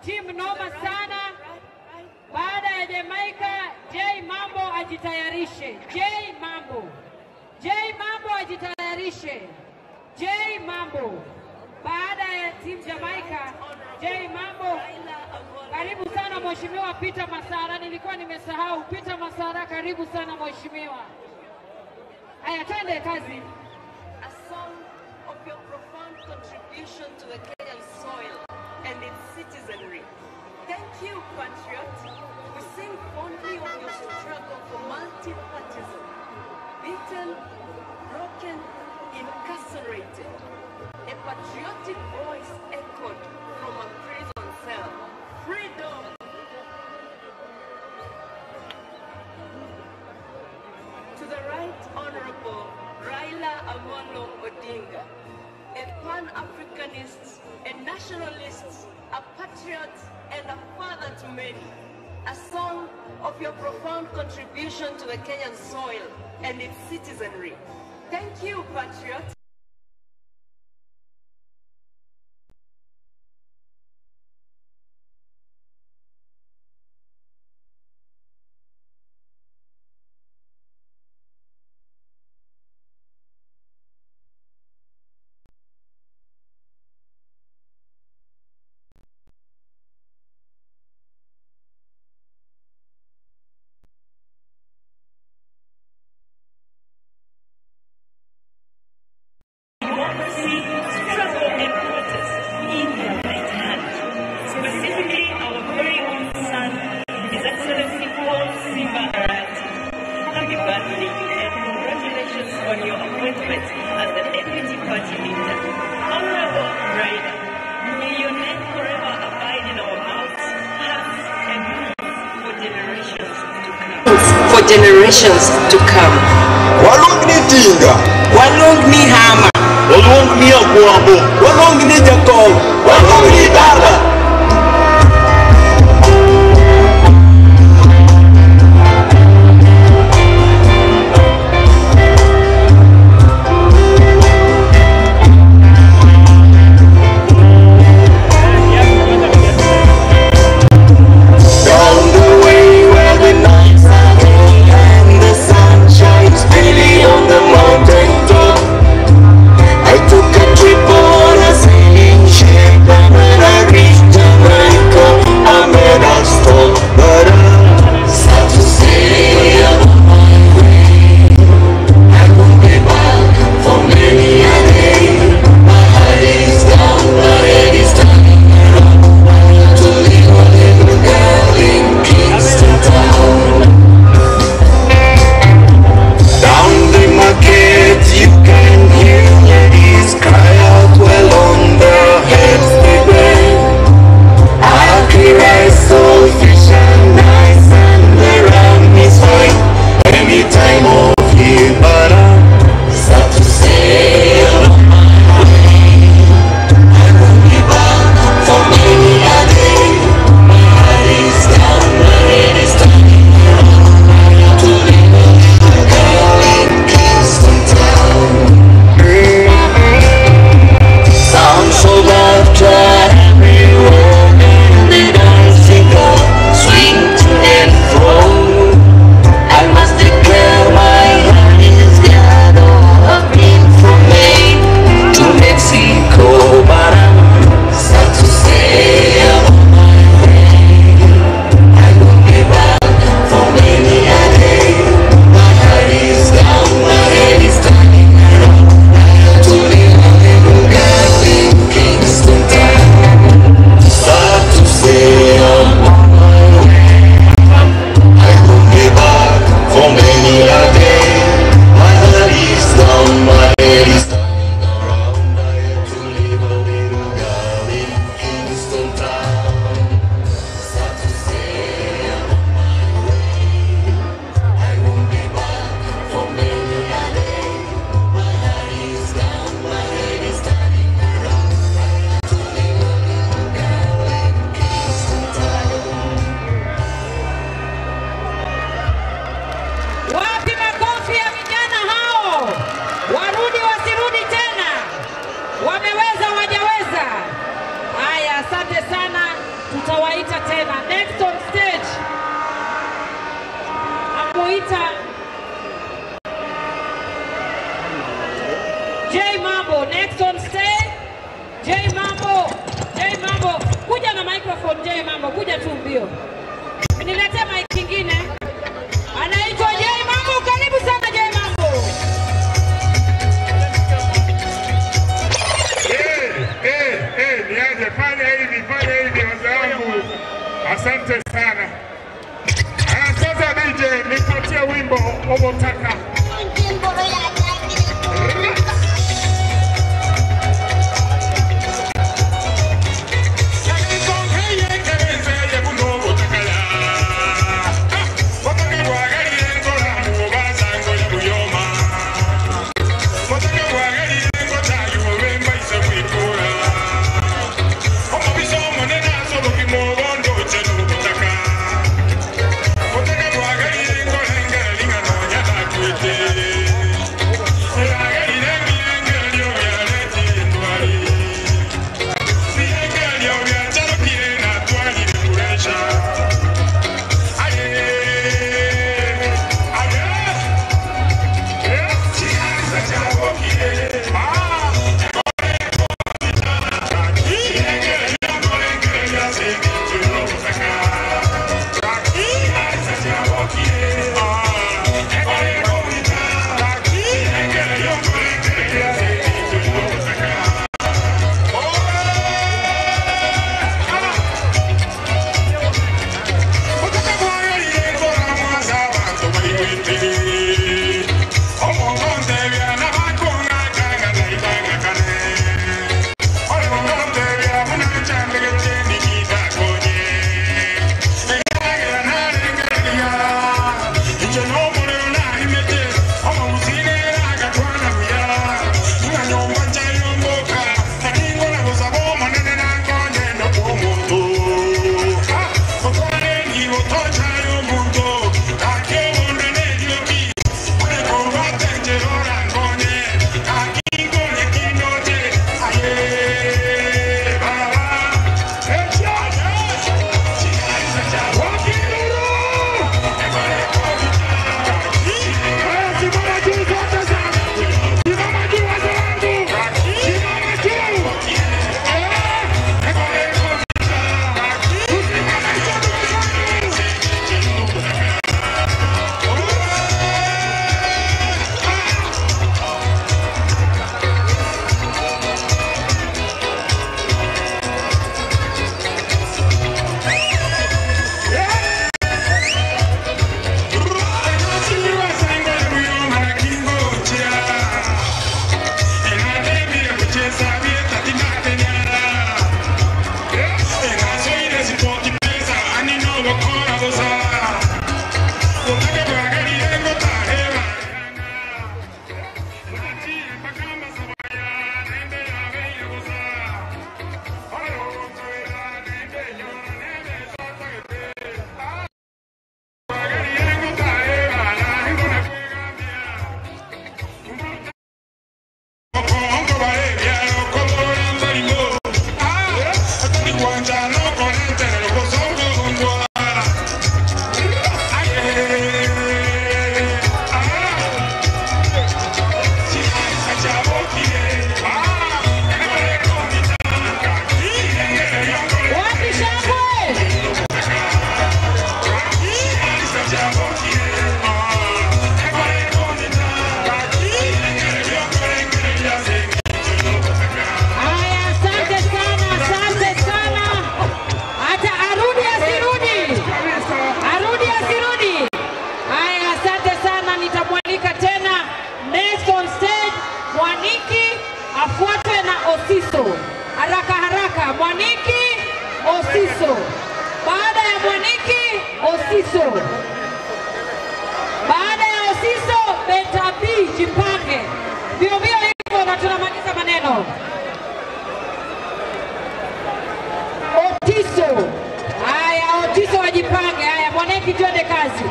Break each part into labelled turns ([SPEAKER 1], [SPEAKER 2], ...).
[SPEAKER 1] Timu noma sana. Baada ya Jamaica, J Mambo ajitayarishe. J Mambo, J Mambo ajitayarishe. J Mambo, baada ya timu Jamaica, J Mambo. Karibu sana Mheshimiwa Peter Masara, nilikuwa nimesahau. Peter Masara, karibu sana mheshimiwa. Haya, twende kazi.
[SPEAKER 2] A song of your profound contribution to the Kenyan soil and its citizenry. Thank you, patriot. We sing fondly of your struggle for multi-partism. Beaten, broken, incarcerated. A patriotic voice echoed from a prison cell. Freedom! To the Right Honorable Raila Amolo Odinga, a Pan-Africanist, a nationalist, a patriot, and a father to many. A song of your profound contribution to the Kenyan soil and its citizenry. Thank you, patriot.
[SPEAKER 3] Democracy, struggle, and protest in their right hand. Specifically, our very own son, His Excellency Paul Simba Arati. Happy birthday and congratulations on your appointment as the Deputy Party Leader. Honorable Raila, may your name forever abide in our mouths, hearts, and minds for generations to come.
[SPEAKER 2] For generations to come.
[SPEAKER 4] Waluong ni Tinga.
[SPEAKER 2] Waluong ni Hama.
[SPEAKER 4] Waluong ni Agwambo. Waluong ni Jakom. Waluong ni Baba. Down the way where the nights are gay and the sun shines daily on the mountain top. I took a trip on a sailing ship, and when I reached
[SPEAKER 1] Nitawaita tena. Next on stage namuita J Mambo. Next on stage J Mambo. J Mambo, kuja na microphone. J Mambo, kuja tu mbio, niletee mic ingine. Anaitwa J Mambo, karibu sana J Mambo.
[SPEAKER 5] Niaje, fanya hivi, fanya hivi wazee wangu, asante sana. Sasa DJ, nipatie wimbo unaotaka.
[SPEAKER 1] Wapi shangwe? Haya, asante sana, asante sana. Hata arudi asirudi, arudi asirudi. Haya, asante sana, nitamwalika tena next on stage Mwaniki afuatwe na Osiso. Haraka haraka, Mwaniki, Osiso. Baada ya Mwaniki, Osiso. Baada ya Osiso, Beta B, jipange mbio mbio hivyo, na tunamaliza maneno. Otiso. Haya, Otiso wajipange. Haya, Mwaneki, twende kazi,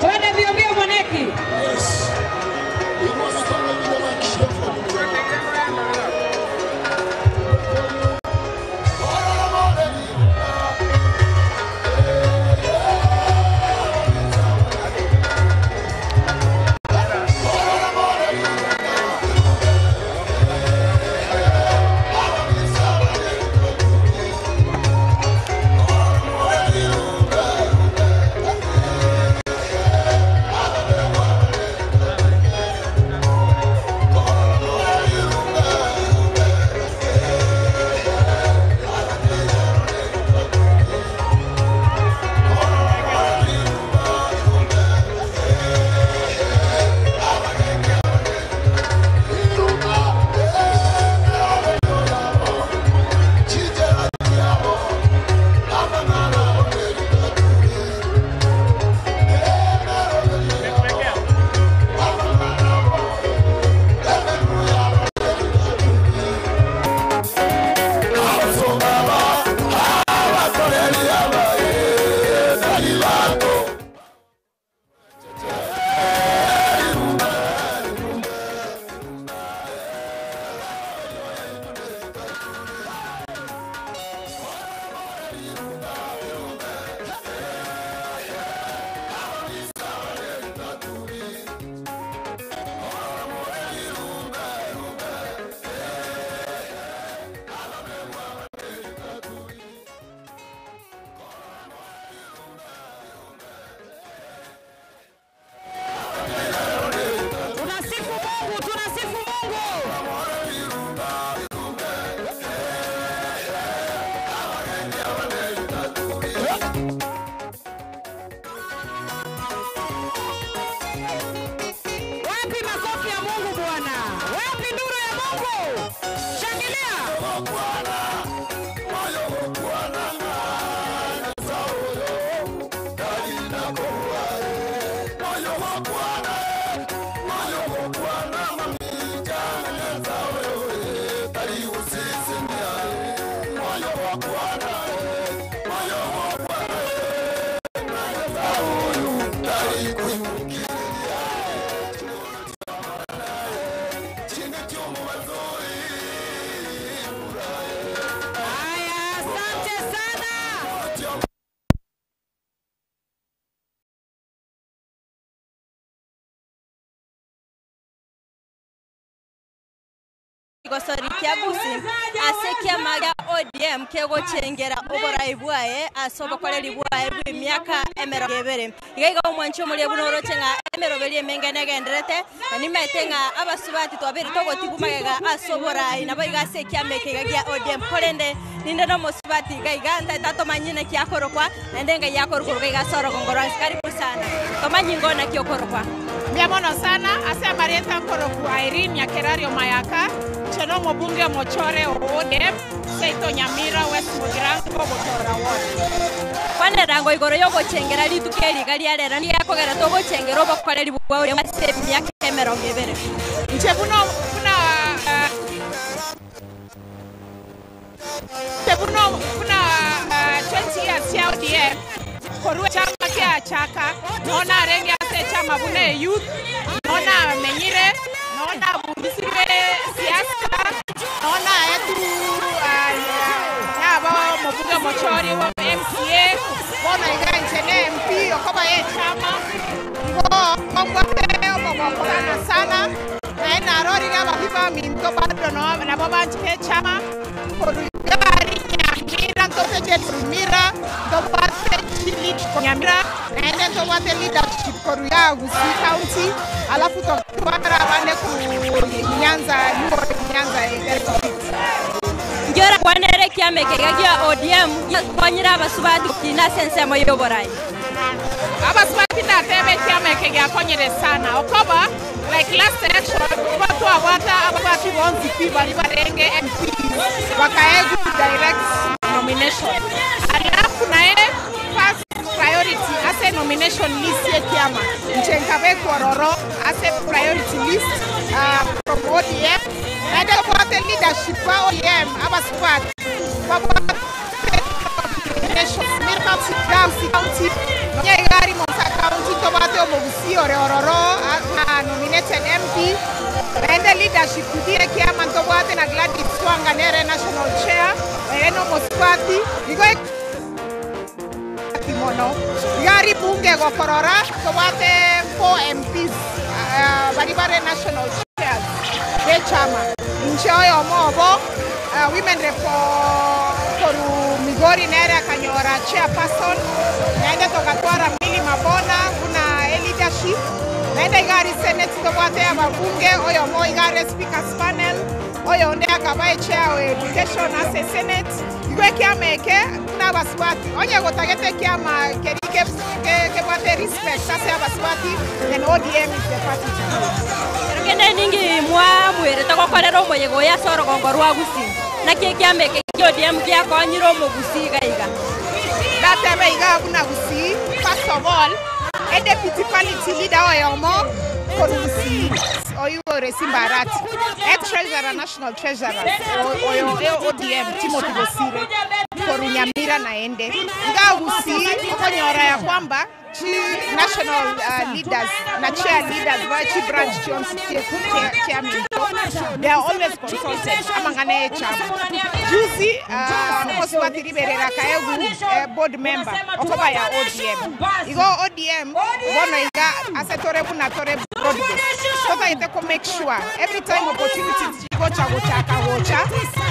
[SPEAKER 1] twende mbio mbio, Mwaneki.
[SPEAKER 6] Thank
[SPEAKER 1] Haya, asante sana.
[SPEAKER 2] Gosori kia Gusii ase ekiama gia ODM kegochengera oborai bwaye ase obokoreri bwaye bwa emiaka emerongo ebere. Iga iga omwanchi omoria buna oroche ng'a emeroberi emenge negenderete na nimaete ng'a abasubati twabeire togotigwa magega ase oborai nabo iga ase ekiama eke iga gia ODM. Korende ninde na omosubati iga iga ntaete atomanye naki akorokwa naende ngai akorokwa iga iga ase orogongo rwa nse. Karibu sana. Tomanyi ingo naki okorokwa.
[SPEAKER 6] Mbuya mono sana ase amarieta nkorokwa Irene Nyakerario Mayaka, inche nomobunge omochore o ODM, seito Nyamira West Mugirango Botora Ward.
[SPEAKER 2] Kwanera ngo igoro y'ogochengera rituko eri iga ria rero nigo ekogera togochengera obokoreri bwa ODM ase emiaka emerongo ebere.
[SPEAKER 6] Inche buna buna inche buna buna 20 years chia ODM korwa echama kiachaka nonya narenge ase echama buna eyouth, nonya namenyire, nonya nabundisirwe siasa, nonya naetwe naba omobunge omochori wa MCA, bono iga inche ne MP okoba ya echama, igo mbwate omogoko sana sana, naende narorire ababi baminto bado nabo banchete echama, korwa iga aria Nyamira ntoteche Nyamira, ntobwate Nyamira, naende ntobwate leadership korwa iga Gusii County, alafu totwara abande ku Nyanza, Luo Nyanza district.
[SPEAKER 2] Inki orakwanere ekiama eke iga gia ODM giakonyire abasubati gokina ase ensemo y'oborai?
[SPEAKER 6] Abasubati ndatebe ekiama eke giakonyire sana okoba like last election igo twabwata abasubati bonsi pi baria barenge MPs bakaegwa direct nomination alafu naende first priority ase nomination list y'ekiama inche nkabekwa ororo ase priority list from ODM naende tobwate leadership ba ODM abasubati babwate nomination Mirka County nonya iga aria Mombasa County tobwate omogusii ore ororo na nominated MP naende leadership within ekiama ntobwate na Gladys Wanga nere national chair ere nomosubati igo mono iga aria bunge gokorora tobwate 4 MPs baria bare national chairs bechama inche oyomo obo women rep koru Migori nere akanyora chairperson naende togatwara Milly Mabona buna e leadership naende iga aria senate tobwate ababunge oyomo iga are speakers panel oyonde akaba echair o education ase senate igo ekiama eke buna abasubati onye gotagete ekiama keri kebwate respect ase abasubati, then ODM is the party to go.
[SPEAKER 2] Kende ningi mwamwerete gokorera omoyega oyo ase orogongo rwa Gusii naki ekiama eke kia ODM giakonyire omogusii iga iga.
[SPEAKER 6] Ndatebe iga buna Gusii, first of all, e deputy party leader oyomo koru Gusii oyo ore Simba Arati, e treasurer, national treasurer oyo e ODM Timothy Bosire koru Nyamira naende iga Gusii okonyora ya kwamba chi national leaders na chair leaders ba chi branch chionsi chairman, they are always consulted amang'ana ya echama. Juzi omosubati riberera kaegu board member okoba ya ODM. Igo ODM bono iga ase tore buna tore broad base totagete ko make sure every time opportunity gocha gochaka gocha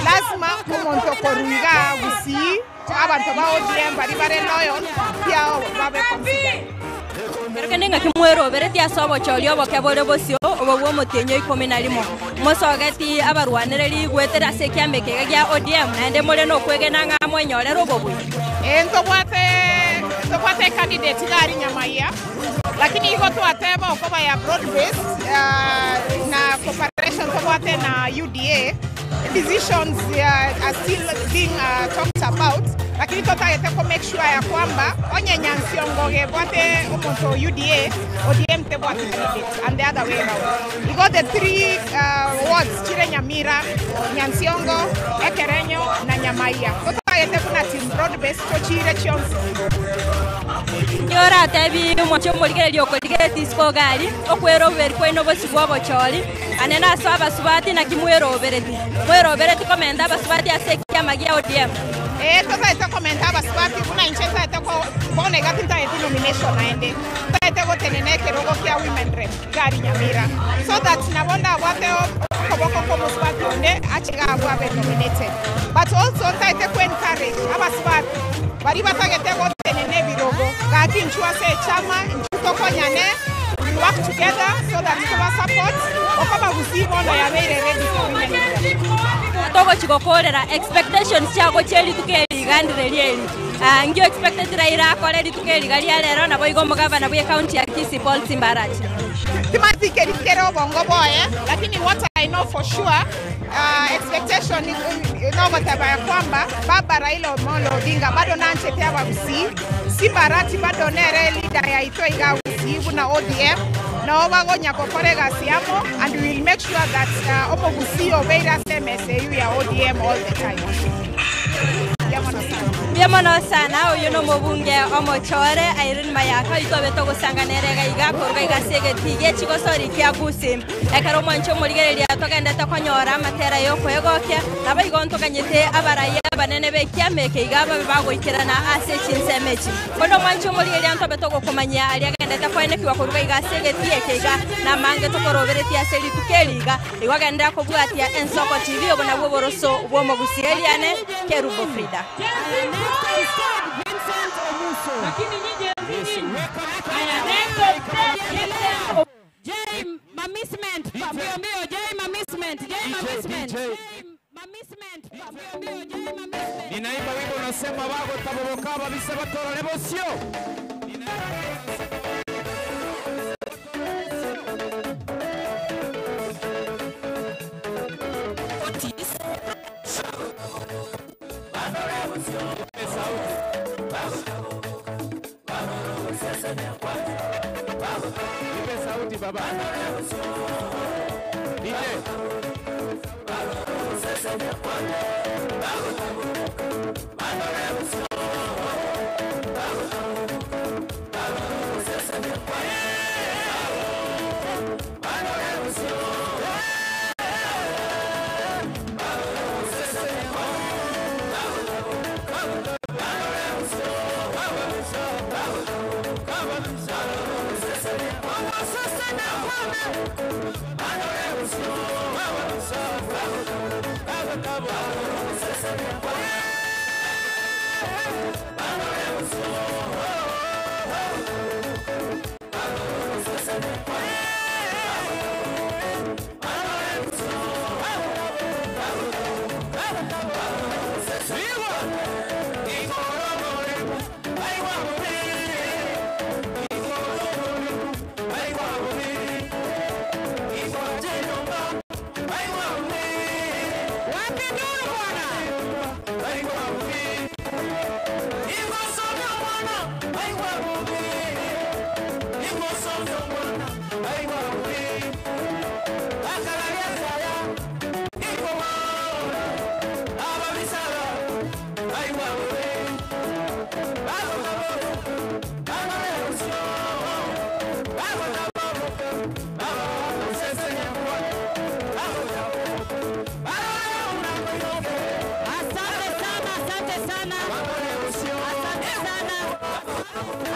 [SPEAKER 6] lazima omonto koru iga Gusii abanto ba ODM bari bare loyal pia babe considered.
[SPEAKER 2] Kero kende ng'aki mweroberetie ase obochori oboke bore bosio obo bwa omotienyi o 11 mosogeti abarwanereri igwetere ase ekiama eke iga gia ODM naende more nokwegena ng'a mwenyorere obobui.
[SPEAKER 6] Ntobwate candidate iga aria Nyamaiya lakini igo twateba okoba ya broad base na cooperation tobwate na UDA. Decisions are still being talked about, lakini totagete ko make sure ya kwamba onye Nyansiongo gebwate omonto o UDA, ODM tebwati candidate and the other way round. Igo the three wards chire Nyamira, Nyansiongo, Ekerenyo na Nyamaiya. Totagete buna team broad based tochire chionsi.
[SPEAKER 7] Nigo oratebi omochie omorigereria okorigeretie isiko iga aria, okweroberi kwaino bosio bw'obochori, ane nase abasubati naki mwerobereti? Mwerobereti komenta abasubati ase ekiama gia ODM?
[SPEAKER 6] Ee, totaete komenta abasubati buna inche ntaete ko bono iga tintaeti nomination naende. Ntaete gotenena ekerogo kia women rep iga aria Nyamira so that nabo ndabwate okoboko kw'omosubati onde ache iga abwo abe nominated. But also ntaete ko encourage abasubati baria batagete gotenena ebirogo gaki inchuo ase echama inchuo tokonyane we work together so that toba support okoba gusii bono yabeire ready for women rep.
[SPEAKER 7] Togochi gokorera expectations chiago chie rituko eri iga ndire rieri. Ah, nki oexpecteti Raila akore rituko eri iga ria rero naboigo omogavana bwe county ya Kisii Paul Simba Arati.
[SPEAKER 6] Timanyeti keri kere obongo boye, lakini what I know for sure, expectation nogoteba ya kwamba baba Raila Omolo Odinga bado nanchete abagusii, Simba Arati bado nere leader yaito iga Gusii buna ODM, nabo bagonya gokora egasi amo and we will make sure that omogusii obeire ase emesa eywo ya ODM all the time. Mbuya mono sana.
[SPEAKER 7] Mbuya mono sana, oyio nomobunge omochore Irene Mayaka oyio twabete ogosanga nere iga iga koruga iga ase egetii gie chigosori kia Gusii. Ekero omwanche omorigereria togendete konyora amatera y'okoegokia, naboigo ntoganyete abarai abanene b'ekiama eke iga babe bagoikerana ase chinsemo echi. Korende omwanche omorigereria ntobe togokomanyia aria agendete koenekigwa koruga iga ase egetii eke iga, na amange tokoroberetie ase rituko eri iga. Igo agenderera kobwatia Ensoko TV, obo nabwo oboroso bw'omogusi Eliane Kerubo Frida.
[SPEAKER 8] Ninaimba wimbo unasema wago taboboka babise batorore bosio. Nipe sauti baba. DJ.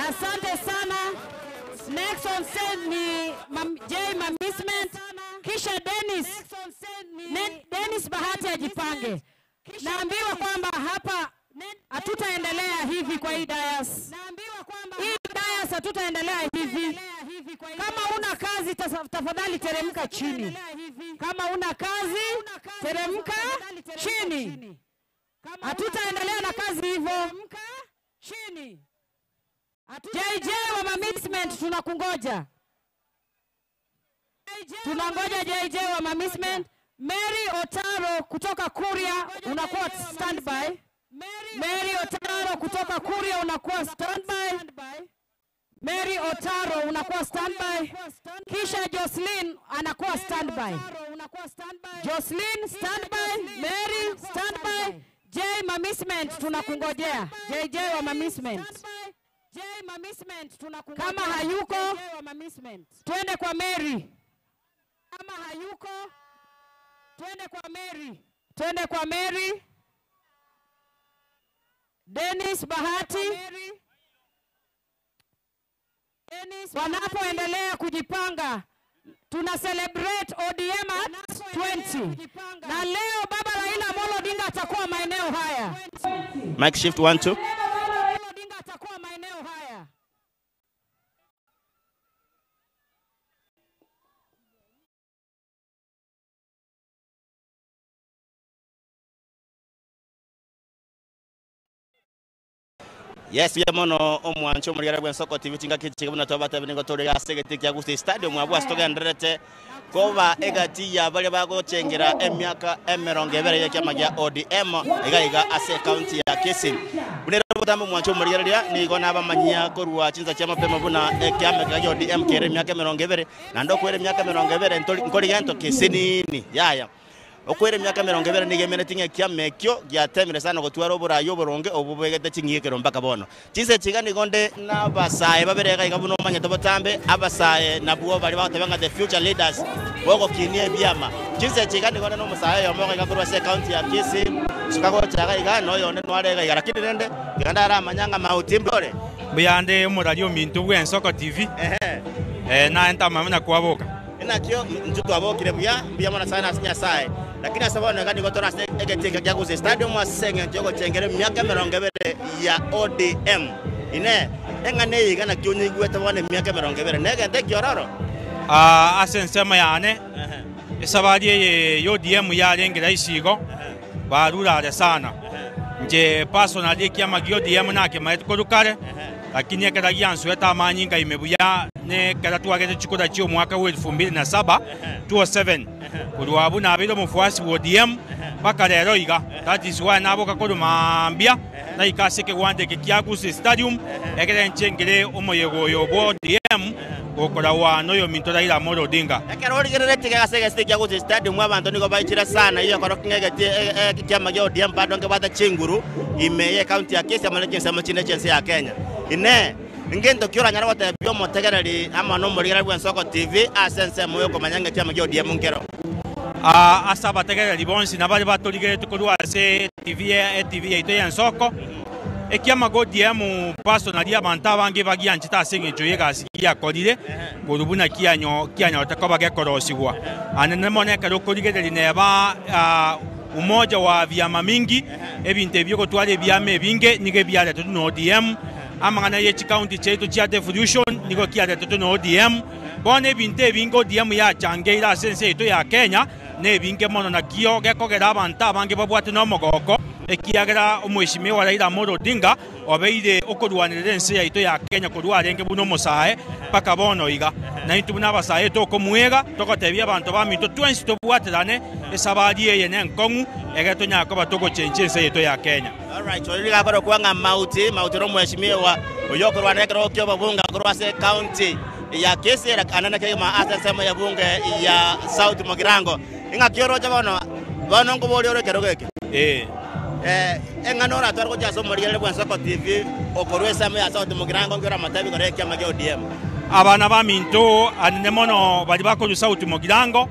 [SPEAKER 1] Asante sana. Next on stage ni J Mamisment, kisha Dennis. Dennis Bahati ajipange. Naambiwa kwamba hapa hatutaendelea hivi kwa hii dais. Hii dais hatutaendelea hivi. Kama una kazi tafadhali teremka chini. Kama una kazi teremka chini. Hatutaendelea na kazi hivyo. JJ wa Mamisment tunakungoja. Tunangoja JJ wa Mamisment. Mary Otaro kutoka Kuria unakuwa standby. Mary Otaro kutoka Kuria unakuwa standby. Mary Otaro unakuwa standby. Kisha Jocelyn anakuwa standby. Jocelyn standby, Mary standby. J Mamisment tunakungojea. JJ wa Mamisment. Kama hayuko twende kwa Mary. Kama hayuko twende kwa Mary. Twende kwa Mary. Dennis Bahati. Wanapoendelea kujipanga tuna celebrate ODM at 20 na leo Baba Raila Amolo Odinga atakuwa maeneo haya.
[SPEAKER 9] Mic shift 1 2.
[SPEAKER 1] Baba Raila Odinga atakuwa maeneo haya.
[SPEAKER 9] Yes, ya mono omwancho omorigara bw'ensoko TV chingaki chikabuna twabata nigo tore ase egeti kia Gusii Stadium abwo ase togendererete koba egati ya baria bagochengera emiaka emerongo ebere ya kiama gia ODM iga iga ase ekaunti ya Kisii. Buna ere botambe omwancho omorigereria nigo nabamanyia korwa chinsa chia mapema buna ekiama kia ODM kere emiaka emerongo ebere naende okwera emiaka emerongo ebere ntori- nkoriga ento Kisii nini yaya okwera emiaka emerongo ebere nigo emereti ng'a ekiama ekio giatemire sana gotwara oborayi oboronge obo bwegete ching'ikero mpaka bono. Chinsa echi iga nigo nde na abasae babere iga iga buna omanyete botambe, abasae nabwo baria bagoteba ng'a the future leaders bogokinia ebiama. Chinsa echi iga nigo nde na omosae oyomo iga iga korwa ase ecounty ya Kisii, suka gocha iga iga na oyonde nware iga iga lakini rende tiga ndaramanya ng'a mauti mbore.
[SPEAKER 10] Mbuyande omorari ominto bw'Ensoko TV, eh, naye ntamanya buna kwaboka.
[SPEAKER 9] Inakio intwe twabokire buya, mbuya mono sana ase Nyasae. Lakini ase bono iga nigo tore ase egetinga kia Gusii Stadium ase eng'encho y'ogochengera emiaka emerongo ebere ya ODM. Inee! Eng'ana eye iga naki onyeigwete bono emiaka emerongo ebere negento ekiororo?
[SPEAKER 10] Aa, ase ensemo yane, esabari eye y'ODM yarenge rahisi igo, barure are sana. Inche personally ekiama gia ODM nakemaete korwa kare, lakini ekero giansoete amanyinga ime buya nekero twagete chikura chi'omwaka bwa elfu mbili na saba, 2007, korwa abwo nabeire omofuasi bwa ODM mpaka rero iga. That is why naboka korwa mambia naika ase ekegwanda eke kia Gusii Stadium ekere inche nkere omoyega oyo bwa ODM gokoragwa noyominto Raila Amolo Odinga.
[SPEAKER 9] Ekero origereretie iga ase egesiti kia Gusii Stadium abanto nigo baichire sana eyio ekorokia ng'a egeti ekiama gia ODM bado nkebwate chinguru ime ye county ya Kisii amo ne chinsemo chinde chi'ense ya Kenya. Inee! Ngento ki oranyare gotebia omotegereri amo nomorigereria bw'Ensoko TV ase ensemo y'okomanya ng'a ekiama gia ODM nkero?
[SPEAKER 10] Aa ase abategereri bonsi na baria batorigeretie korwa ase TV etv yaito y'Ensoko, Ekiama gia ODM personally abanto abange bagianchete ase engencho y'egasi giakorire korwa buna kianyorete koba gekorosigwa. Ande mono ekero okorigereria neba umoja wa vyama mingi, ebinto ebi biogotwara ebiama ebinge nigo ebiaretetwe na ODM, amang'ana ye chicounty chiaito chia devolution nigo kiaretetwe na ODM. Bono ebinto ebinge ODM yachangeire ase ense yaito ya Kenya Nebinge mono nakio gekogera abanto abange babwate nomogoko, ekiagera Omweshimiwa Raila Amolo Odinga obeire okorwanerera ense yaito ya Kenya korwa arenge buna omosae mpaka bono iga. Naintwe buna abasae tokomwega, togotebia abanto baminto twensi tobwaterane esabari eye nenkong'u egere tonyare koba togochenchia ense yaito ya Kenya.
[SPEAKER 9] Alright, oyo nigo akorokwa ng'a Mauti, Mauti nomweshimiwa oyo okorwana ekerogo ki'obobunge korwa ase county ya Kisii anene kegima ase ensemo ya bunge ya South Mugirango. Ing'aki oroche bono, bono nkoboria ore ekerogo eke.
[SPEAKER 10] Ee.
[SPEAKER 9] Eh, eng'ana oratware gochia ase omorigereria bw'Ensoko TV okorwa ensemo ya South Mugirango nki oramotebi igoro y'ekiama kia ODM?
[SPEAKER 10] Abana baminto anene mono baria bakorwa South Mugirango,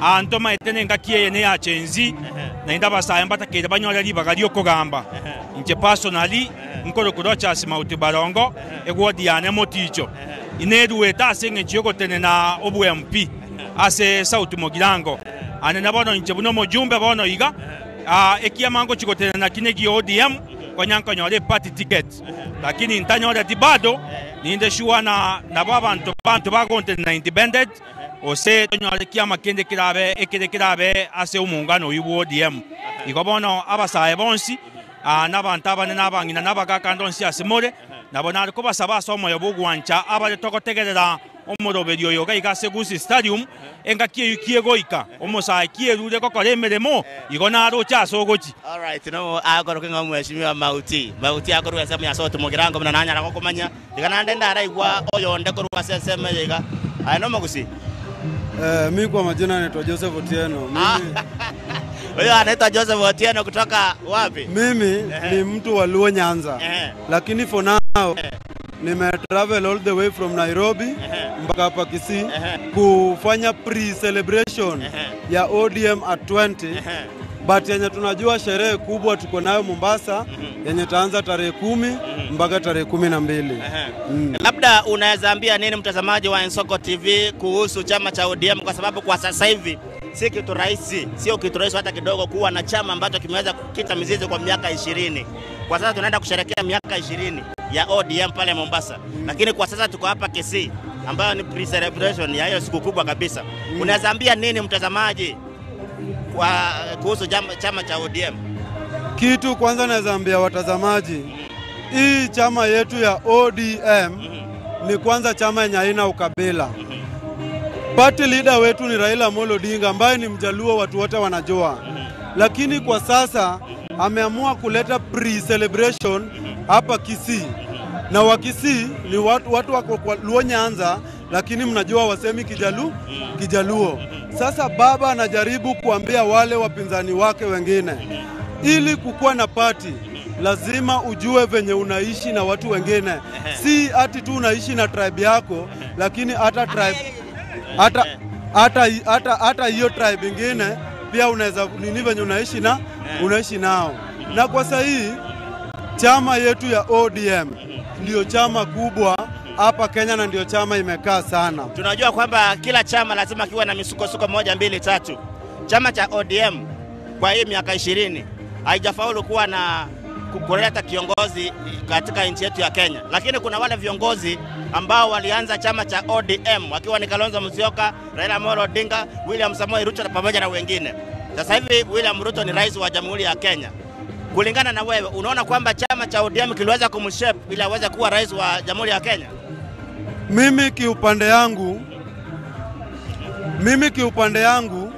[SPEAKER 10] aa ntomaete nengaki eye neya Gen Z, naende abasae mbatakeire banyore ribaga ri'okogamba. Inche personally, nkorokwa Rochas Mauti Barongo, eward yane Moticho. Ineruete ase engencho y'ogotenena obw'MP ase South Mugirango. Ande na bono inche buna omojumbe bono iga, ekiama ngochia gotenena nakio negia ODM, konya nkonyora eparty ticket. Lakini ntanyoreti bado, ninde sure na nabo abanto banto bagontenena independent, gose tonyore ekiama kende kerabe ekere kerabe ase omongano oyio bwa ODM. Igo bono abasae bonsi, Nabanto abanene na abang'ina na abagaaka ande onsi ase more, nabo nare kobasaba ase omoyo bw'ogwancha abare togotegerera Omoroberi oyo iga iga ase Gusii Stadium, engaki eyio ki egoika, omosae ki erure gokora emeremo, igo naroche ase ogochi.
[SPEAKER 9] Alright, no akoroke ng'a omweshimiwa Mauti. Mauti akorwa ensemo ya Soti Mugirango buna nanyara gokomanya. Iga naende ndaraigwa oyonde korwa ase ensemo eye iga. Aye nomogusii?
[SPEAKER 11] Eh, mi kwa majina naitwa Joseph Otieno. Mimi,
[SPEAKER 9] Huyo anaitwa Joseph Otieno kutoka wapi?
[SPEAKER 11] mimi ni mtu wa Luo Nyanza. Lakini for now nime travel all the way from Nairobi mpaka hapa Kisii kufanya pre-celebration ya ODM at 20 but yenye tunajua sherehe kubwa tuko nayo Mombasa yenye itaanza tarehe 10 mpaka tarehe 12.
[SPEAKER 9] Labda unaweza ambia nini mtazamaji wa Ensoko TV kuhusu chama cha ODM, kwa sababu kwa sasa hivi si kitu rahisi, sio kitu rahisi hata kidogo kuwa na chama ambacho kimeweza kukita mizizi kwa miaka 20. Kwa sasa tunaenda kusherehekea miaka 20 ya ODM pale Mombasa, lakini kwa sasa tuko hapa Kisii ambayo ni pre-celebration ya hiyo siku kubwa kabisa. Unaweza ambia nini mtazamaji kwa kuhusu chama cha ODM?
[SPEAKER 11] Kitu kwanza naweza ambia watazamaji, hii chama yetu ya ODM ni kwanza chama yenye haina ukabila. Party leader wetu ni Raila Amolo Odinga ambaye ni Mjaluo, watu wote wanajua, lakini kwa sasa ameamua kuleta pre-celebration hapa Kisii, na wa Kisii ni watu, watu wako kwa Luo Nyanza, lakini mnajua wasemi Kijaluo. Sasa baba anajaribu kuambia wale wapinzani wake wengine, ili kukuwa na party lazima ujue venye unaishi na watu wengine, si ati tu unaishi na tribe yako, lakini hata tribe hata hata hata hata hiyo tribe ingine pia unaweza nini venye unaishi na unaishi nao. Na kwa sahii chama yetu ya ODM ndio chama kubwa hapa Kenya na ndio chama imekaa sana.
[SPEAKER 9] Tunajua kwamba kila chama lazima kiwe na misukosuko moja mbili tatu. Chama cha ODM kwa hii miaka 20 haijafaulu kuwa na kuleta kiongozi katika nchi yetu ya Kenya, lakini kuna wale viongozi ambao walianza chama cha ODM wakiwa ni Kalonzo Musyoka, Raila Amolo Odinga, William Samoei Ruto na pamoja na wengine. Sasa hivi William Ruto ni rais wa Jamhuri ya Kenya. Kulingana na wewe, unaona kwamba chama cha ODM kiliweza kumshape ili aweze kuwa rais wa Jamhuri ya Kenya?
[SPEAKER 11] Mimi kiupande yangu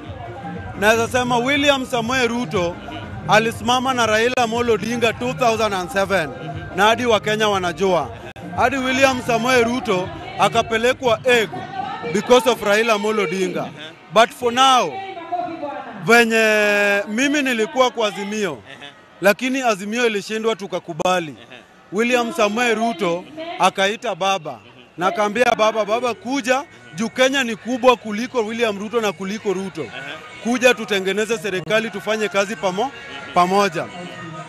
[SPEAKER 11] naweza sema William Samoei Ruto alisimama na Raila Amolo Odinga 2007 na hadi Wakenya wanajua, hadi William Samoei Ruto akapelekwa Hague because of Raila Amolo Odinga. But for now venye mimi nilikuwa kwa Azimio, lakini Azimio ilishindwa tukakubali. William Samoei Ruto akaita baba na akaambia baba, baba kuja juu Kenya ni kubwa kuliko William Ruto na kuliko Ruto, kuja tutengeneze serikali tufanye kazi pamoja.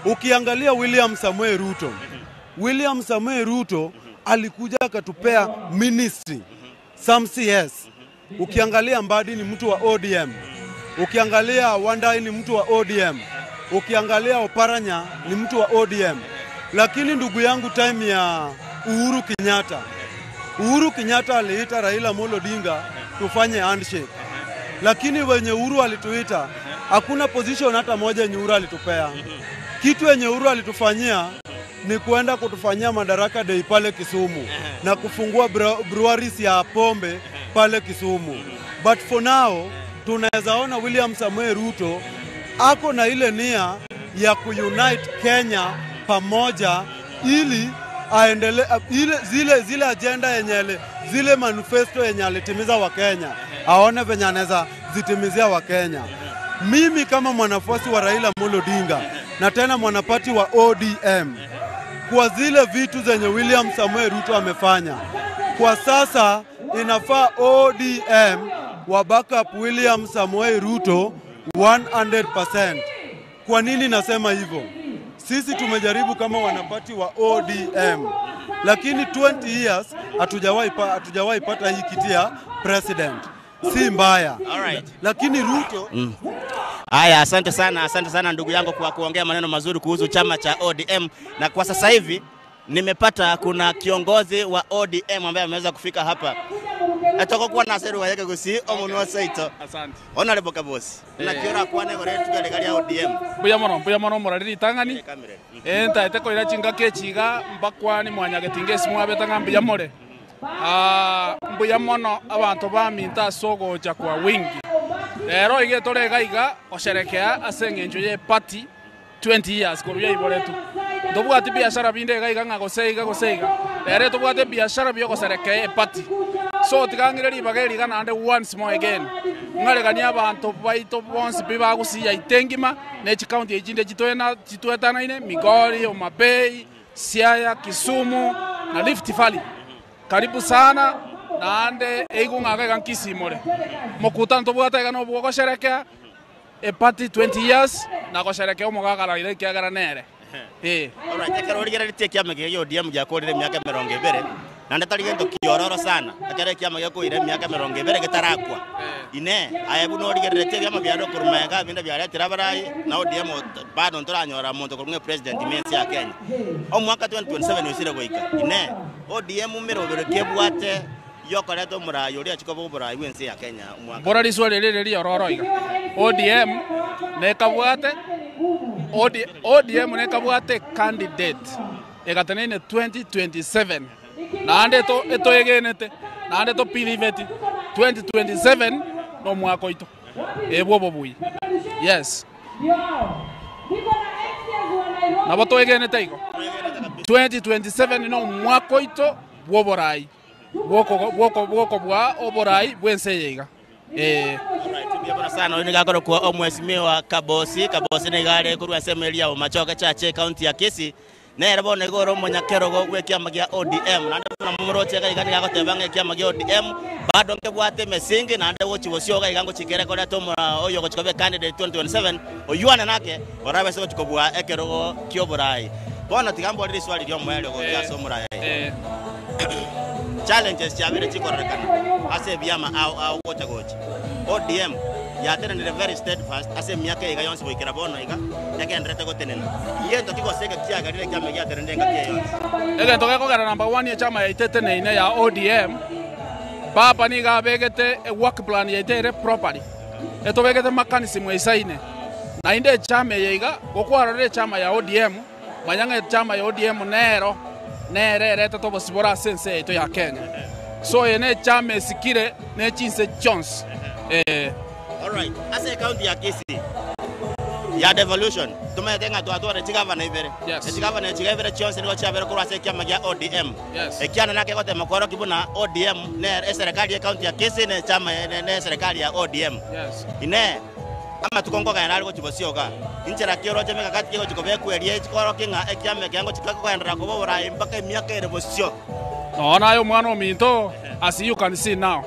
[SPEAKER 11] Ukiangalia William Samoei Ruto, William Samoei Ruto alikuja akatupea ministry some CS. Ukiangalia Mbadi ni mtu wa ODM, ukiangalia Wandai ni mtu wa ODM, ukiangalia Oparanya ni mtu wa ODM. Lakini ndugu yangu, time ya Uhuru Kenyatta, Uhuru Kenyatta aliita Raila Amolo Odinga tufanye handshake, lakini wenye Uhuru alituita hakuna position hata moja yenye Uhuru alitupea. Kitu yenye Uhuru alitufanyia ni kuenda kutufanyia Madaraka Day pale Kisumu na kufungua breweries ya pombe pale Kisumu. But for now tunaweza ona William Samoei Ruto ako na ile nia ya kuunite Kenya pamoja ili aendele ile zile agenda yenye zile manifesto yenye alitimiza Wakenya, aone venye anaweza zitimizia Wakenya. Mimi kama mwanafuasi wa Raila Amolo Odinga na tena mwanapati wa ODM, kwa zile vitu zenye William Samoei Ruto amefanya kwa sasa, inafaa ODM wa backup William Samoei Ruto 100%. Kwa nini nasema hivyo? Sisi tumejaribu kama wanapati wa ODM, lakini 20 years hatujawahi pata hii kiti ya president. Si mbaya.
[SPEAKER 9] Alright.
[SPEAKER 11] Lakini Ruto
[SPEAKER 9] Haya, asante sana ndugu yangu kwa kuongea maneno mazuri kuhusu chama cha ODM. Na kwa sasa hivi nimepata kuna kiongozi wa ODM ambaye ameweza kufika hapa. Etoko kuwa na seru wayeke gusi omunwa wa saito.
[SPEAKER 12] Asante.
[SPEAKER 9] Honorable Kabosi. Na kiora kwane gore tuga legali ya ODM.
[SPEAKER 12] Mbuya mono morariri tangani. Ntaete koira chingaki echiga mbakwani mwanyagetinga esimu abetanga mbuya more. Ah, mbuya mono abanto baminto ase ogocha kwa wingi. Rero iga tore iga iga gosherekea ase eng'encho ye party 20 years korwa yaiboretwe. Ntobwati biashara binde iga iga ng'a gose iga gose iga. Rero tobwate ebiashara bia ogoserekea eparty. So tiga ng'ire ribaga eri iga naende once more again, ng'areganie abanto baito bonsi pi bagusia yaito engima, ne chicounty echi chinde chitoena chitwetanaine, Migori, Homa Bay, Siaya, Kisumu na Rift Valley. Karibu sana naende eigo ng'a iga iga Kisii more. Mokutano tobwate iga nobwo ogosherekea eparty 20 years na gosherekea omogaka Raila ekiagera nere. Ee.
[SPEAKER 9] Alright, ekero origereretie ekiama ekiya gia ODM giakorire emiaka emerongo ebere, naende tari gento kiororo sana, ekero ekiama gekoira emiaka emerongo ebere getarakwa. Inee, aye buna origereretie ebiama biare okorwa magega binde biaretire abarai, na ODM bado ntoranyora monto korwa ng'a epresident ime ense ya Kenya. Omwaka 2027 oisire goika. Inee, ODM merobero ki ebwate yokoreta omorai oria achie koba oborai bw'ense ya Kenya omwaka?
[SPEAKER 12] Mbora riswa riria rire riororo iga. ODM nekabwate ODM nekabwate candidate egateneine 2027 naende etoegenete naende topiliveti 2027 nomwaka oito ee bwobobui yes. Nabo toegenete igo 2027 nomwaka oito bw'oborai bw'okobua oborai bw'ense eye iga. Ee.
[SPEAKER 9] Mbuya mono sana. Oyo nigo akorokwa Omwesimigwa Kabosi. Kabosi nigo are korwa ase emeri ya Bomachoge Church ecounty ya Kisii. Nere bono igo ore omonyakerogo bw'ekiama gia ODM. Naende buna momoroche iga iga nigo agoteba ng'a ekiama gia ODM bado nkebwate emesingi naende gochia bosio iga iga ngochia kere koreta oyo ogochia koba ecandidate 2027 oyio one nake orabe ase gochia kobua ekerogo ki'oborai. Bono tiga mbore riswali ri'omoerio gocha ase omorai. Challenges chiabeire chikororekana ase ebiama ao ao gocha gocha. ODM yatenenire very steadfast ase emiaka eye iga yonsi goikera bono iga yagendererete gotenena. Ngento ki gose eke kiagerire ekiama giatenenire engaki eye yonsi?
[SPEAKER 12] Egento gekogera number one echama yaito eteneine ya ODM, Baba nigo abegete ework plan yaito ere properly. Etobegete mechanism eisaine. Naende echama eye iga, gokwarorire echama ya ODM, Manya ng'a echama ya ODM nero nere eretete obosibore ase ense yaito ya Kenya. So eye nechama esikire ne chinse chionsi. Ee.
[SPEAKER 9] Alright, ase ecounty ya Kisii ya devolution tomanyete ng'a twatwarire chigavana ibere.
[SPEAKER 12] Yes.
[SPEAKER 9] Echigavana echi iga ibere chionsi nigo chiabere korwa ase ekiama gia ODM.
[SPEAKER 12] Yes.
[SPEAKER 9] Ekiana nake egotema kworokia buna ODM nere eserekari ye county ya Kisii ne echama ne eserekari ya ODM.
[SPEAKER 12] Yes.
[SPEAKER 9] Inee, Amatuko nkogenda are gochia bosio iga, inchera ki oroche emegakati kegochia kobekwa eria echi korokia ng'a ekiama ekeango chika kogenderera koba oboraai mpaka emiaka ere bosio?
[SPEAKER 12] Nonya naye omwana ominto, as you can see now,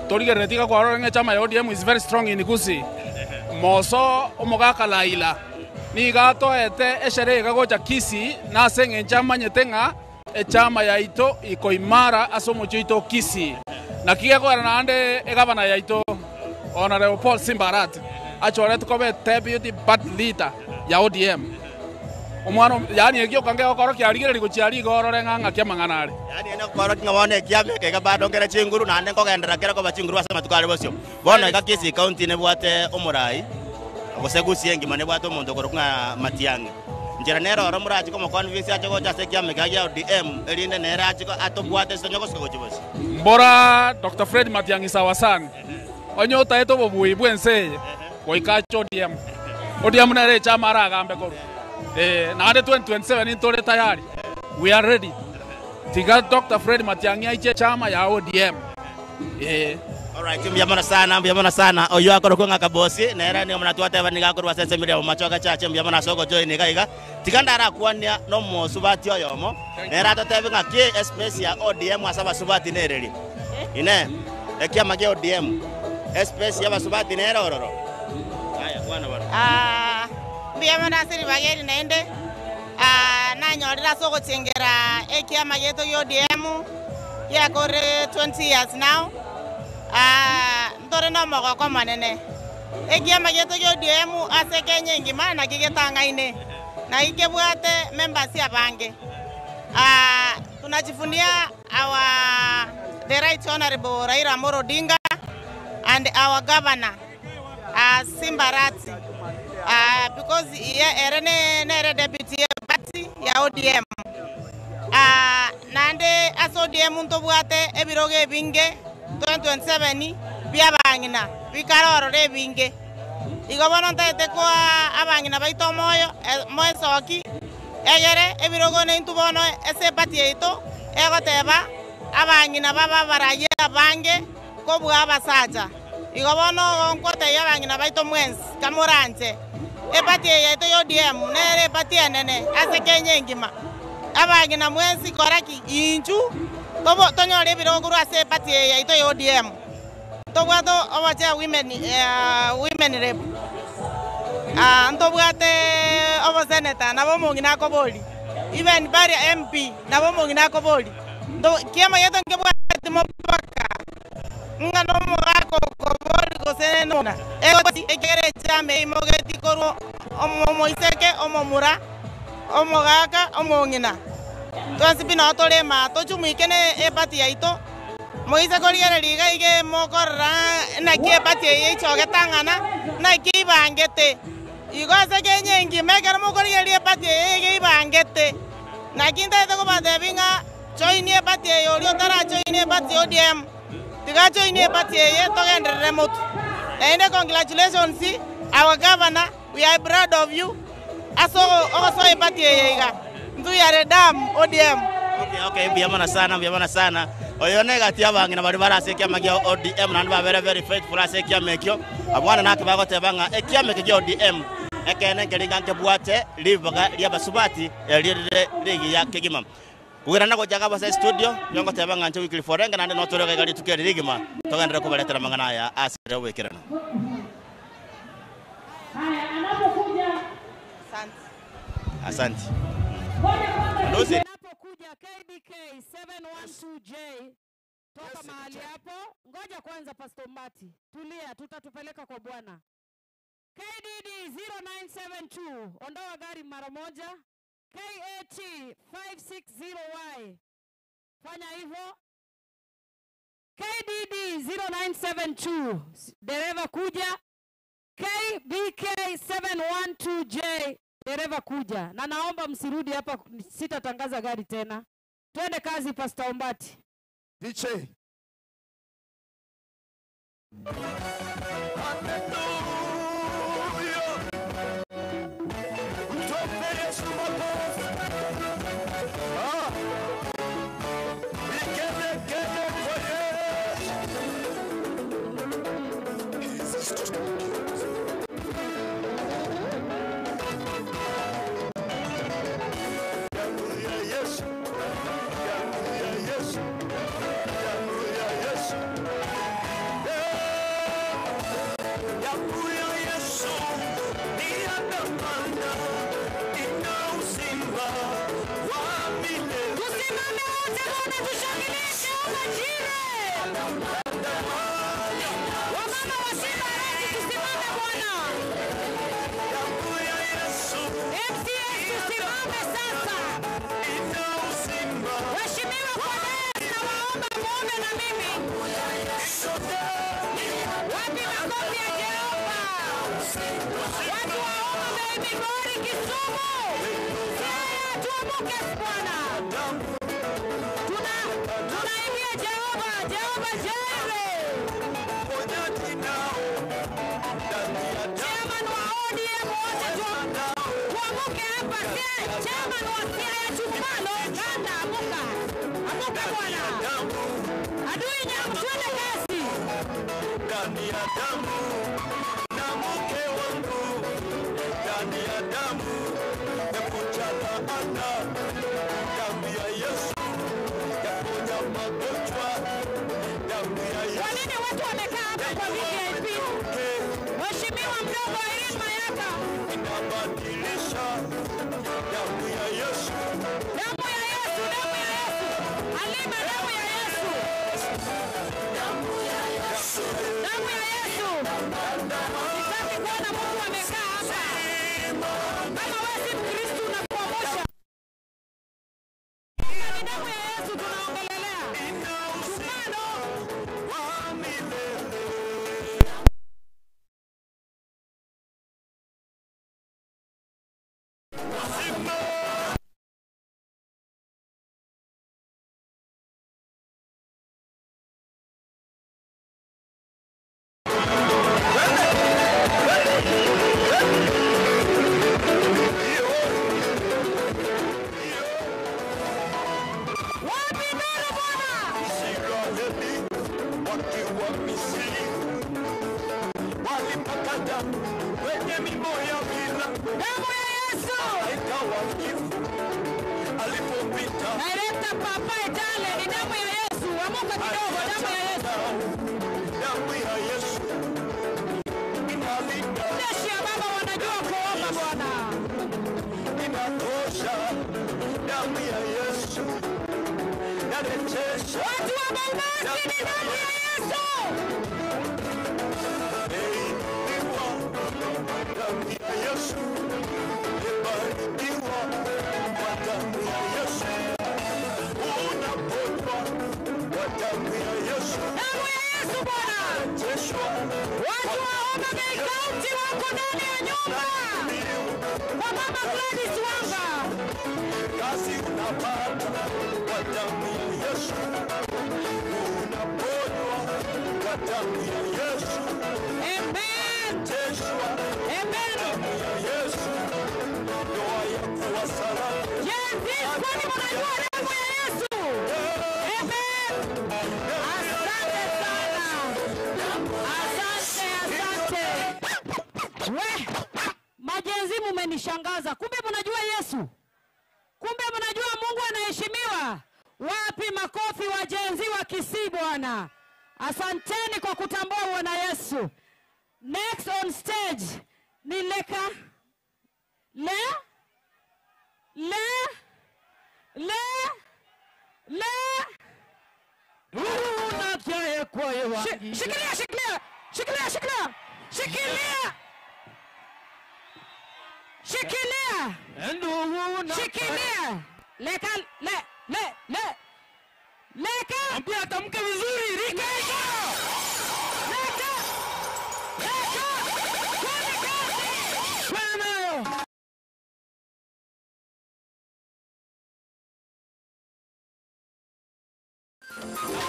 [SPEAKER 12] torigereretie iga kwarora ng'a echama ya ODM is very strong in Gusii. Moso omogaka Raila nigo atoete esherehe iga gocha Kisii nase eng'encho amanyete ng'a echama yaito iko imara ase omochie oito o Kisii. Naki gekogera naende egavana yaito Honourable Paul Simba Arati achoretwe koba deputy party leader ya ODM. Omwana yaani egioka ngegokorokia arigereria gochia aria igo orore ng'a ng'aki amang'ana are.
[SPEAKER 9] Yaani ere nokorokia ng'a bono ekiama eke iga bado nkere chinguru naende nkogenderera kere koba chinguru ase amatuko are bosio. Bono iga Kisii County nebwate omorai gose Gusii engima nebwate omonto okorokwa ng'a Matiang'i. Inchera nere oro morache komoconvince ache gocha ase ekiama ekiya gia ODM, erinde nere ache atobwate ase tonya gosuka gochia bosio.
[SPEAKER 12] Mbora Doctor Fred Matiang'i sawa sana. Onye otaete obobui bw'ense eye, goika ache ODM. ODM nere echama aragambe korwa. Eh, naende 2027 ntore tayari. We are ready. Tiga Doctor Fred Matiang'i aiche echama ya ODM. Ee.
[SPEAKER 9] Alright, mbuya mono sana, mbuya mono sana. Oyio akorokwa ng'a Kabosi, nere nigo buna twateba nigo akorwa ase ensemo eria Bomachoge Church, mbuya mono ase ogojoin iga iga. Tiga ndarakwania nomosubati oyomo, nere atotebie ng'a ki espace ya ODM ase abasubati nereri. Inee, ekiama kia ODM, espace y'abasubati nere ororo? Aya, kwana bono.
[SPEAKER 6] Ah, mbuya mono ase ribaga eri naende, ah, nanyorire ase ogochengera ekiama giaito gia ODM. Giakorire 20 years now, ntore nomogoko omonene. Ekiama giaito gia ODM ase Kenya engima naki getang'aine, naki kebwate members abange. Tunajivunia our the right honorable Raila Amolo Odinga and our governor Simba Arati because ere nere deputy ye party ya ODM. Naende.
[SPEAKER 13] ase ODM ntobwate ebirogo ebinge 2027 bia abang'ina bikare ororo ebinge. Igo bono ntagete koa abang'ina baito omoyo moesoki egere ebirogo naintwe bono ase eparty yaito egoteba abang'ina babe abarayia abange kobua abasacha. Igo bono igo nkotebia abang'ina baito mwensi kamoranche eparty eye yaito ya ODM nere eparty enene ase Kenya engima. Abang'ina mwensi kora ki? Inchu tobo tonyore ebirogo korwa ase eparty eye yaito ya ODM. Ntobwate obochia women women rep, ntobwate obosenator nabo omong'ina akobori, even baria MP nabo omong'ina akobori. Nto kiama giaito nkebwati mopaka ng'a na omogaka okobori gose nomong'ina. Egochi ekiagera echama eimogeti korwa omoiseke, omomura, omogaka, omong'ina. Twensi pi noo tore imaa tochumuike ne eparty yaito. Moise korigereria iga iga mokorora naki eparty eye eichogete ang'ana, naki eibangete. Igo ase Kenya engima ekero mokorigereria eparty eye iga eibangete. Naki ntagete kobatebia ng'a join eparty eye oria otarajoin eparty ya ODM, tiga ajoin eparty eye togenderere motwe. Naende congratulations our governor, we are proud of you ase ogosoa eparty eye iga. Intwe we are damu ODM.
[SPEAKER 9] Okay, okay, mbuya mono sana, mbuya mono sana. Oyo ne egati y'abang'ina baria bare ase ekiama gia ODM naende babere very faithful ase ekiama ekio. Abwo naki bagoteba ng'a ekiama eke gia ODM ekeene nkeri ng'a nkebwate ribaga ri'abasubati erio rire rigiya kegima. Kogera gocha iga ase estudio, nigo ngoteba ng'a inche Wycliffe Orenge naende notore iga rituko eri rigima togenderere kobaretera amang'ana aya ase oboikeranu. Asante. Ndosi.
[SPEAKER 1] Anapokuja KDK 712J toka mahali hapo. Ngoja kwanza, Pastor Mbati, tulia, tutatupeleka kwa Bwana. KDD 0972 ondoa gari mara moja. KAT 560Y fanya hivyo. KDD 0972 dereva kuja. KBK 712J dereva kuja, na naomba msirudi hapa, sitatangaza gari tena. Twende kazi, Pastor Ombati.
[SPEAKER 14] DJ.
[SPEAKER 1] Tusimame wote Bwana, tushangilie Jehova Jireh. Wamama wa Simba Arati, tusimame Bwana. MCS tusimame sasa. Waheshimiwa kwa dais, nawaomba muombe na mimi. Wapi makofi ya Jehova? Watu wa Homa Bay, Migori, Kisumu, Siaya, tuamuke Bwana. Tunaimbia Jehova, Jehova Jireh. Chairman wa ODM wote tuamuke hapa. Chairman wa Siaya Chupano, Kanda, amuka. Amuka bwana. Adui nyamu, twende kazi.
[SPEAKER 4] Ndani ya damu na mke wangu, ndani ya damu yakuja laana, damu ya Yesu yaponya magonjwa, damu ya Yesu.
[SPEAKER 1] Kwa nini watu wamekaa hapa kwa VIP? Mheshimiwa mdogo Irene Mayaka.
[SPEAKER 4] Inabadilisha damu ya Yesu.
[SPEAKER 1] Damu ya Yesu, damu ya Yesu. Halima, damu ya Yesu. Damu ya Yesu. Damu ya Yesu. Sitaki kuona mtu amekaa hapa. Kama wewe si Mkristo unakuamsha. Ni damu ya Yesu tunaongelelea. Chupano.
[SPEAKER 4] Kwenye mimo ya milango.
[SPEAKER 1] Damu ya Yesu.
[SPEAKER 4] Malaika wa kifo alipopita.
[SPEAKER 1] Director Papa Etale, ni damu ya Yesu. Amuka kidogo, damu ya Yesu.
[SPEAKER 4] Damu ya Yesu inalinda.
[SPEAKER 1] Jeshi ya baba wanajua kuomba Bwana.
[SPEAKER 4] Inatosha. Damu ya Yesu yarejesha.
[SPEAKER 1] Watu wa Bombasi, ni damu ya Yesu.
[SPEAKER 4] Imeinuliwa. Damu ya Yesu imebarikiwa kwa damu ya Yesu. Unaponywa kwa damu ya Yesu.
[SPEAKER 1] Damu ya Yesu Bwana.
[SPEAKER 4] Unarejeshwa
[SPEAKER 1] Watu wa Homa Bay County wako ndani ya nyumba. Kwa Mama Gladys Wanga.
[SPEAKER 4] kazi unapata kwa damu ya Yesu. Unaponywa kwa damu ya Yesu.
[SPEAKER 1] Amen.
[SPEAKER 4] Rejeshwa
[SPEAKER 1] Amen.
[SPEAKER 4] damu ya Yesu. Ndoa yako wa salama.
[SPEAKER 1] Yes, kwani mnajua damu ya Yesu? Amen. Asante sana. Asante, asante. We, majenzi mumenishangaza. Kumbe mnajua Yesu. Kumbe mnajua Mungu anaheshimiwa. Wapi makofi wajenzi wa Kisii bwana. Asanteni kwa kutambua Bwana Yesu. Next on stage ni Leka Le Le Le Le Shikilia, shikilia, shikilia, shikilia, shikilia, shikilia, shikilia. Leka, le, le, le, leka.
[SPEAKER 8] Ambia atamke vizuri, rika.
[SPEAKER 1] Leka, leka, twende kazi.
[SPEAKER 8] Twende nayo.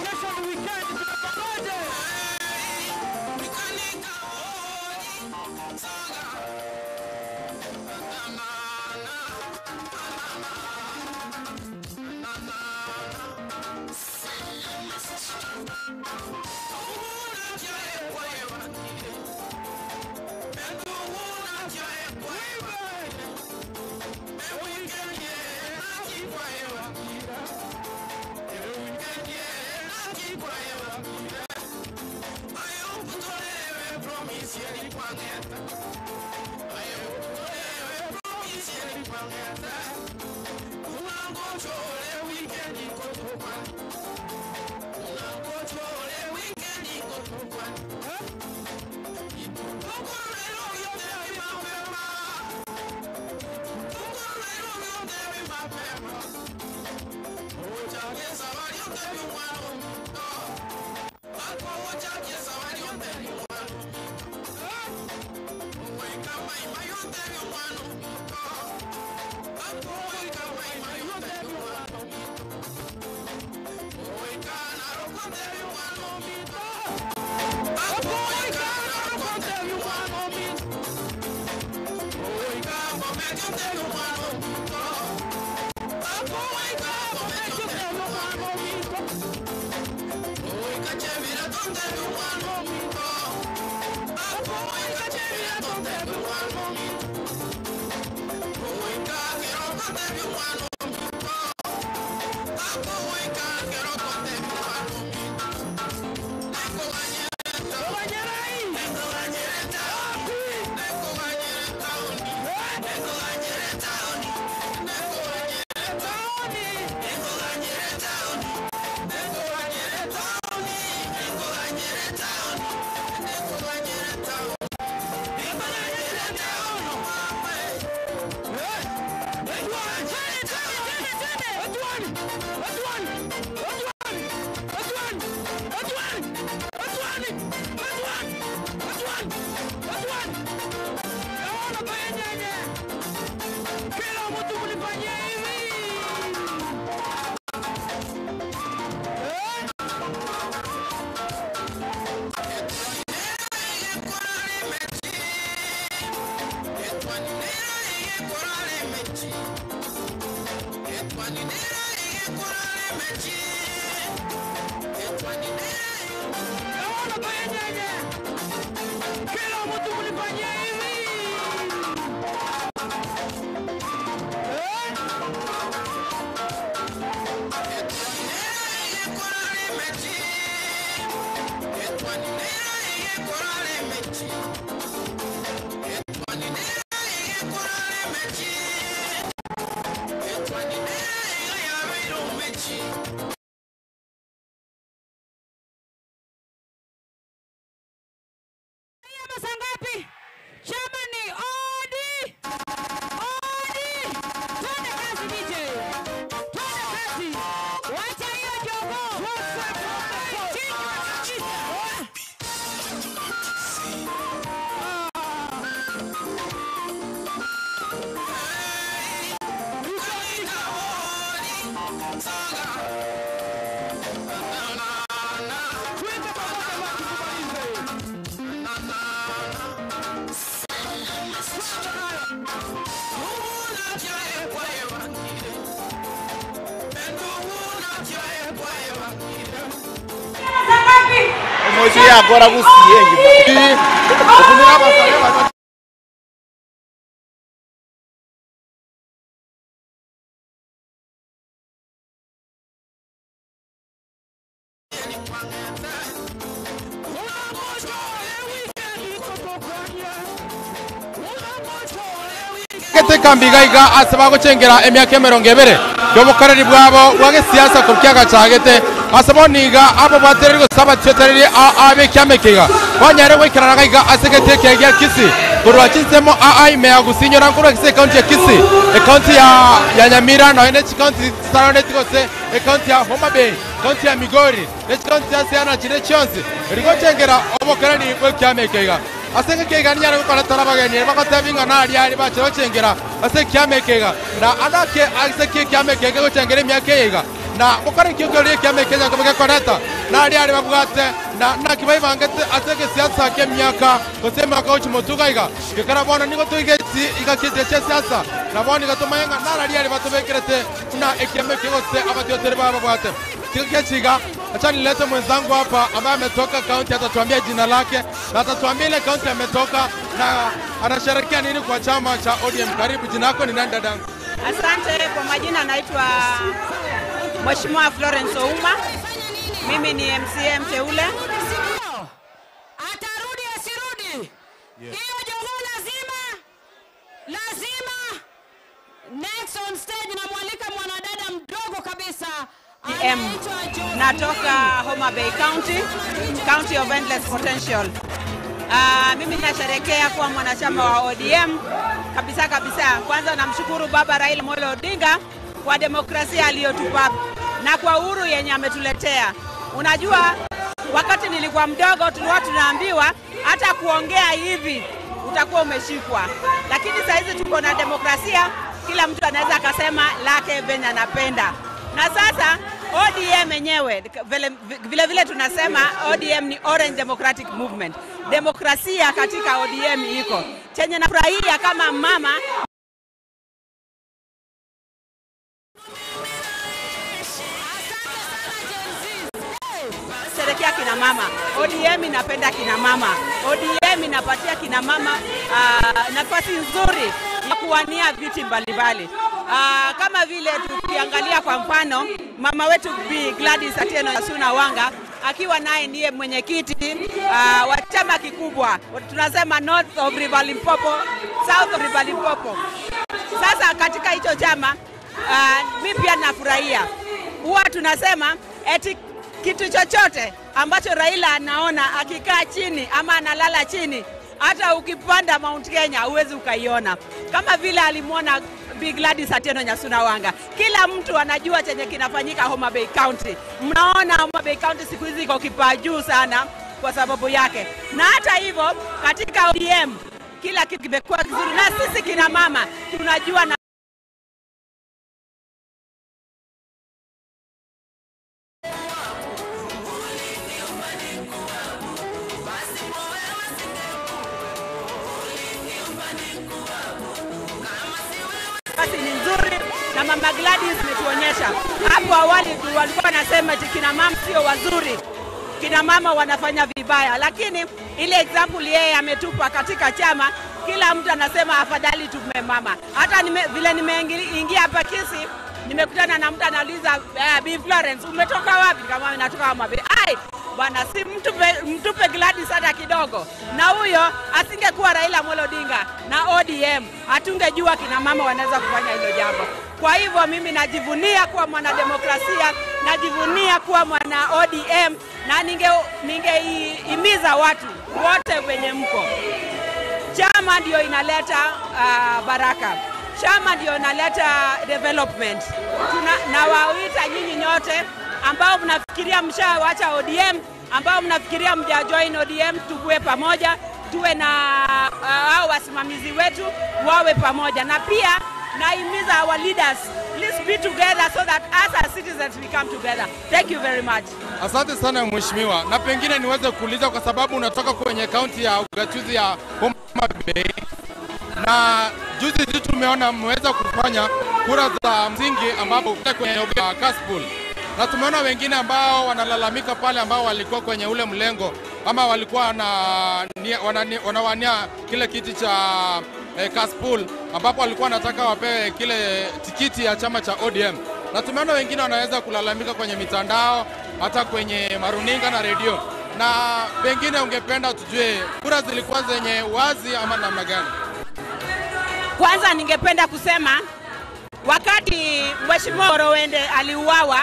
[SPEAKER 8] Kesho ni weekend, tunapangaje?
[SPEAKER 4] Hey!
[SPEAKER 1] Pesa ngapi? Jamani, odi! Odi! Twende kazi DJ. Twende kazi. Wacha hiyo jogoo. Chinjwa kabisa.
[SPEAKER 9] Omochi yakora gusie ngima.
[SPEAKER 14] Gete kambiga iga ase bagochengera emiaka emerongo ebere yobokoreri bwabo bwa gesiasa korukia gachagete ase bono iga abo bwatereri gose abatiotereri abe iga banyare goikerana iga ase gete eke gia Kisii korwa chinsemo aa Gusii nyora nkorwa gese ekaunti ya Kisii, ekaunti ya Nyamira nonya ne chikaunti chisaraneti gose ekaunti ya Homa Bay, ekaunti ya Migori ne chikaunti chiasiana chire chionsi rigochengera obokoreri bwa ekiama eke iga ase ng'eke iga ninyare gokoretera abageni bagoteba ing'ana aria ari bachire gochengera ase ekiama eke iga na anake ase ki ekiama eke gegochengera emiaka eye iga na bokore ekio keria ekiama eke nyankobe gekoreta na aria ari babwate na naki baibangete ase egesiasa kia emiaka gose emiaka gochi motuga iga gekera bono nigo toigeti iga kitie chia siasa na bono iga tomanye ng'a nara aria ari batobekerete buna ekiama eke gose abatiotere baba babwate Kiga acha nilete mwenzangu hapa ambaye ametoka kaunti, atatuambia jina lake na atatuambia ile kaunti ametoka na anasherehekea nini kwa chama cha ODM. Karibu, jina lako ni nani dadangu?
[SPEAKER 15] Asante kwa majina, naitwa Mheshimiwa Florence Ouma. Mimi ni MCA mteule.
[SPEAKER 1] Atarudi asirudi? Hiyo jogoo lazima lazima. Next on stage namwalika mwanadada mdogo kabisa
[SPEAKER 15] M. Natoka Homa Bay County, County of Endless Potential. Mimi nasherehekea kuwa mwanachama wa ODM kabisa kabisa. Kwanza namshukuru Baba Raila Amolo Odinga kwa demokrasia aliyotupa na kwa uhuru yenye ametuletea. Unajua, wakati nilikuwa mdogo tulikuwa tunaambiwa hata kuongea hivi utakuwa umeshikwa, lakini saa hizi tuko na demokrasia, kila mtu anaweza akasema lake venye anapenda. Na sasa ODM yenyewe vile, vile vile tunasema ODM ni Orange Democratic Movement. Demokrasia katika ODM iko. Chenye nafurahia kama mama sherekea kina mama. ODM inapenda kina mama. ODM inapatia kina mama nafasi nzuri ya kuwania viti mbalimbali. Kama vile tukiangalia kwa mfano mama wetu Bi Gladys Atieno Nyasuna Wanga akiwa naye ndiye mwenyekiti wa chama kikubwa tunasema North of River Limpopo, South of River Limpopo. Sasa katika hicho chama mi pia nafurahia, huwa tunasema eti kitu chochote ambacho Raila anaona akikaa chini ama analala chini, hata ukipanda Mount Kenya huwezi ukaiona, kama vile alimwona Bi Gladys Atieno Nyasuna Wanga. Kila mtu anajua chenye kinafanyika Homa Bay County. Mnaona Homa Bay County siku hizi iko kipaa juu sana kwa sababu yake, na hata hivyo katika ODM kila kitu kimekuwa kizuri, na sisi kina mama tunajua na nafasi ni nzuri na mama Gladys ametuonyesha. Hapo awali tu walikuwa wanasema eti kina mama sio wazuri, kina mama wanafanya vibaya, lakini ile example yeye ametupa katika chama, kila mtu anasema afadhali tume mama. Hata vile nimeingia hapa Kisii, Nimekutana na mtu anauliza, Bi Florence, umetoka wapi? Nikamwambia natoka Homa Bay. Ai bwana, si mtupe Gladys hata kidogo. Na huyo asingekuwa Raila Amolo Odinga na ODM, hatungejua kina mama wanaweza kufanya hilo jambo. Kwa hivyo mimi najivunia kuwa mwanademokrasia, najivunia kuwa mwana ODM, na ningeihimiza watu wote wenye mko chama ndio inaleta baraka, chama ndio inaleta development. Nawaita nyinyi nyote ambao mnafikiria mshawacha ODM, ambao mnafikiria mja join ODM, tukue pamoja, tuwe na hao wasimamizi wetu wawe pamoja, na pia nahimiza our leaders, please be together so that us as citizens we come together. Thank you very much.
[SPEAKER 14] Asante sana mheshimiwa, na pengine niweze kuuliza kwa sababu unatoka kwenye kaunti ya ugatuzi ya Homa Bay, na juzi tu tumeona mmeweza kufanya kura za msingi ambapo kwenye Kasipul, na tumeona wengine ambao wanalalamika pale ambao walikuwa kwenye ule mlengo ama walikuwa wanawania kile kiti cha Kasipul ambapo walikuwa wanataka wapewe kile tikiti ya chama cha ODM, na tumeona wengine wanaweza kulalamika kwenye mitandao hata kwenye maruninga na redio, na pengine ungependa tujue kura zilikuwa zenye wazi ama namna gani?
[SPEAKER 15] Kwanza ningependa kusema wakati Mheshimiwa Orowende aliuawa,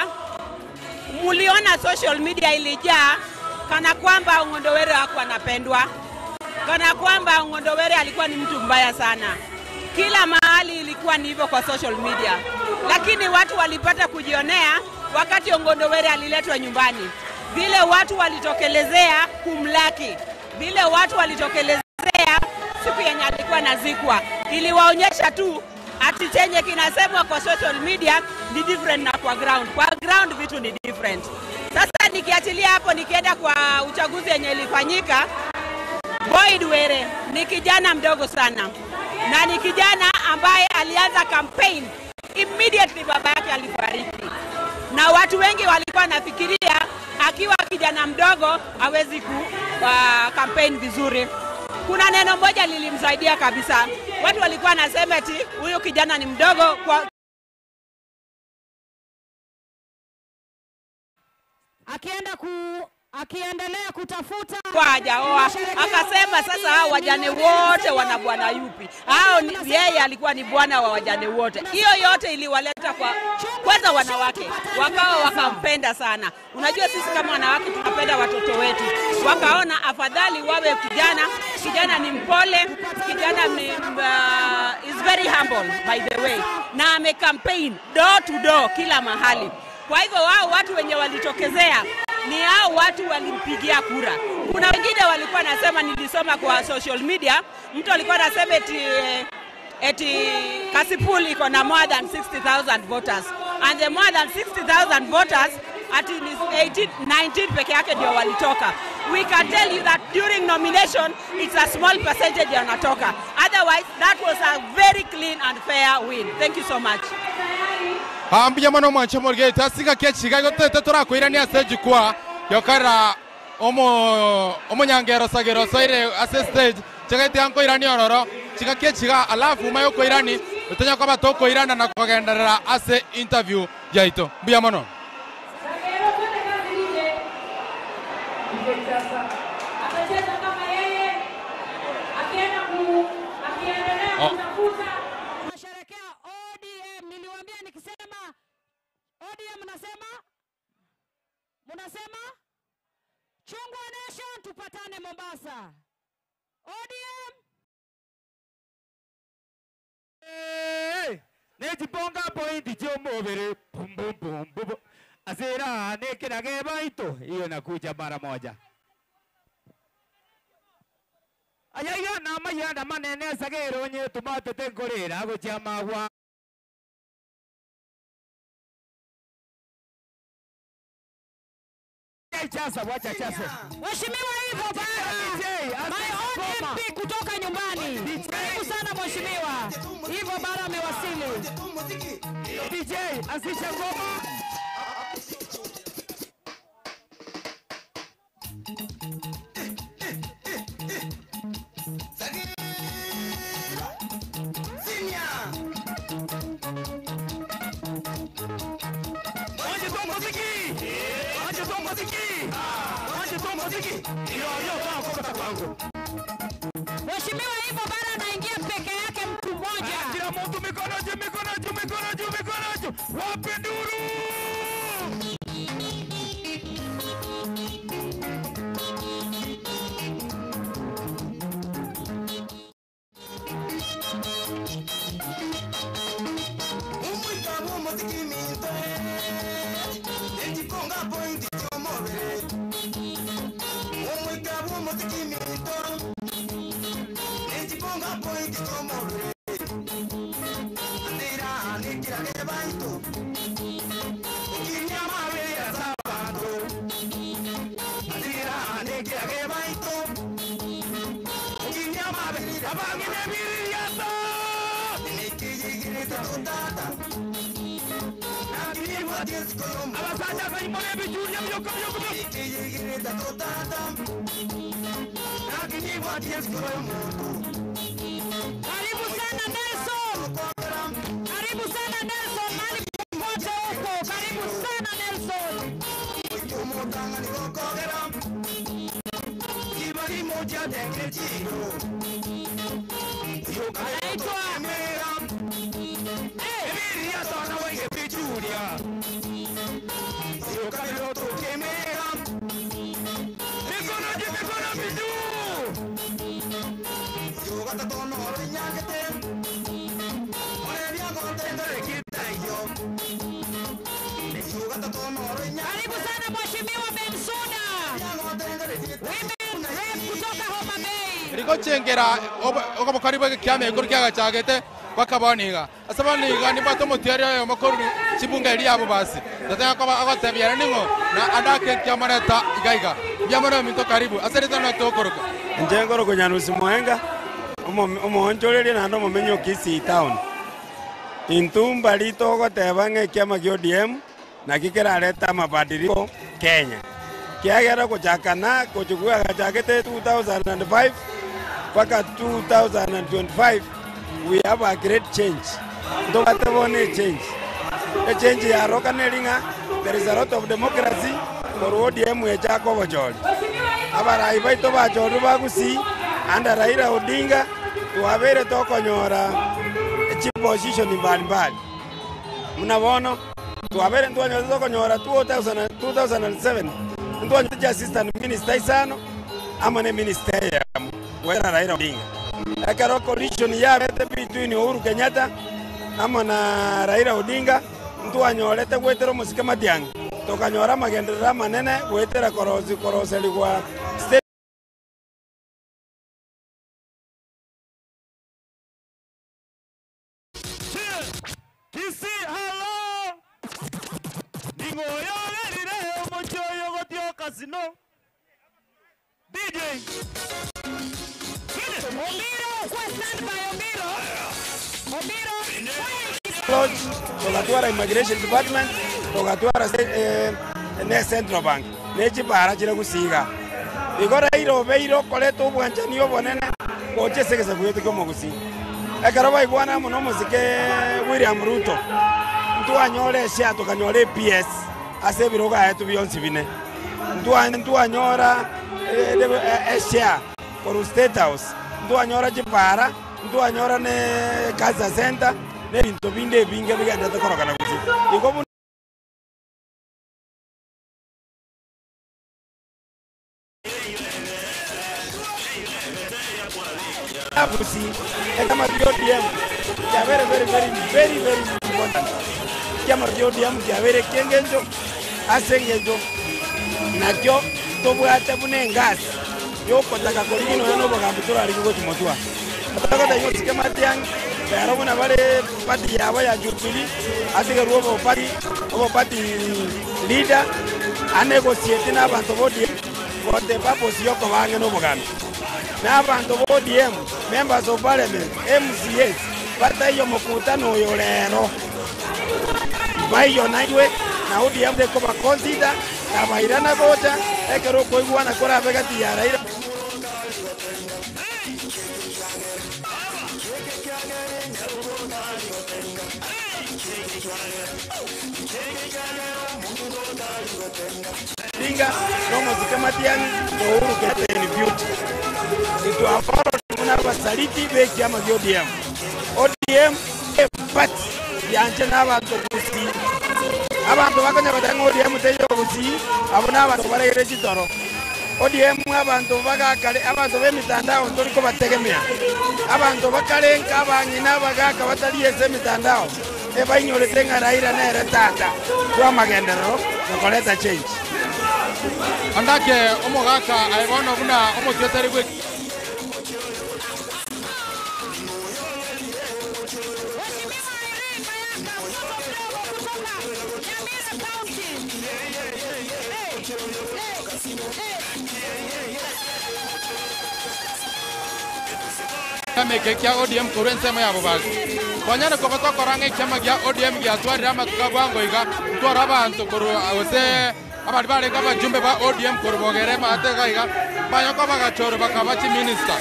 [SPEAKER 15] muliona social media ilijaa kana kwamba Ong'ondo Were hakuwa anapendwa, kana kwamba Ong'ondo Were alikuwa ni mtu mbaya sana. Kila mahali ilikuwa ni hivyo kwa social media, lakini watu walipata kujionea wakati Ong'ondo Were aliletwa nyumbani, vile watu walitokelezea kumlaki, vile watu walitokelezea siku yenye alikuwa nazikwa, iliwaonyesha tu ati chenye kinasemwa kwa social media ni different na kwa ground. Kwa ground vitu ni different. Sasa nikiachilia hapo, nikienda kwa uchaguzi yenye ilifanyika, Boyd Were ni kijana mdogo sana na ni kijana ambaye alianza campaign immediately baba yake alifariki, na watu wengi walikuwa nafikiria akiwa kijana mdogo hawezi ku campaign vizuri. Kuna neno moja lilimsaidia kabisa. Watu walikuwa wanasema eti huyu kijana ni mdogo kwa
[SPEAKER 1] akiendelea kutafuta
[SPEAKER 15] kwa hajaoa, akasema sasa hao wajane wote wana bwana yupi? Hao yeye alikuwa ni bwana wa wajane wote. Hiyo yote iliwaleta kwa kwanza wanawake wakawa wakampenda sana. Unajua sisi kama wanawake tunapenda watoto wetu, wakaona afadhali wawe kijana. Kijana ni mpole, kijana ni, is very humble by the way, na ame campaign door to door kila mahali. Kwa hivyo wao watu wenye walitokezea ni hao watu walimpigia kura. Kuna wengine walikuwa nasema, nilisoma kwa social media, mtu alikuwa anasema eti Kasipul iko na more than 60,000 voters and the more than 60,000 voters ati ni 18, 19 peke yake ndio walitoka. We can tell you that during nomination it's a small percentage wanatoka. Otherwise that was a very clean and fair win. Thank you so much.
[SPEAKER 14] Ambia mwana mwanche morgete asiga kechiga gotete torakwirania ase jukwaa yokara omo omonyangero sagero soire ase stage chigete ankoirani ororo chiga kechiga alafu mayo koirani utonya kwaba tokoirana na kogenderera ase interview yaito mbuya mono.
[SPEAKER 1] Atacheza kama yeye akiendelea kutafuta. Tunasherehekea ODM. Niliwaambia nikisema ODM mnasema Chungwa Nation, tupatane Mombasa. ODM.
[SPEAKER 8] Nejiponga pointi chomobere bum bum bum bum asira nekirage baito hiyo nakuja mara moja. Ayayo na mayanda manene sagero nye tumatete nkorera gochia magwa. Chasa wacha chasa.
[SPEAKER 1] Mheshimiwa hivyo bana. My own MP kutoka nyumbani. Karibu sana mheshimiwa. Hivyo bara amewasili.
[SPEAKER 8] DJ anzisha ngoma.
[SPEAKER 1] Mheshimiwa hivyo bado anaingia peke yake mtu mmoja.
[SPEAKER 8] Kila mtu mikono juu, mikono juu, mikono juu, mikono juu. Wapi nduru?
[SPEAKER 1] Karibu sana Nelson. Karibu sana Nelson mahali popote huko. Karibu sana Nelson. Anaitwa Karibu sana Mheshimiwa Bensuda. Women rep kutoka Homa Bay.
[SPEAKER 14] rigochengera obokari bwa kiama igoro kiagachagete bakaboniga ase boniga nibwate omotiari oyomo korwa chibunga eria abo basi totega agotebiana ning'o na andake kiamoneta iga iga biamono minto karibu ase rito notokoroka
[SPEAKER 16] Inche ngoroko Nyanusi Mwenga omoonchoreria naende omomenyi o Kisii town. Intumba ritogoteba ng'a ekiama kia ODM naki kerareta amabadiliko Kenya. Kiagera gochakana gochukua gachakete 2005 mpaka 2025 we have a great change. Ntobate bono echange. Echange yaroka neri ng'a there is a lot of democracy korwa ODM echaka obochori. Abarai baito bachorire ba Gusii under Raila Odinga twabere tokonyora chiposition mbalimbali. Muna bono twabere ntwanyora tokonyora 2000 2007 ntwanyora chi assistant minister isano amo ne minister eyemo wera Raila Odinga. Ekero coalition yabete between Uhuru Kenyatta amo na Raila Odinga ntwanyorete gwetera omosike Matiang'i tokanyora amagenderero amanene gwetera korosi koroserigwa state
[SPEAKER 8] Kisii hello. Ningoyogerire omochoyo gotioka sino. DJ.
[SPEAKER 1] Obiro kwa standby Obiro. Obiro.
[SPEAKER 16] Lodge, togatwara immigration department togatwara ne central bank ne chibara chire gusiga igo Raila obeire okoreta obwanchani obonene gocha ase egesaku gietu kia omogusii ekero baigwana amo na omosike William Ruto ntwanyora eshare tokanyora eps ase ebirogo ayetu bionsi bine ntwanyora eshare korwa state house ntwanyora chibara ntwanyora ne cancer center nebinto binde ebinge bigendete korokana gusii igo buna Gusii ekiama kia ODM kiabere very very very very important ekiama kia ODM kiabere kiengencho ase engencho nakio tobwate buna engasi yokotaka korigi nonya na obogambi torarigi gochimotwa togotebia osike Matiang'i rero buna bare party yabo ya Jubilee atigerwe obopati obopati leader anegotiate na abanto ba ODM for the purpose yokobange na obogambi na abanto ba ODM members of parliament MCAs bataiyo mokutano oyo rero baiyo naitwe na ODM tekobaconsider na bairana gocha ekero okoigwana korabe gati ya Raila. Odinga, na omosike Matiang'i, na Uhuru Kenyatta in future. Intwabarorire buna abasaliti b'ekiama gia ODM. ODM eparty yanche nabanto gusii. Abanto bakonya goteba ng'a ODM teiyo gusii, abwo nabanto baraire chitoro. ODM abanto bagakare, abanto b'emitandao ntori kobategemea. Abanto bakare nka abang'ina abagaka batari ase emitandao, ebainyorete ng'a Raila nere tata bw'amagenderero na koreta change.
[SPEAKER 14] Andake omogaka aye bono buna omotweteri bwe. Ekiama eke kia ODM korwa ensemo ya bobasi. Twanyare koba tokora ng'a ekiama gia ODM giatwarire amatuko a bwango iga, ntware abanto korwa gose abaria barenge abajumbe ba ODM korwa bogere maate iga iga, banya koba bagachorwa bakaba chiminista.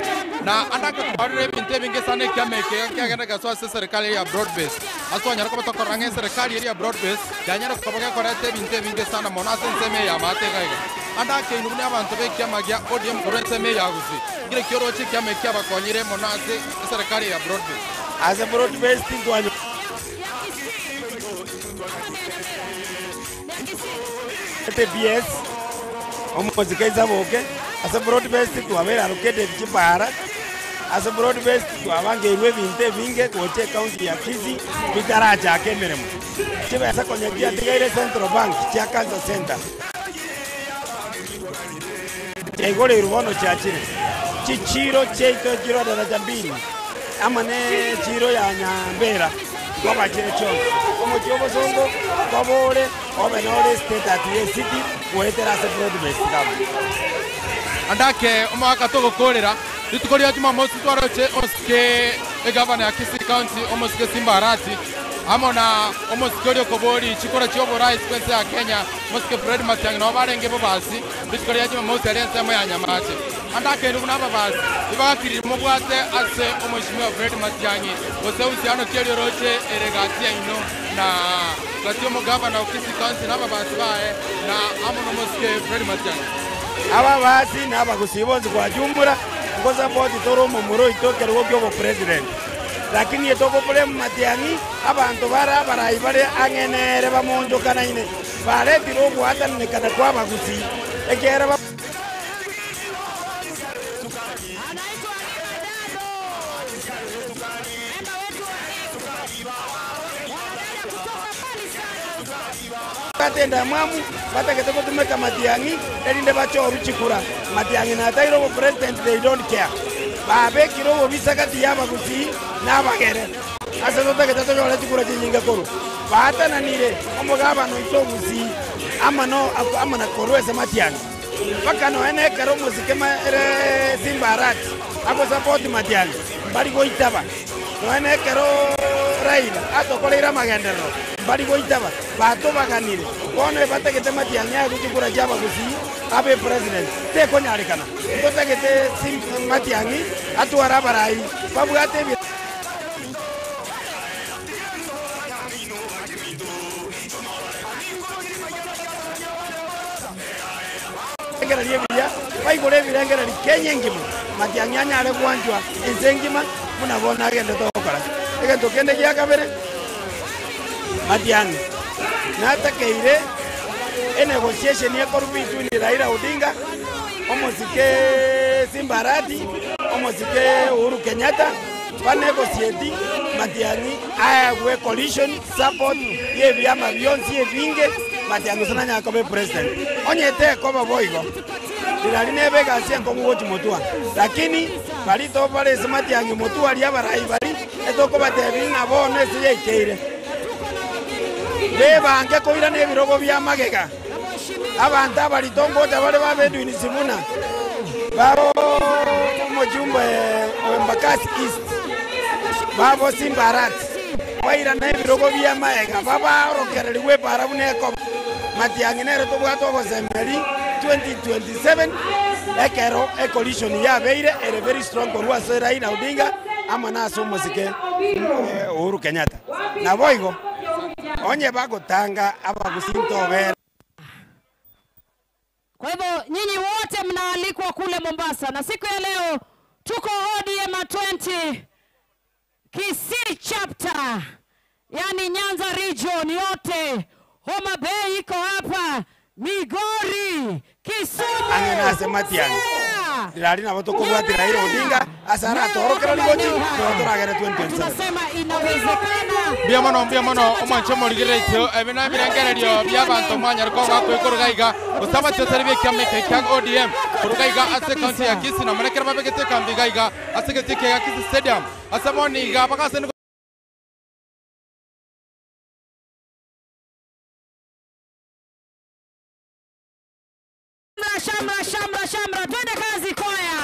[SPEAKER 14] Na ande ake twarorire ebinto ebinge sana ekiama eke iga kiagenda gegasoa ase eserekari eye ya broad base. Ase twanyare koba tokora ng'a eserekari eria ya broad base yanyare koba gekoreta ebinto ebinge sana mono ase ensemo eye ya maate iga iga. Ande ake inwe buna abanto b'ekiama gia ODM korwa ensemo eye ya Gusii, nkere ki oroche ekiama eki kiabakonyire mono ase eserekari eye ya broad base?
[SPEAKER 16] Ase broad base tintwanyora. TBS, omosike Isaboke, ase broad based twabeire allocated chipara, ase broad based twabangeirwe ebinto ebinge gocha ecounty ya Kisii bitarachaka emeremo. Chibesa konya chiatigaire Central Bank chia Cancer Centre chiaigoreirwe bono chiachire. Chichiro chiaito chiro daraja mbili amo ne echiro ya Nyambera nkoba chire chionsi. Omochie obosongo nkoba ore obe nore status ye city goetera ase broad based government.
[SPEAKER 14] Andake omogaka togokoorera, rituko ria Jumamosi twaroche omosike egavana ya Kisii County omosike Simba Arati amo na omosike oria okobori chikura chi'oborais bw'ense ya Kenya omosike Fred Matiang'i nabo barenge bobasi rituko ria Jumamosi aria ensemo ya Nyamache. Ande akeirwe buna ababasi tibagakiriri mobwate ase omweshimiwa Fred Matiang'i gose uhusiano ki eria oroche ere gati yaino na gati y'omogavana o Kisii County na ababasi baye na amo nomosike Fred Matiang'i.
[SPEAKER 16] Ababasi na abagusii bonsi gwachumbura, ngosapoti tore omomura oito ekerogo ki'obopresident. Lakini etogoblame Matiang'i, abanto bare abarai bare ang'e nere bamonchokanaine, baretire ogoatananekana kw'abagusii, ekiagera ba. Bwate endamwamu, batagete gotumeka matiang'i erinde bachorwe chikura. Matiang'i nataire obopresident they don't care. Babekire obobisa gati ya abagusii na abagere. Ase totagete tonyore chikura chinyinge korwa. Baatananire omogabana oito ogusii amo no amo na korwa ase matiang'i. Mpaka nonya nekero omosike ere Simba Arati agosapoti Matiang'i mbari goitaba. Nonya nekero Raila atokoreire amagenderero mbari goitaba. Batobaganire. Bono ebatagete Matiang'i aegwe chikura chi'abagusii abe president. Tekonyarekana. Ntotagete Matiang'i atware abarai babwate ebi. Ebirengererio ebiya, baigore ebirengererio Kenya engima, matiang'i anyare gwanchwa ense engima buna bono agenderete gokora. Egento kende gia kabere, matiang'i natakeire enegotiation ekorwa between Raila Odinga, omosike Simba Arati, omosike Uhuru Kenyatta, Banegosieti matiang'i aegwe coalition support y'ebiama bionsi ebinge, matiang'i gose nanyare koba epresident. Onye tekoba boigo, rirari nebe egasi enkong'u gochia motwa. Lakini baria tobare ase matiang'i motwe aria abarai baria, etokobatebia ng'a bono ase yaikeire. Bebange koirana ebirogo bia magega. Abanto abarito ngocha bare babe Edwin Sifuna, babo omochumba o Embakasi East, babo Simba Arati, bairana ebirogo bi'amaega, babaorokererigwe epaara buna ekoba. Matiang'i nere tobwate ogosemeria 2027 ekero ecoalition yabeire ere very strong korwa ase Raila Odinga amo na ase omosike Uhuru Kenyatta.
[SPEAKER 1] Ilikuwa kule Mombasa, na siku ya leo tuko ODM 20 Kisii chapter, yani Nyanza region yote, Homa Bay iko hapa, Migori, Kisumu,
[SPEAKER 16] Ang'e Matiang'i
[SPEAKER 1] Siaya.
[SPEAKER 16] Ndĩrarĩ nabo tũkũbwatĩra Raila Odinga ase aratorokera rigochi nigo toragere 2027.
[SPEAKER 1] Tunasema inawezekana.
[SPEAKER 14] Mbia mono mbia mono omwancho morigereretio ebi na ebirengererio bia abanto mwanyariko bakwikuruga iga gusaba tiotere bia kiama eke kia ODM kuruga iga ase county ya Kisii na manekera babegete kambi iga iga ase geti kia Kisii Stadium ase bono iga bakase
[SPEAKER 1] Shamra, shamra, shamra, shamra, twende kazi kwaya.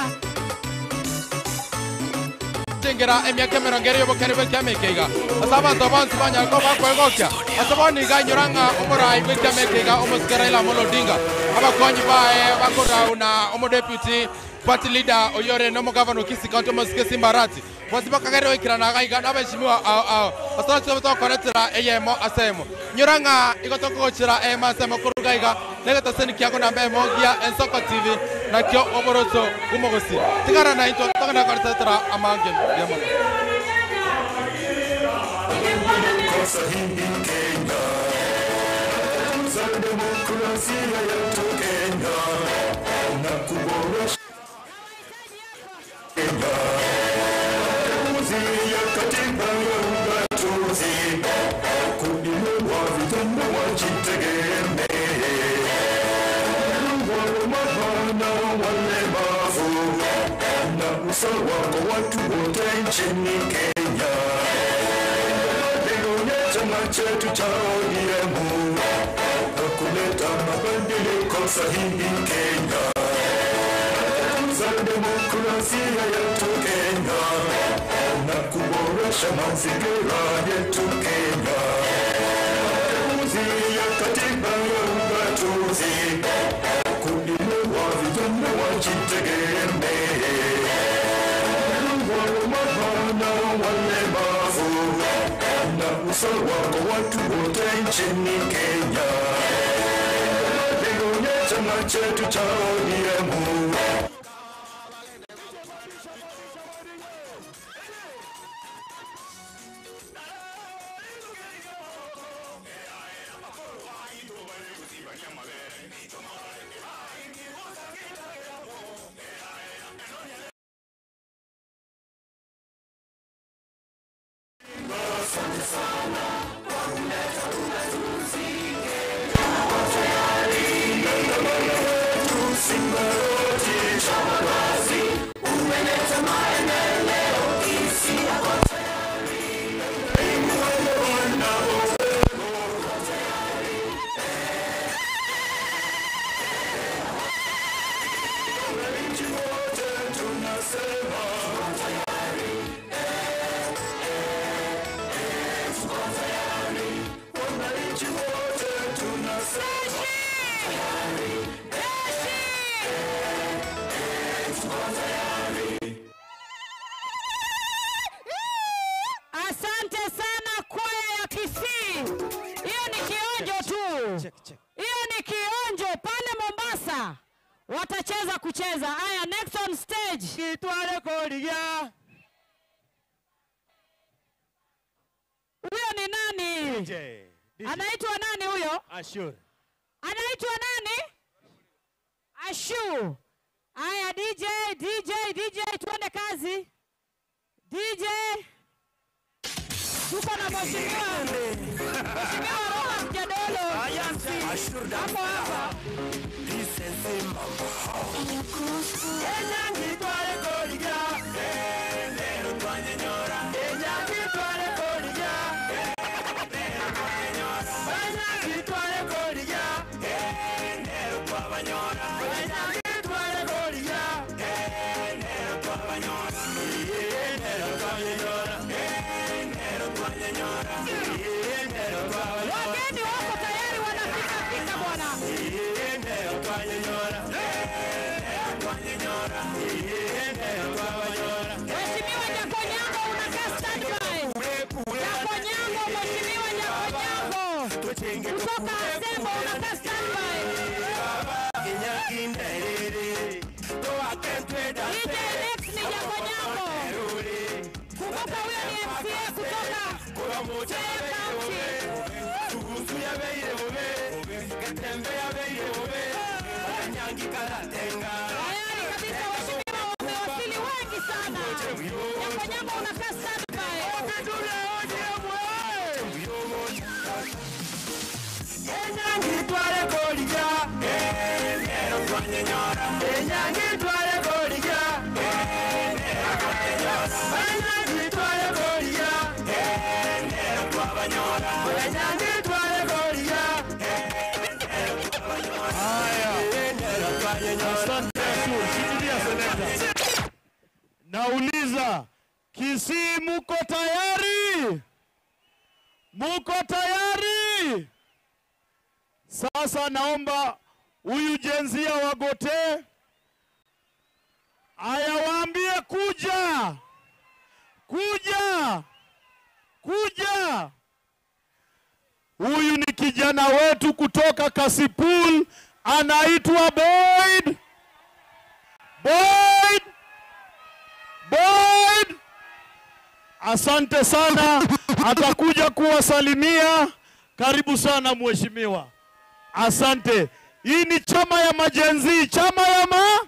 [SPEAKER 14] Chengera emiaka emirongo ere y'obokere bwa ekiama eke iga ase abanto bonsi banyariko bakwegokia ase bono iga inyorang'a omorai bwa ekiama eke iga omosike Raila Amolo Odinga abakonyi baye bakorauna omodeputy party leader oyore nomogavana o Kisii County omosike Simba Arati bonsi bakagere goikerana iga iga nabaheshimiwa ao ao ase nachio tokoretera eyemo ase emo nyorang'a igo tokogochera eyemo ase emo koruga iga negetaseni kiago namba emo gia Ensoko TV nakio oboroso bw'omogosi tigara naintwe togenda koretetera amange mbuya mono.
[SPEAKER 4] Sahihi Kenya, za demokrasia yetu Kenya na kuboresha Kenya, mageuzi ya katiba ya ugatuzi, kuinua vijana wajitegemee, walemavu na walemavu na usawa kwa watu wote nchini Kenya. Malengo ya chama chetu cha ODM na kuleta mabadiliko sahihi Kenya, za demokrasia yetu Kenya na kuboresha mazingira yetu Kenya, mageuzi ya katiba ya ugatuzi, kuinua vijana wajitegemee, walemavu na walemavu na usawa kwa watu wote nchini Kenya. Malengo ya chama chetu cha ODM.
[SPEAKER 1] Asante sana kwaya ya Kisii. Hiyo ni kionjo tu, hiyo ni kionjo. Pale Mombasa watacheza kucheza. Aya, next on stage
[SPEAKER 8] Kitwale Korigia.
[SPEAKER 1] Huyo ni nani?
[SPEAKER 8] DJ, DJ.
[SPEAKER 1] Anaitwa nani huyo?
[SPEAKER 8] Ashur.
[SPEAKER 1] Anaitwa nani? Ashu. Aya, DJ, DJ, DJ, tuende kazi. DJ, tuko na mheshimiwa Mheshimiwa Robert Jadolo hapo hapa. Wageni wako tayari wanafika fika bwana. Mheshimiwa Nyakonyango unakaa standby. Nyakonyango, Mheshimiwa Nyakonyango kutoka Asembo unakaa standby. DJ next ni Nyango Nyango. Kumbuka huyo ni MCA kutoka Siaya County. Tayari kabisa waheshimiwa wamewasili wengi sana. Nyango Nyango unakaa standby.
[SPEAKER 17] Asante Ashur, shikilia seneta. Nauliza, Kisii muko tayari? Muko tayari? Sasa naomba huyu jenzia wagote ayawaambie kuja, kuja, kuja. Huyu ni kijana wetu kutoka Kasipul, anaitwa Boyd. Boyd, Boyd, asante sana, atakuja kuwasalimia. Karibu sana mheshimiwa, asante. Hii ni chama ya majenzi, chama ya ma,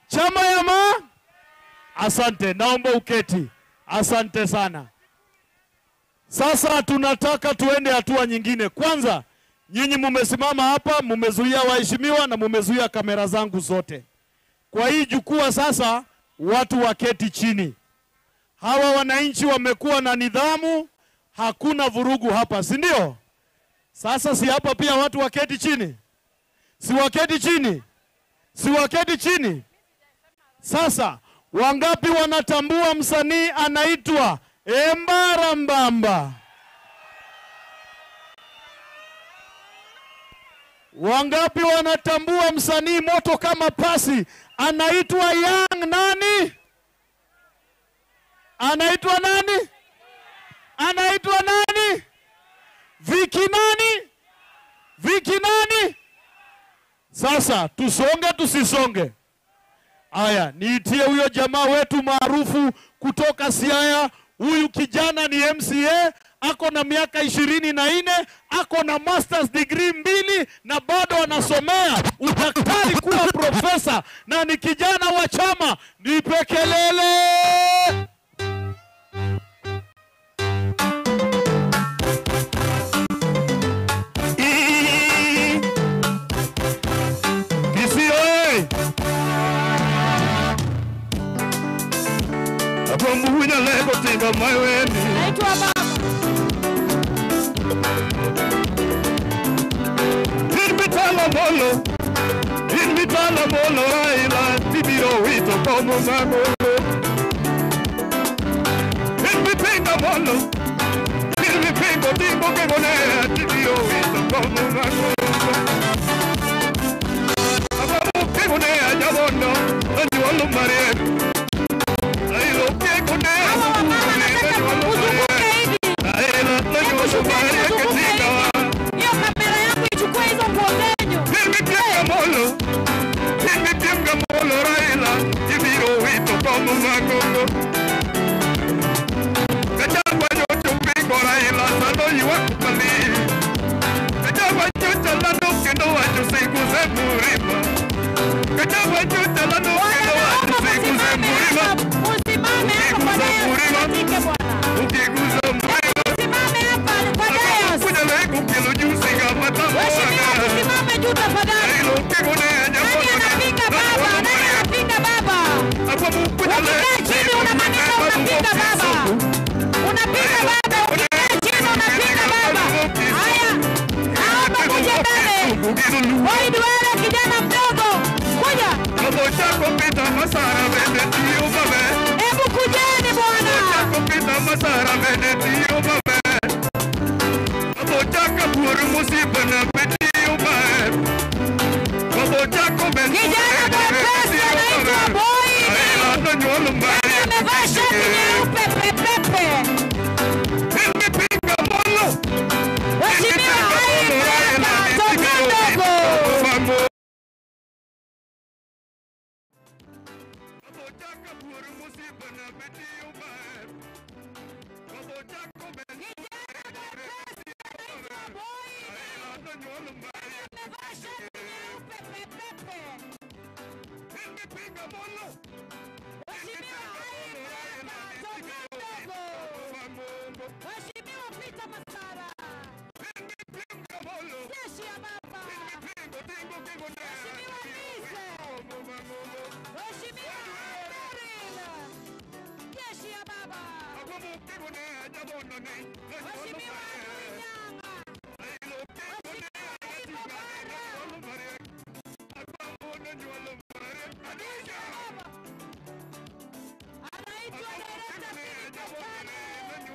[SPEAKER 17] chama ya ma. Asante, naomba uketi. Asante sana. Sasa tunataka tuende hatua nyingine. Kwanza, nyinyi mumesimama hapa, mumezuia waheshimiwa na mumezuia kamera zangu zote. Kwa hii jukwaa sasa, watu waketi chini. Hawa wananchi wamekuwa na nidhamu, hakuna vurugu hapa, si ndio? Sasa si hapa pia watu waketi chini? Si waketi chini? Si waketi chini? Sasa wangapi wanatambua msanii anaitwa Embara Mbamba? Wangapi wanatambua msanii moto kama pasi anaitwa Young nani? Anaitwa nani? Anaitwa nani? Viki nani? Viki nani? Sasa tusonge tusisonge? Aya, niitie huyo jamaa wetu maarufu kutoka Siaya. Huyu kijana ni MCA, ako na miaka 24, ako na masters degree 2 na bado anasomea udaktari kuwa profesa, na ni kijana wa chama. Nipe kelele! Kisii oye!
[SPEAKER 1] Naitwa baba.
[SPEAKER 17] Molo, in mitala molo Raila, tibiro wito komo magolo. In mipinga molo, in mipingo timbo kegone, tibiro wito komo magolo. Abamu kegone ajabono, anjualo marie. Ailo kegone,
[SPEAKER 1] Uzunguke hivi. Hebu shukeni mzunguke hivi. Hiyo kamera yangu ichukue hizo nguo zenyu. Usimame hapo kwa dais, usikatike bwana. Usimame hapa kwa dais. Mheshimiwa, tusimame juu tafadhali. Nani anapinga baba? Nani anapinga baba? Ukikaa chini unamaanisha unapinga baba. Unapinga baba, ukikaa chini unapinga baba. Haya, naomba kuja mbele. Boyd wewe kijana mdogo, kuja. Hebu kujeni bwana. Kijana mwepesi anaitwa Boyd. Nani amevaa shati nyeupe pepepe? Mheshimiwa Ali Mraka, toka ndogo. Mheshimiwa Peter Masara. Jeshi ya baba. Mheshimiwa Lise. Mheshimiwa Beryl. Jeshi ya baba. Mheshimiwa Adui Nyang'a. Anaitwa Director Philip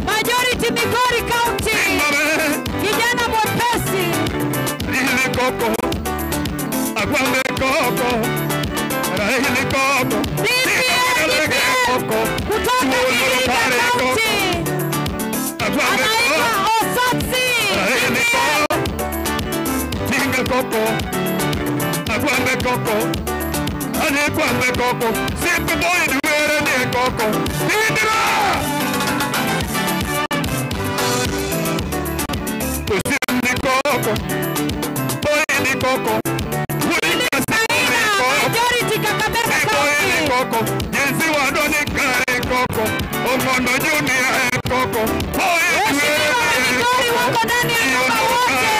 [SPEAKER 1] Majority Migori County. Kijana mwepesi. Kutoka Vihiga County. Anaitwa Osotsi. Majority Kakamega County. Waheshimiwa wa Migori wako ndani ya nyumba wote.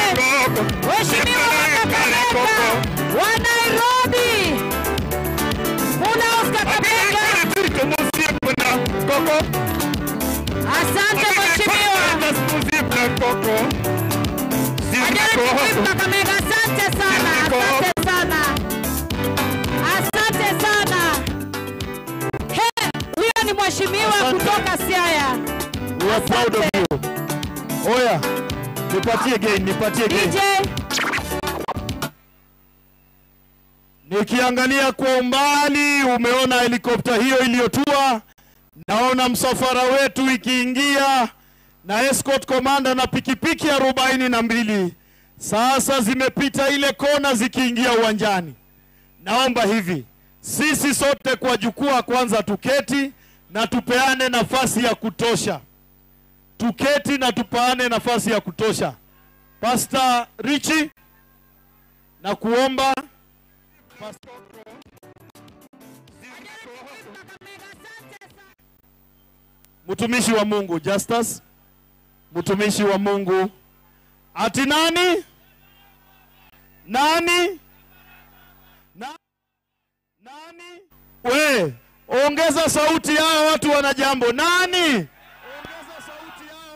[SPEAKER 1] Waheshimiwa wa Kakamega, wa Nairobi, Muna Oscar Kakamega. Asante mheshimiwa. Majority Whip Kakamega, asante sana, asante sana. Asante sana. He, huyo ni mheshimiwa kutoka Siaya.
[SPEAKER 17] We are proud of you. Oya, nipatie gain, nipatie gain.
[SPEAKER 1] DJ.
[SPEAKER 17] Nikiangalia kwa umbali, umeona helikopta hiyo iliyotua, naona msafara wetu ikiingia na escort commander na pikipiki 42 sasa zimepita ile kona zikiingia uwanjani. Naomba hivi sisi sote kwa jukwaa kwanza tuketi na tupeane nafasi ya kutosha, tuketi na tupeane nafasi ya kutosha. Pastor Richi, na kuomba mtumishi wa Mungu Justus, mtumishi wa Mungu ati nani nani na, nani? We ongeza sauti, hao watu wana jambo. Nani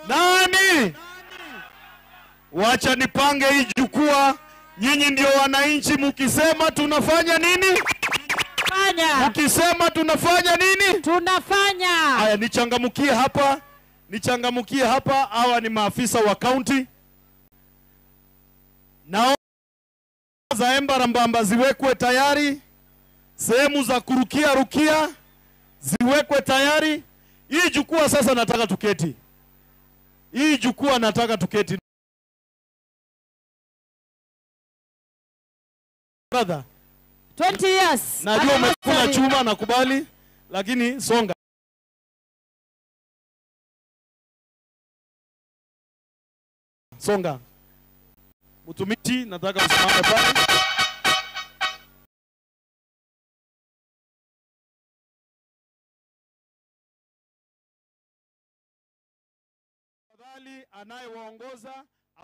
[SPEAKER 17] nani? Wacha nipange hii jukwaa. Nyinyi ndio wananchi, mkisema tunafanya nini?
[SPEAKER 1] Fanya.
[SPEAKER 17] Mkisema tunafanya nini?
[SPEAKER 1] Tunafanya.
[SPEAKER 17] Haya, nichangamkie hapa, nichangamkie hapa. Hawa ni maafisa wa kaunti. Naomba za Embarambamba ziwekwe tayari, sehemu za kurukia rukia ziwekwe tayari. Hii jukwaa sasa nataka tuketi, hii jukwaa nataka tuketi. Brother,
[SPEAKER 1] 20 years.
[SPEAKER 17] najua umekula
[SPEAKER 1] Anniversary.
[SPEAKER 17] chuma, nakubali, lakini songa. Songa. Mtumishi, nataka usimame pale. Tafadhali anayewaongoza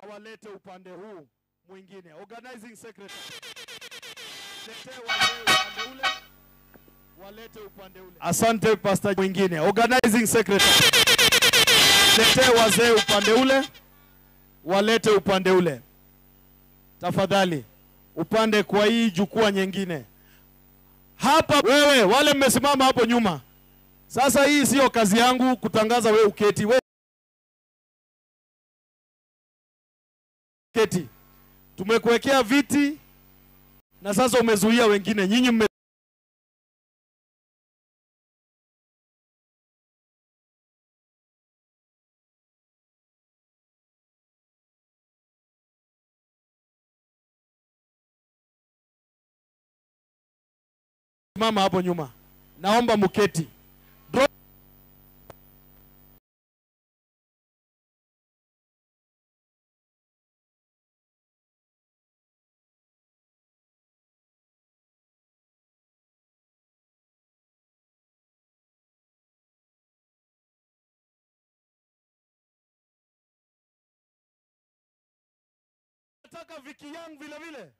[SPEAKER 17] awalete upande huu mwingine. Organizing secretary. Letee wazee upande ule. Walete upande ule. Asante pastor mwingine. Organizing secretary. Letee wazee upande ule. walete upande ule, tafadhali, upande kwa hii jukwaa nyingine hapa. Wewe wale mmesimama hapo nyuma, sasa hii sio kazi yangu kutangaza we uketi, we keti. Tumekuwekea viti na sasa umezuia wengine. Nyinyi mme mama hapo nyuma, naomba muketi. Drop Nataka Vicky Young vile vile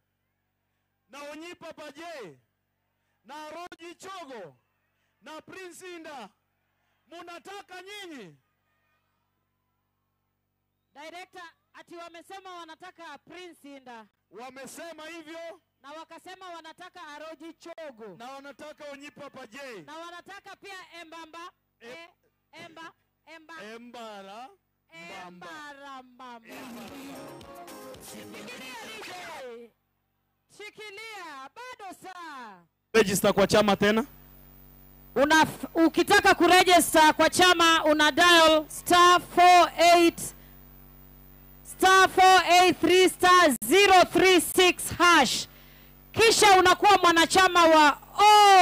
[SPEAKER 17] na Onyipa Paje na Roji Chogo na Prince Inda, munataka nyinyi?
[SPEAKER 1] Director, ati wamesema wanataka Prince Inda.
[SPEAKER 17] Wamesema hivyo
[SPEAKER 1] na wakasema wanataka Aroji Chogo
[SPEAKER 17] na wanataka Onyipa Paje
[SPEAKER 1] na wanataka pia Embamba e, Emba Emba
[SPEAKER 17] Embara
[SPEAKER 1] Embara Mbamba. Shikilia DJ. Shikilia bado saa.
[SPEAKER 17] Register kwa chama tena.
[SPEAKER 1] Una, ukitaka kuregister kwa chama una dial star 48 star 483 star 036 hash, kisha unakuwa mwanachama wa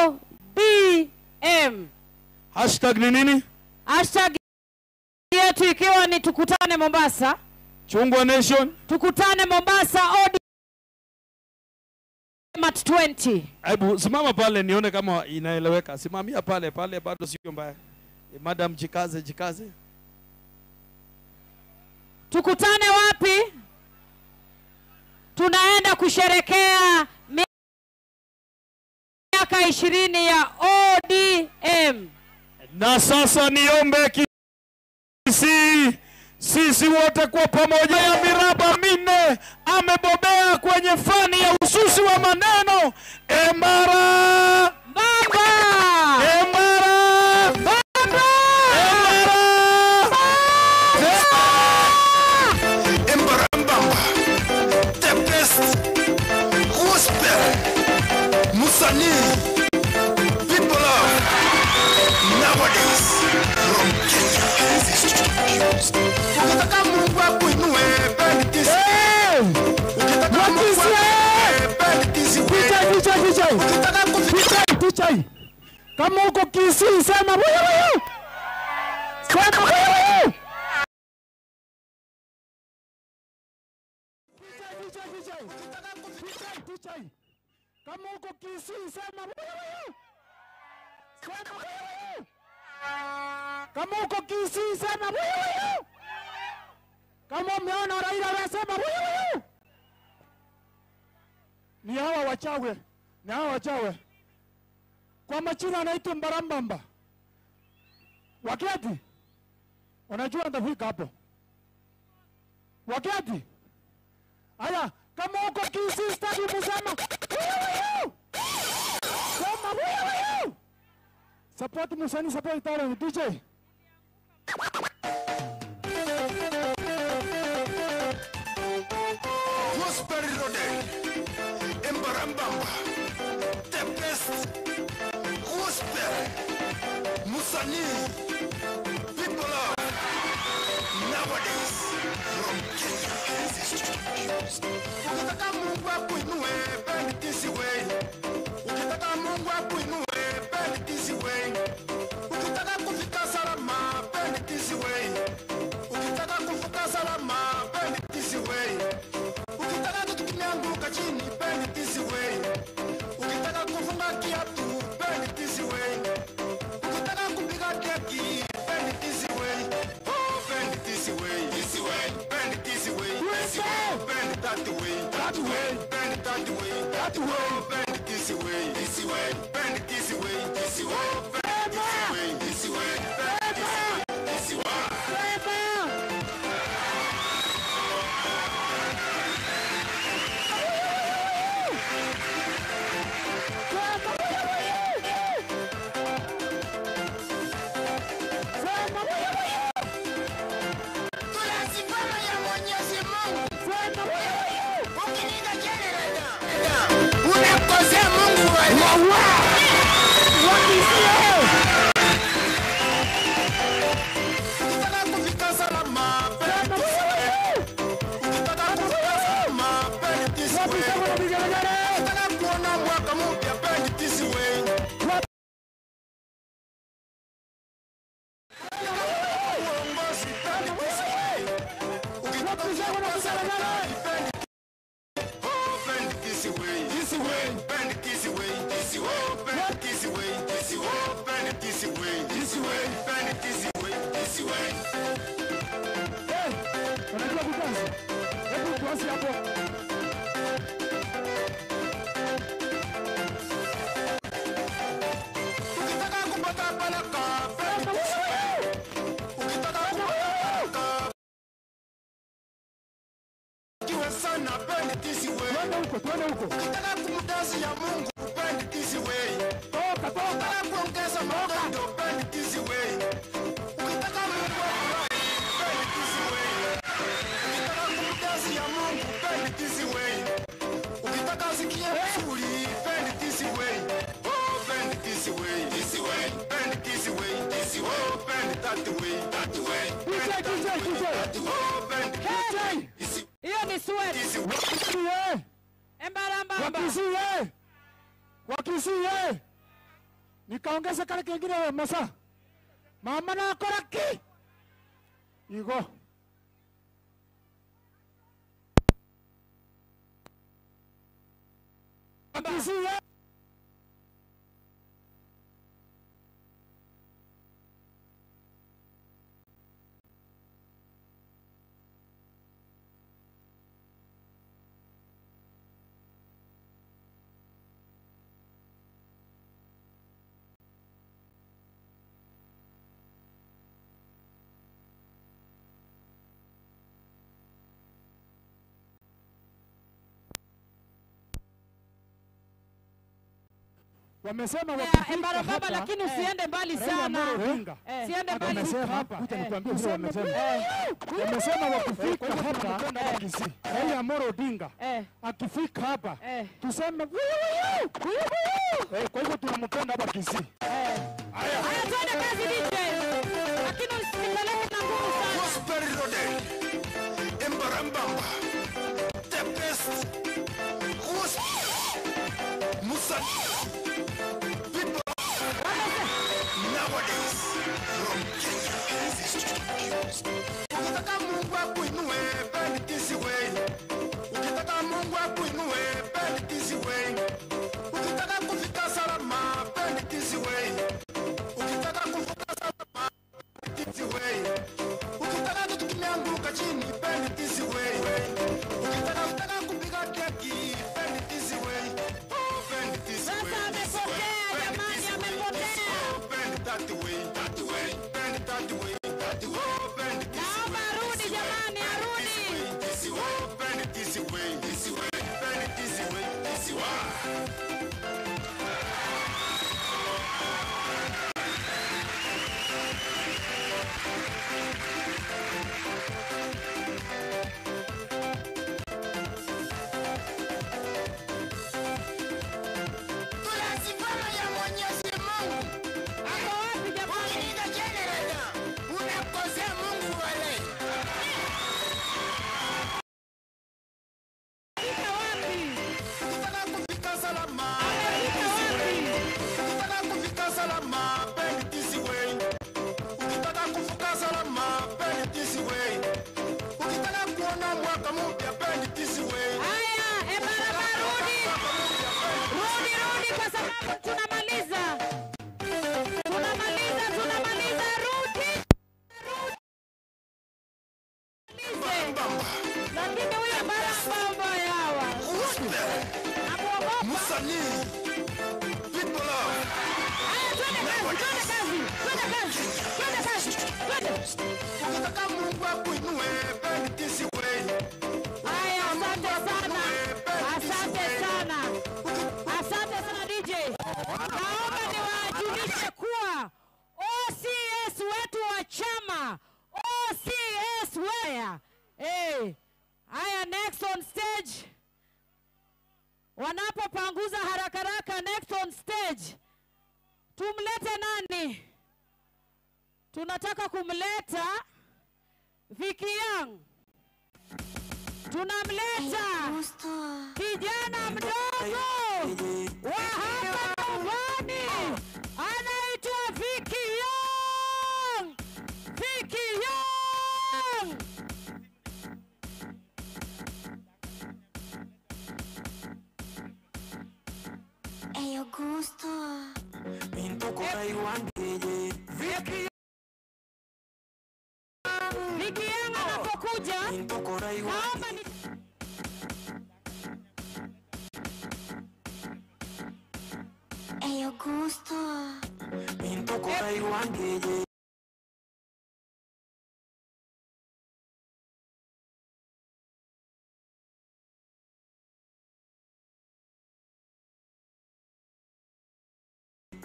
[SPEAKER 1] ODM.
[SPEAKER 17] Hashtag ni nini?
[SPEAKER 1] Hashtag yetu ikiwa ni tukutane Mombasa,
[SPEAKER 17] Chungwa Nation.
[SPEAKER 1] tukutane Mombasa ODM at 20.
[SPEAKER 17] Hebu simama pale nione kama inaeleweka. Simamia pale pale, bado sio mbaya. Madam, jikaze jikaze.
[SPEAKER 1] Tukutane wapi? Tunaenda kusherekea miaka 20 ya ODM.
[SPEAKER 17] Na sasa niombe Kisii, sisi wote kwa pamoja ya miraba minne, amebobea kwenye fani ya ususi wa maneno. Embara
[SPEAKER 1] Mbamba,
[SPEAKER 17] Embara
[SPEAKER 1] Mbamba,
[SPEAKER 17] Embara
[SPEAKER 4] Embara Mbamba, the best gospel Musani people of nowadays from Kenya. Ukitaka Mungu akuinue, bend this way. Ukitaka Mungu akuinue, bend this way. Ukitaka kufika
[SPEAKER 18] DJ, kama uko Kisii sema wuyu wuyu, sema wuyu wuyu. DJ, kama uko Kisii sema wuyu wuyu, sema wuyu wuyu. Kama uko Kisii sema wuyu wuyu. Kama umeona Raila anasema wuyu wuyu. Ni hawa wachawe, ni hawa wachawe. Kwa majina anaitwa Mbarambamba. Wakati unajua nitafika hapo. Wakati haya, kama uko Kisii stadi musema wuyu wuyu, sema wuyu wuyu. Support Musani, support talent DJ.
[SPEAKER 4] Gospel Roden, Embarambamba, the best gospel Musani people of nowadays from Kenya. Ukitaka Mungu akuinue, bend this way. Ukitaka Mungu akuinue, bend this way. Ukitaka kufika salama, bend this way. Ukitaka kuvuka salama, bend this way. Ukitaka kitu kimeanguka chini, bend this way. Ukitaka kufunga kiatu, bend this way. Ukitaka kupiga keki, bend this way. Oh, bend this way, this way. Bend this way, this way. Bend that way, that way. Bend that way, that way. Bend this way, this way. Bend this way, this way. Bend this way, this way. Bend this way, this way.
[SPEAKER 18] Wawa! Wakisia!
[SPEAKER 4] Ukitaka kufika salama, bend this way. Ukitaka kufika salama, bend this way. Ukitaka kuona mwaka mpya, bend this way. Uongozi, bend this way. Ukitaka kuwa serikali, bend Oh, bend this way, this way, bend this way, this way, bend this way, this way, bend this way, this way, bend this way, this way.
[SPEAKER 18] Unajua kudansi? Hebu tuanze hapo.
[SPEAKER 4] Ukitaka kupata baraka, bend this way. Ukitaka kupata baraka, kiwe sana, bend this way.
[SPEAKER 18] Twende huko, twende huko.
[SPEAKER 4] Ukitaka kumdansi ya Mungu, bend this way.
[SPEAKER 18] Toka, toka.
[SPEAKER 4] Ukitaka kuongeza matendo, bend this way. Ukitaka Mungu afurahi, bend this way. Ukitaka kumdansi ya Mungu, bend this way. Ukitaka asikie vizuri, bend this way. Oh, bend this way, this way, bend this way, this way, oh, bend that way, that way.
[SPEAKER 18] DJ, DJ, DJ.
[SPEAKER 4] That way, oh, bend
[SPEAKER 18] DJ.
[SPEAKER 4] this
[SPEAKER 1] Hiyo ni sweat.
[SPEAKER 4] this way.
[SPEAKER 18] Wakisia!
[SPEAKER 1] Embarambamba.
[SPEAKER 18] Wakisia! Wakisia! Nikaongeza kale kengine we masa. Mama nakora ki? Igo. Wakisia! Wamesema wakifika
[SPEAKER 1] Embarambamba,
[SPEAKER 18] hapa,
[SPEAKER 1] lakini usiende mbali
[SPEAKER 18] Raila
[SPEAKER 1] sana.
[SPEAKER 18] Amolo Odinga
[SPEAKER 1] Siende mbali.
[SPEAKER 18] Wamesema
[SPEAKER 1] Hapa.
[SPEAKER 18] kuja nikwambie vile wamesema. Wamesema wakifika hapa Kisii, Raila Amolo Odinga akifika hapa tuseme "Wuyu, wuyu, wuyu." Eh, kwa hivyo tunampenda hapa Kisii.
[SPEAKER 1] Haya, twende kazi DJ. Lakini usipeleke na nguvu sana.
[SPEAKER 4] Gospel Rodel, Embarambamba, the best, Gospel, Musa, people nowadays from Kenya. Ukitaka Mungu akuinue, bend this way. Ukitaka Mungu akuinue, bend this way. Ukitaka kufika salama, bend this way. Ukitaka kufika salama, bend this way. Ukitaka kitu kimeanguka chini, bend this way. Ukitaka ukitaka kupiga deki, bend this way. Oh, bend this way.
[SPEAKER 1] Sasa
[SPEAKER 4] this way.
[SPEAKER 1] amepotea
[SPEAKER 4] Bend
[SPEAKER 1] jamani,
[SPEAKER 4] this way, this
[SPEAKER 1] amepotea.
[SPEAKER 4] way. Bend that way, that way. Bend that way, that way. Oh, bend this
[SPEAKER 1] Naomba
[SPEAKER 4] way,
[SPEAKER 1] arudi
[SPEAKER 4] this way.
[SPEAKER 1] jamani, arudi.
[SPEAKER 4] This way, bend this way, this way. Bend this way, this way.
[SPEAKER 19] Tunasimama ya Mwenyezi Mungu.
[SPEAKER 1] Ako wapi jamani?
[SPEAKER 19] Ukiniita generator, unakosea Mungu wale.
[SPEAKER 1] Fika wapi?
[SPEAKER 4] Ukitaka kufika salama,
[SPEAKER 1] Amefika wapi?
[SPEAKER 4] ukitaka kufika salama, bend this way. Ukitaka kuvuka salama, bend this way. Ukitaka kuona mwaka mpya, bend this way.
[SPEAKER 1] Haya, Embaramba rudi. Rudi, rudi kwa sababu tunamaliza. Tunamaliza, tunamaliza. Rudi. Rudi. Lakini huyo Embarambamba yawa. Namuogopa.
[SPEAKER 4] Msanii, people love.
[SPEAKER 1] Haya, twende kazi, twende kazi, twende kazi, twende kazi, twende.
[SPEAKER 4] Ukitaka Mungu akuinue, bend this way.
[SPEAKER 1] Haya, asante sana, asante sana, asante sana DJ. Naomba niwajulishe kuwa OCS wetu wa chama OCS wea. Hey, haya, next on stage. Wanapopanguza haraka haraka, next on stage tumlete nani? Tunataka kumleta Vicky Young. Tunamleta kijana mdogo wa hapa nyumbani anaitwa Vicky Young. Vicky Young.
[SPEAKER 20] Ey, Augusto.
[SPEAKER 1] Vicky Young anapokuja, naomba ni
[SPEAKER 20] Ey, Augusto.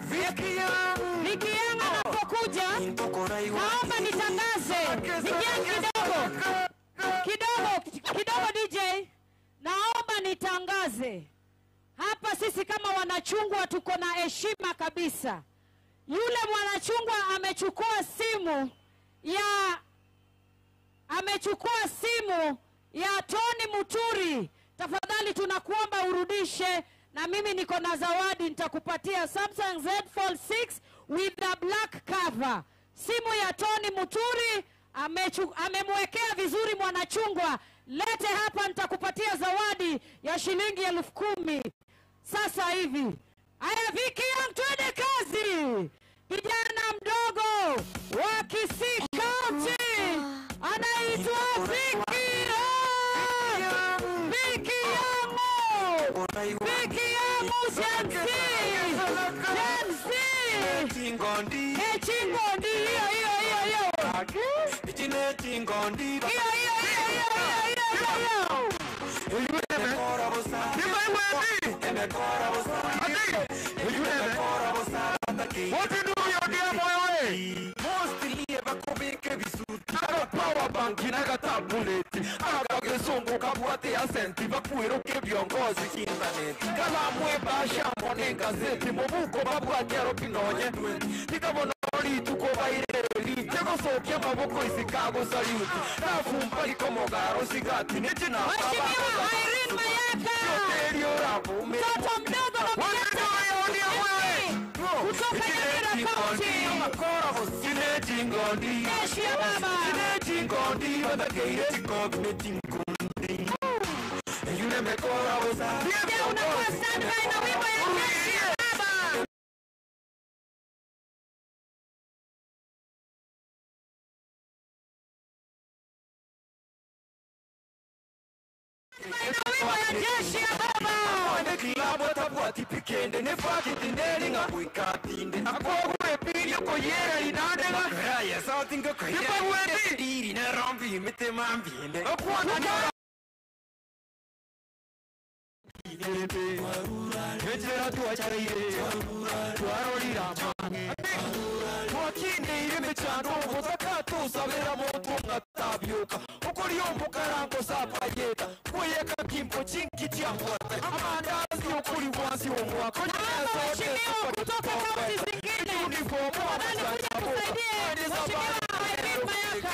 [SPEAKER 1] Vicky Young anapokuja, naomba nitangaze. Vicky Young kidogo kidogo kidogo, DJ, naomba nitangaze hapa, sisi kama wanachungwa tuko na heshima kabisa. Yule mwanachungwa amechukua simu ya amechukua simu ya Tony Muturi, tafadhali tunakuomba urudishe, na mimi niko na zawadi nitakupatia Samsung Z Fold 6 with the black cover. Simu ya Tony Muturi amemwekea vizuri mwanachungwa, lete hapa, nitakupatia zawadi ya shilingi 10,000 sasa hivi. Aya, Vicky Young, twende kazi. Kijana mdogo wa Kisii County anaitwa Vicky Young. Vicky Young. Vicky Young Gen Z. Gen Z. Eh, Chingondi hiyo hiyo hiyo hiyo. Hiyo hiyo hiyo hiyo hiyo hiyo. Mheshimiwa Irene Mayaka, mtoto mdogo na kutoka Nyamira County. Jeshi ya baba. Je, unakuwa standby na wimbo ya jeshi ya baba? Wimbo ya jeshi ya baba. Naomba waheshimiwa kutoka kaunti zingine tafadhali kuja tusaidie Mheshimiwa Irene Mayaka.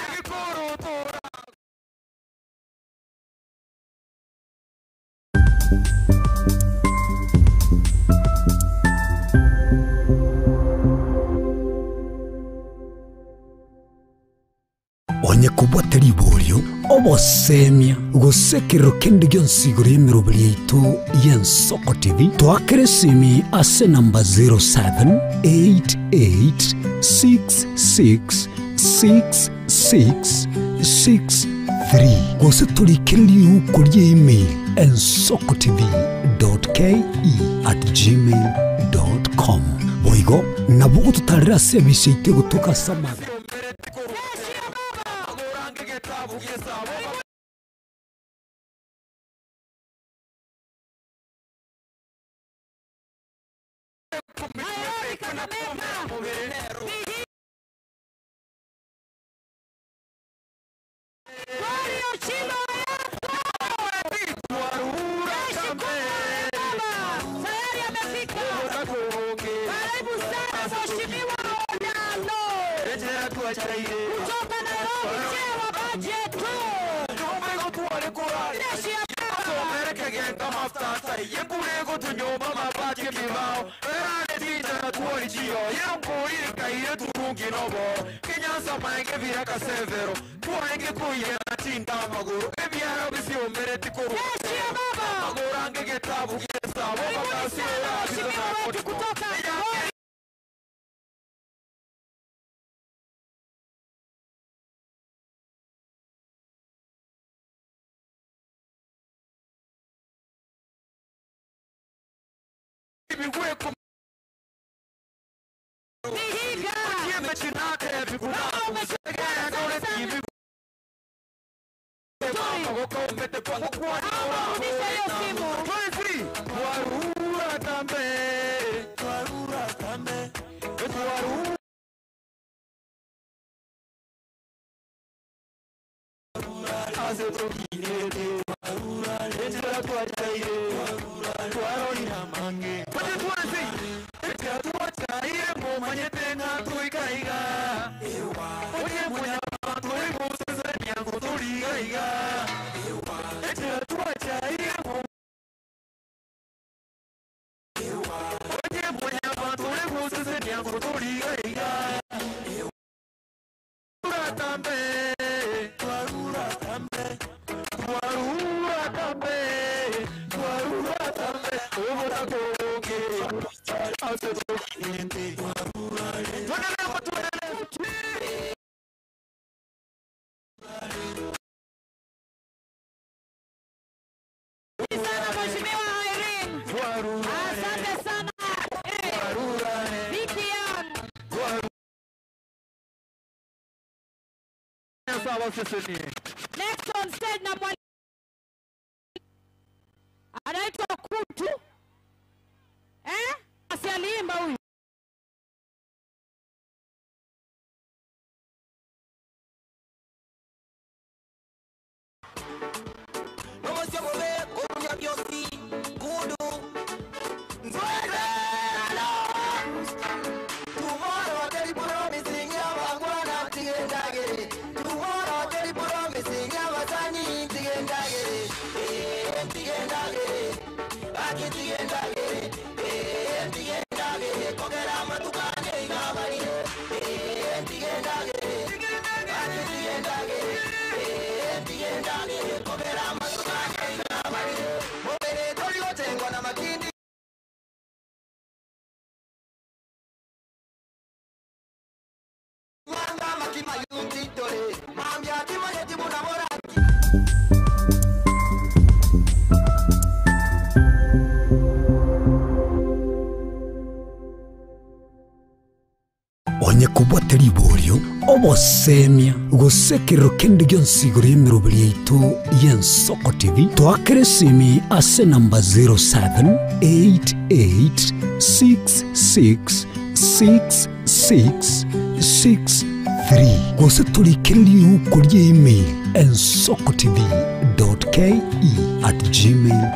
[SPEAKER 21] Onye kobwate riborio obosemia gosekerero kende gionsi igoro ya emeroberi yaito ya Ensoko TV twakere esimi ase namba 0788666663 gose torikererie riuko ria email ensokotv.ke@gmail.com boigo nabo gototarera ase ebise yaito egotoka ase amaga.
[SPEAKER 1] Nairobi, Kakamega. Glory Ochilo Ayako. Jeshi kubwa ya baba. Kutoka Nairobi, chair wa budget tu. Jeshi ya Sana Mheshimiwa Irene. Asante sana. DPM. Next on stage na mwali anaitwa Kutu. Eh? Asi aliimba huyu.
[SPEAKER 21] Onye kobwate riborio obosemia gosekerero kende gionsi igoro ya emeroberi yaito ya Ensoko TV twakere esimi ase namba 0788666663 gose torikere riuko ria email ensokotv ke at gmail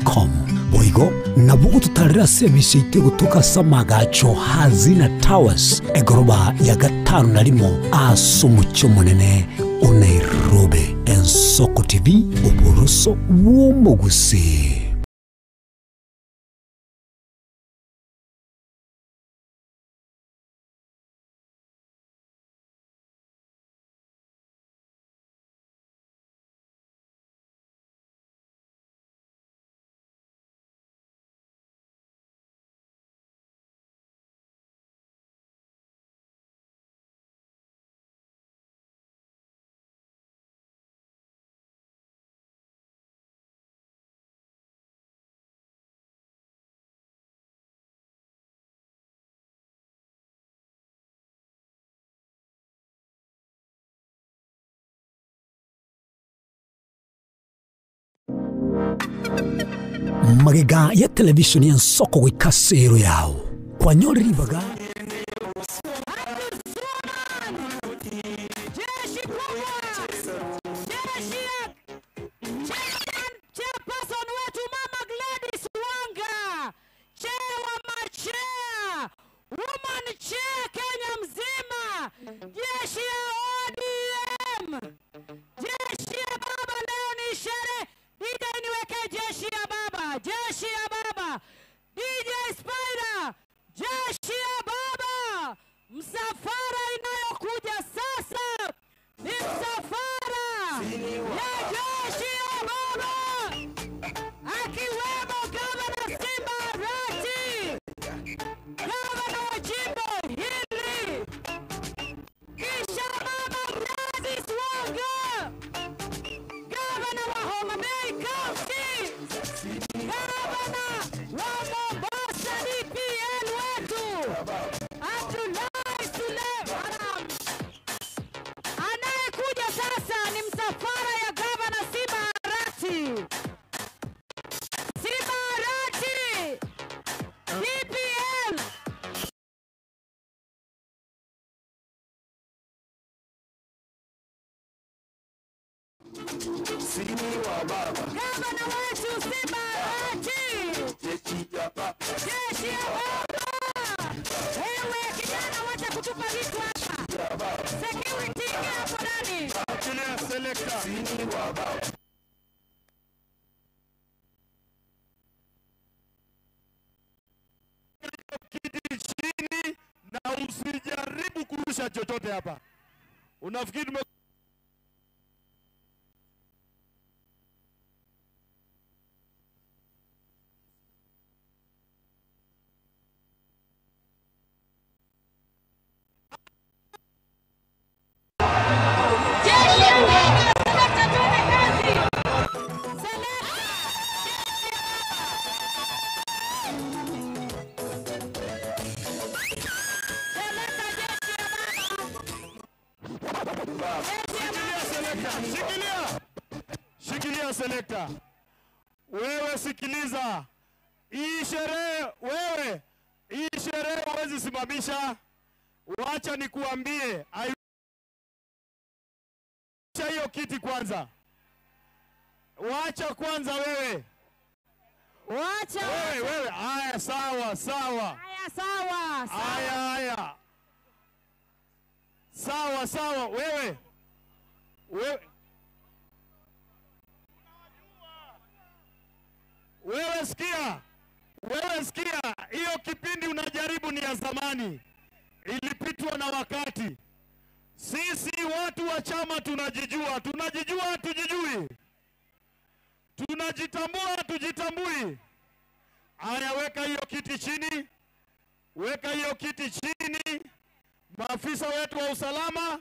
[SPEAKER 21] com. Boigo nabo gototarera ase ebise ite gotoka ase amagacho Hazina Towers egoroba ya gatano na rimo ase omochie omonene o Nairobi. Ensoko TV, oboroso bw'omogusii. Magega ya televisheni ya Nsoko goika sero yao kwanyorera ibaga
[SPEAKER 1] Jeshi kubwa. Jeshi ya chairperson wetu Mama Gladys Wanga, chair wa machea, woman chair Kenya mzima. Jeshi Jeshi ya Baba, akiwemo gavana Simba Arati, gavana wa jimbo hili, kisha mama Gladys Wanga, gavana wa Homa Bay County, gavana wa Mombasa DPL wetu Abdullahi Suleiman. Anayekuja sasa ni msafara ya gavana Simba Arati. Simba Arati, DPL. Gavana wetu Simba Arati, jeshi ya baba. Wewe kijana, wacha kutupa vitu hapa. Security, ingia hapo ndani.
[SPEAKER 17] Achilia selekta. Kiti chini na usijaribu kurusha chochote hapa. Unafikiri tume
[SPEAKER 1] Jeshi ya baba, selekta, tuende kazi.
[SPEAKER 17] Shikilia selekta, shikilia. Shikilia selekta. Wewe sikiliza. Hii sherehe wewe, hii sherehe huwezi simamisha. Wacha nikuambie, aisha hiyo kiti kwanza. Wacha kwanza wewe.
[SPEAKER 1] Wacha.
[SPEAKER 17] Wewe wewe, haya sawa sawa.
[SPEAKER 1] Haya sawa, sawa.
[SPEAKER 17] Haya haya. Sawa sawa wewe. Wewe Wewe sikia. Wewe sikia, hiyo kipindi unajaribu ni ya zamani. Ilipitwa na wakati. Sisi watu wa chama tunajijua, tunajijua hatujijui. Tunajitambua hatujitambui. Haya, weka hiyo kiti chini. Weka hiyo kiti chini. Maafisa wetu wa usalama,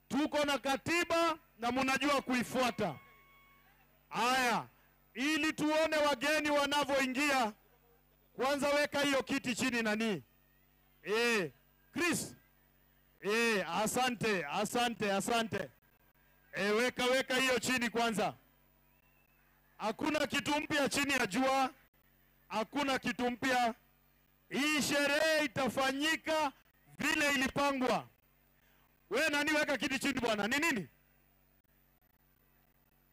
[SPEAKER 17] tuko na katiba na munajua kuifuata. Haya, ili tuone wageni wanavyoingia, kwanza weka hiyo kiti chini nani. Chris. Asante, asante, asante. Weka weka hiyo chini kwanza. Hakuna kitu mpya chini ya jua, hakuna kitu mpya. Hii sherehe itafanyika vile ilipangwa. We nani, weka kiti chini bwana. Ni nini?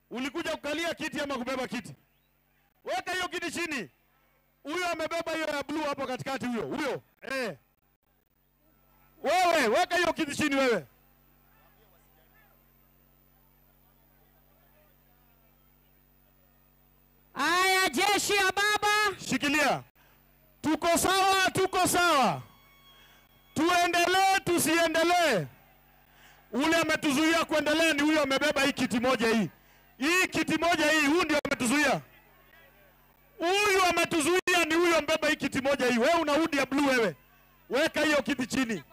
[SPEAKER 17] Ulikuja kukalia kiti ama kubeba kiti? Weka hiyo kiti chini. Huyo amebeba hiyo ya blue hapo katikati, huyo huyo. Wewe weka hiyo kiti chini wewe.
[SPEAKER 1] Haya, jeshi ya baba.
[SPEAKER 17] Shikilia. Tuko sawa, tuko sawa. Tuendelee, tusiendelee? Ule ametuzuia kuendelea ni huyo amebeba hii kiti moja hii. Hii kiti moja hii, huyu ndio ametuzuia. Huyu ametuzuia ni huyo mbeba hii kiti moja hii. Wewe una hudi ya blue wewe. Weka hiyo kiti chini.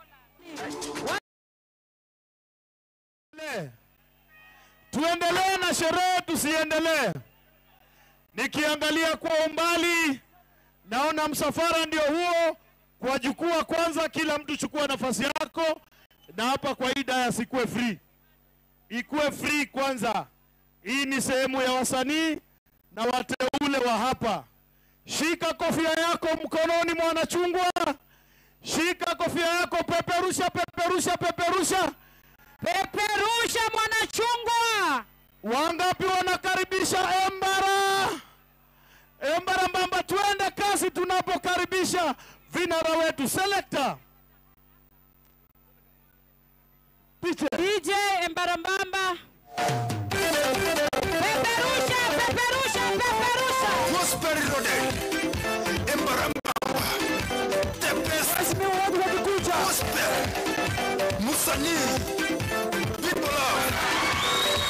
[SPEAKER 17] Le. Tuendelee na sherehe, tusiendelee? Nikiangalia kwa umbali naona msafara ndio huo. Kwa jukwaa kwanza, kila mtu chukua nafasi yako, na hapa kwa hii dais ikuwe free, ikuwe free kwanza. Hii ni sehemu ya wasanii na wateule wa hapa. Shika kofia yako mkononi, mwanachungwa. Shika kofia yako, peperusha, peperusha, peperusha,
[SPEAKER 1] peperusha mwanachungwa.
[SPEAKER 17] Wangapi wanakaribisha Embara? Embara mbamba, tuende kasi tunapokaribisha vinara wetu. Selector picha
[SPEAKER 1] DJ Embara mbamba. Peperusha, peperusha, peperusha.
[SPEAKER 4] Gospel Road. Embara mbamba. The best. Gospel. Musanii. People love.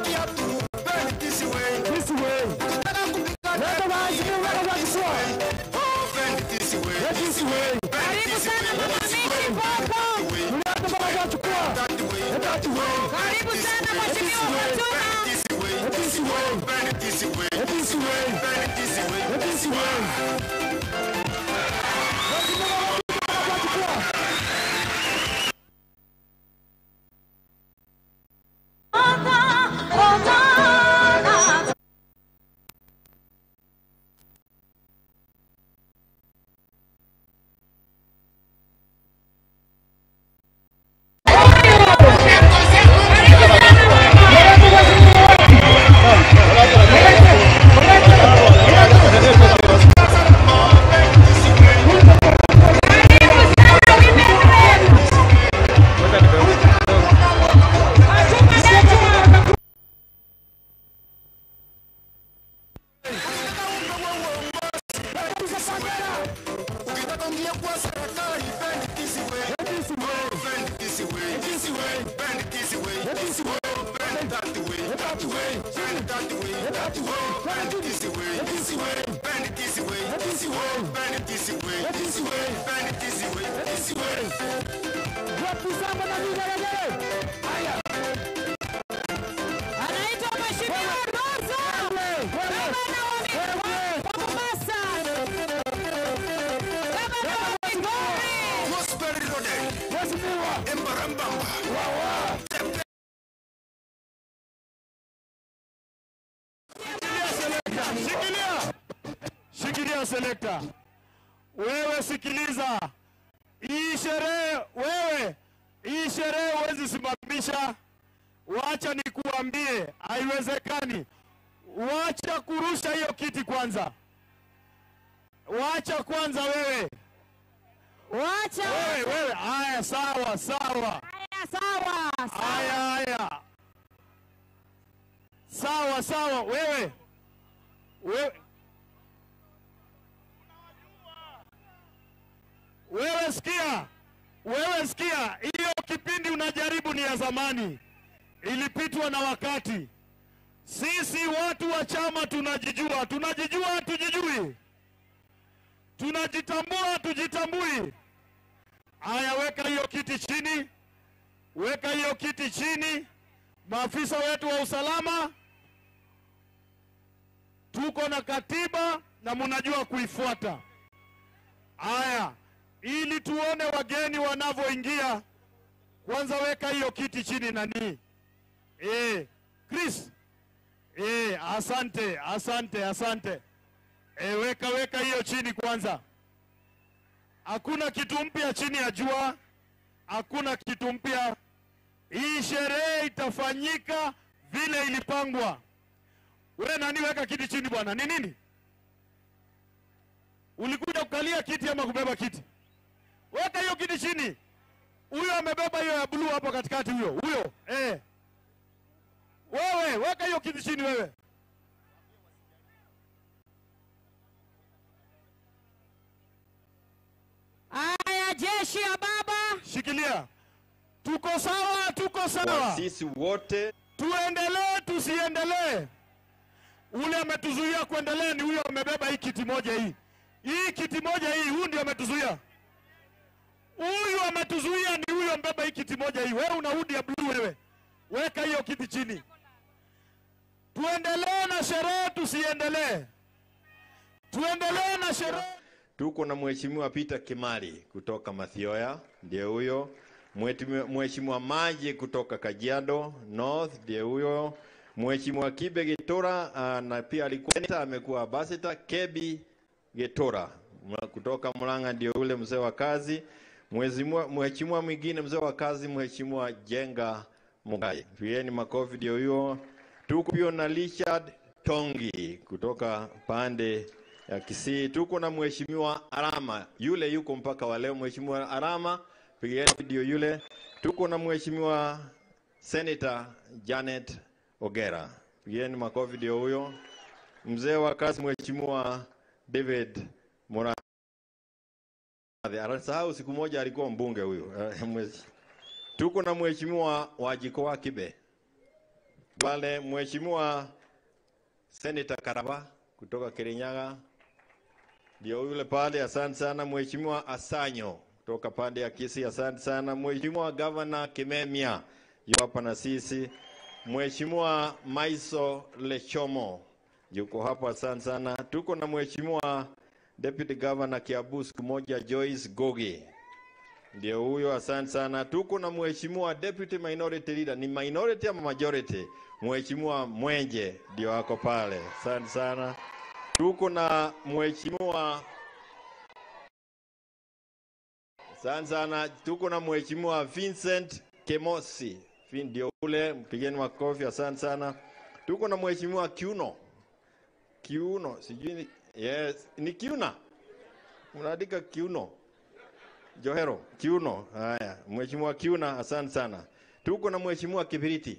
[SPEAKER 4] kiatu, bend this way. This way. Ukitaka kupiga
[SPEAKER 18] Leta wazi, weka kwa kifua.
[SPEAKER 4] Oh, bend this way.
[SPEAKER 18] This way.
[SPEAKER 4] Karibu sana
[SPEAKER 1] Mama Miki Popo.
[SPEAKER 18] Mlete mpaka kwa chukua. That way.
[SPEAKER 1] Karibu sana Mheshimiwa Fatuma.
[SPEAKER 4] This way.
[SPEAKER 18] This way.
[SPEAKER 4] Bend this way.
[SPEAKER 18] This way.
[SPEAKER 4] Bend this way.
[SPEAKER 18] This way.
[SPEAKER 4] Ukitaka ingia kwa serikali, bend this way.
[SPEAKER 18] This way.
[SPEAKER 4] Bend this way.
[SPEAKER 18] This way.
[SPEAKER 4] Bend this way.
[SPEAKER 18] This way.
[SPEAKER 4] Bend that way.
[SPEAKER 18] That way.
[SPEAKER 4] Bend that way.
[SPEAKER 18] That way.
[SPEAKER 4] Bend this way.
[SPEAKER 18] This way.
[SPEAKER 4] Bend this way.
[SPEAKER 18] This way.
[SPEAKER 4] Bend this way.
[SPEAKER 18] This way.
[SPEAKER 4] Bend this way.
[SPEAKER 18] This way. Wapi samba na vigelegele? Haya.
[SPEAKER 1] Anaitwa Mheshimiwa Rosa. Gavana wa Mombasa. Gavana wa Migori.
[SPEAKER 4] Rosemary Rodek.
[SPEAKER 18] Mheshimiwa.
[SPEAKER 4] Embarambamba.
[SPEAKER 17] Shikilia, shikilia selekta. Wewe sikiliza, hii sherehe wewe, hii sherehe huwezi simamisha. Wacha nikuambie, haiwezekani. Wacha kurusha hiyo kiti kwanza, wacha kwanza wewe,
[SPEAKER 1] Wacha.
[SPEAKER 17] wewe, wewe. Haya, sawa sawa,
[SPEAKER 1] Haya, sawa.
[SPEAKER 17] haya haya, sawa sawa, wewe wewe Wewe sikia, wewe sikia, hiyo kipindi unajaribu ni ya zamani, ilipitwa na wakati. Sisi watu wa chama tunajijua, tunajijua hatujijui, tunajitambua hatujitambui. Haya, weka hiyo kiti chini, weka hiyo kiti chini. Maafisa wetu wa usalama, tuko na katiba na munajua kuifuata. Haya, ili tuone wageni wanavyoingia, kwanza weka hiyo kiti chini nani. Chris. Asante, asante, asante. Weka weka hiyo chini kwanza. Hakuna kitu mpya chini ya jua, hakuna kitu mpya. Hii sherehe itafanyika vile ilipangwa. We nani, weka kiti chini bwana. Ni nini? Ulikuja kukalia kiti ama kubeba kiti? Weka hiyo kiti chini. Huyo amebeba hiyo ya bluu hapo katikati, huyo huyo. Wewe weka hiyo kiti chini wewe.
[SPEAKER 1] Haya, jeshi ya baba.
[SPEAKER 17] Shikilia. Tuko sawa, tuko sawa.
[SPEAKER 3] Sisi wote
[SPEAKER 17] Tuendelee tusiendelee? Ule ametuzuia kuendelea ni huyo amebeba hii kiti moja hii. Hii kiti moja hii, huyu ndio ametuzuia. Huyu ametuzuia ni huyo mbeba hii kiti moja hii. Wewe una hudi ya blue wewe. Weka hiyo kiti chini. Tuendelee na sherehe tusiendelee? Tuendelee na sherehe.
[SPEAKER 3] tuko na Mheshimiwa Peter Kimari kutoka Mathioya, ndiye huyo. Mheshimiwa Maji kutoka Kajiado North, ndiye huyo. Mheshimiwa Kibe Gitura na pia alikuwa senator, amekuwa ambassador. Kebi Gitura kutoka Murang'a, ndio yule mzee wa kazi. Mheshimiwa mwingine mzee wa kazi, Mheshimiwa Jenga Mugai, pigieni makofi, ndio huyo. Tuko pia na Richard Tongi kutoka pande ya Kisii. Tuko na Mheshimiwa Arama, yule yuko mpaka wa leo. Mheshimiwa Arama, pigieni ndio yule. Tuko na Mheshimiwa Senator Janet Ogera, pigieni makofi, ndio huyo. Mzee wa kazi Mheshimiwa David Murathe, anasahau siku moja alikuwa mbunge huyu. Tuko na Mheshimiwa Wajiko wa Kibe Pale Mheshimiwa Senator Karaba kutoka Kirinyaga ndio yule pale, asante sana. Mheshimiwa Asanyo kutoka pande ya Kisii, asante sana. Mheshimiwa Governor Kimemia yuko hapa na sisi. Mheshimiwa Maiso Lechomo yuko hapa, asante sana. Tuko na Mheshimiwa Deputy Governor Kiambu siku moja Joyce Gogi ndio huyo, asante sana. Tuko na Mheshimiwa Deputy Minority Leader, ni minority ama majority? Mheshimiwa Mwenje ndio ako pale, asante sana. Tuko na Mheshimiwa asante sana. Tuko na Mheshimiwa Vincent Kemosi, ndio ule, mpigeni makofi, asante sana. Tuko na Mheshimiwa Kiuno, Kiuno sijui ni, yes, ni Kiuna, unaandika Kiuno Johero Kiuno. Haya, Mheshimiwa Kiuna, asante sana. Tuko na Mheshimiwa Kibiriti,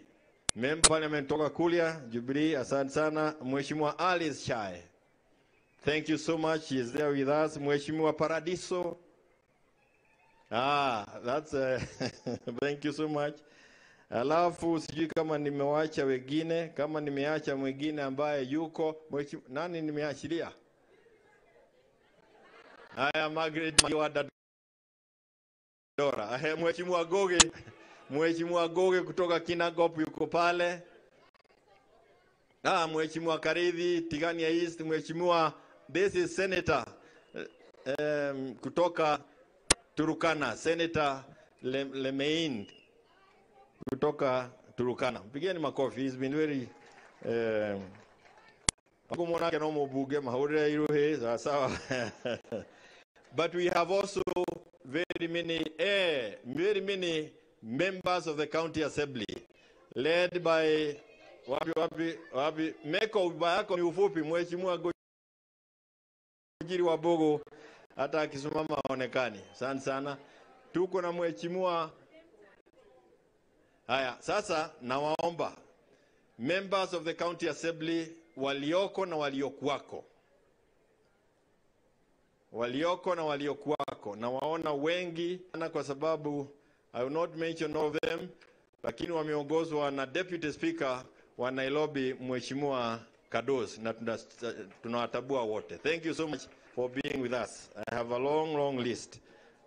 [SPEAKER 3] member parliament toka Kulia Jubilee, asante sana. Mheshimiwa Alice Chai, thank you so much, she is there with us. Mheshimiwa Paradiso, that's thank you so much. Alafu sijui kama nimewacha wengine, kama nimeacha mwingine ambaye yuko mheshimiwa, nani nimeachilia? Haya, Margaret Maiwada Dora. Mheshimiwa Goge, Mheshimiwa Goge kutoka Kinangop yuko pale. Mheshimiwa Karithi Tigania East, Mheshimiwa this is Senator kutoka Turukana, Senator Lemein kutoka Turukana. Mpigeni makofi. He's been very kumwonake no mubunge mahurire iruhi sawa sawa. But we have also very many very many members of the county assembly led by wapi wapi wapi Meko, ubaya yako ni ufupi. Mheshimiwa Gojiri wa Bogo hata akisimama haonekani. Asante sana. Tuko na mheshimiwa. Haya, sasa nawaomba members of the county assembly walioko na waliokuwako, walioko na waliokuwako, na waona wengi sana, kwa sababu I will not mention all of them, lakini wameongozwa na Deputy Speaker wa Nairobi Mheshimiwa Kados, na tunawatambua wote. Thank you so much for being with us. I have a long, long list,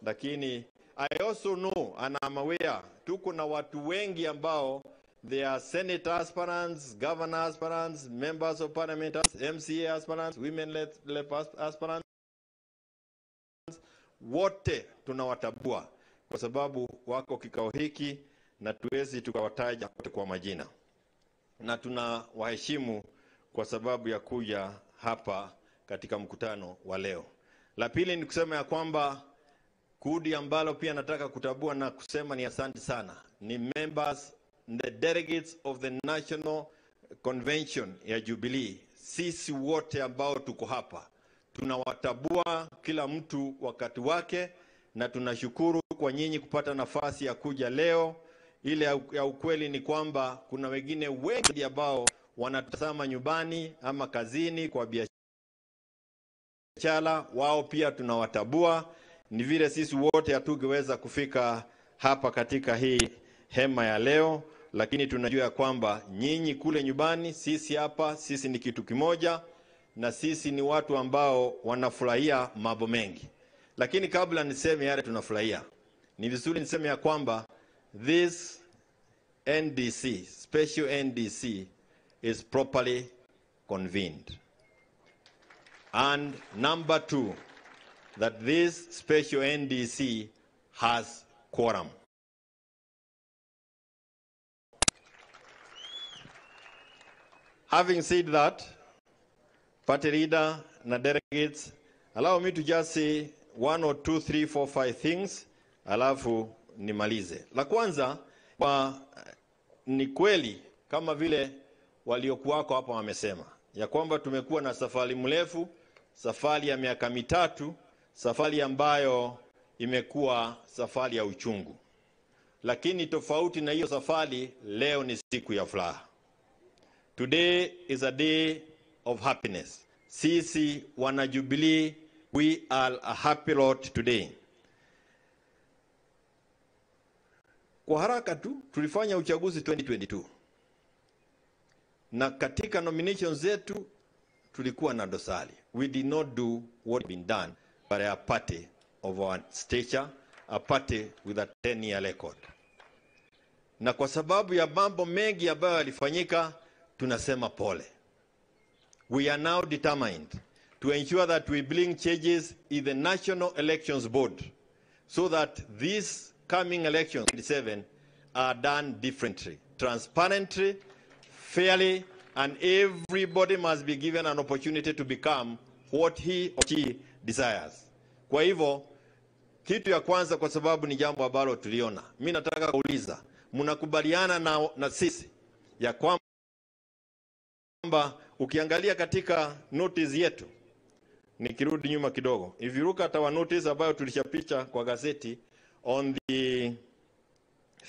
[SPEAKER 3] lakini I also know and I'm aware tuko na watu wengi ambao they are senator aspirants, governor aspirants, members of parliament, MCA aspirants, women led aspirants. Wote tunawatambua kwa sababu wako kikao hiki na tuwezi tukawataja wote kwa majina, na tunawaheshimu kwa sababu ya kuja hapa katika mkutano wa leo. La pili ni kusema ya kwamba kundi ambalo pia nataka kutambua na kusema ni asante sana ni members, the delegates of the National Convention ya Jubilee. Sisi wote ambao tuko hapa tunawatambua kila mtu wakati wake, na tunashukuru kwa nyinyi kupata nafasi ya kuja leo. Ile ya ukweli ni kwamba kuna wengine wengi ambao wanatazama nyumbani ama kazini kwa biashara, wao pia tunawatambua. Ni vile sisi wote hatungeweza kufika hapa katika hii hema ya leo, lakini tunajua kwamba nyinyi kule nyumbani, sisi hapa, sisi ni kitu kimoja, na sisi ni watu ambao wanafurahia mambo mengi. Lakini kabla niseme yale tunafurahia, ni vizuri niseme ya kwamba this NDC, special NDC, is properly convened. And number two, that this special NDC has quorum. Having said that, party leader na delegates, allow me to just say 1 or 2, 3, 4, 5 things, alafu nimalize. La kwanza, kwa, ni kweli kama vile waliokuwako hapa wamesema ya kwamba tumekuwa na safari mrefu, safari ya miaka mitatu, safari ambayo imekuwa safari ya uchungu. Lakini tofauti na hiyo safari, leo ni siku ya furaha. Today is a day of happiness. Sisi wana Jubilee, we are a happy lot today. Kwa haraka tu tulifanya uchaguzi 2022. Na katika nominations zetu tulikuwa na dosari. We did not do what had been done by a party of our stature, a party with a 10-year record. Na kwa sababu ya mambo mengi ambayo yalifanyika, tunasema pole. We are now determined to ensure that we bring changes in the National Elections Board so that these coming elections 27 are done differently, transparently, fairly, and everybody must be given an opportunity to become what he or she desires. Kwa hivyo kitu ya kwanza, kwa sababu ni jambo ambalo tuliona, mi nataka kuuliza, mnakubaliana na sisi ya kwamba ukiangalia katika notice yetu, nikirudi nyuma kidogo, if you look at our notice ambayo tulishapicha kwa gazeti on the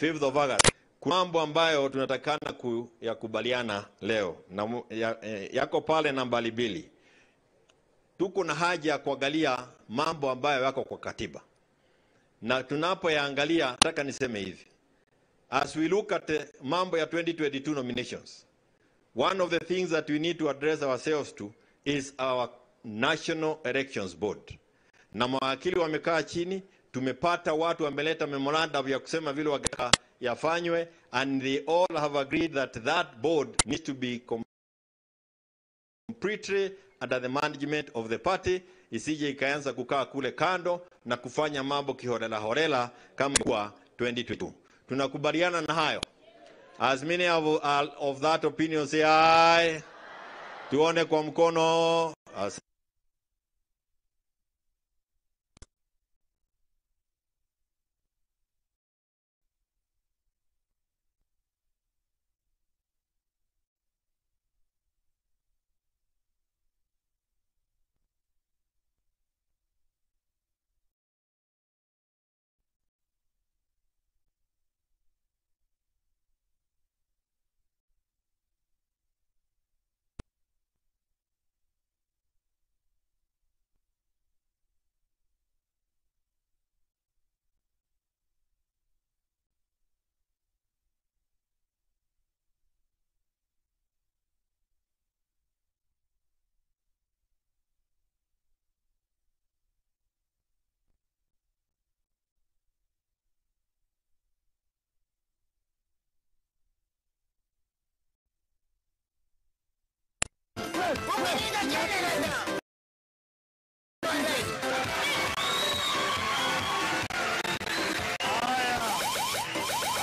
[SPEAKER 3] 5th of August, kuna mambo ambayo tunatakana kuyakubaliana leo na yako pale nambari 2. Tuko na haja ya kuangalia mambo ambayo yako kwa katiba, na tunapoyaangalia, nataka niseme hivi, as we look at mambo ya 2022 nominations, one of the things that we need to address ourselves to is our National Elections Board. Na mawakili wamekaa chini, tumepata watu wameleta memorandum ya kusema vile wangetaka yafanywe, and they all have agreed that that board needs to be completely under the management of the party, isije ikaanza kukaa kule kando na kufanya mambo kiholela holela kama kwa 2022. Tunakubaliana na hayo? As many of that opinion say aye. Tuone kwa mkono. As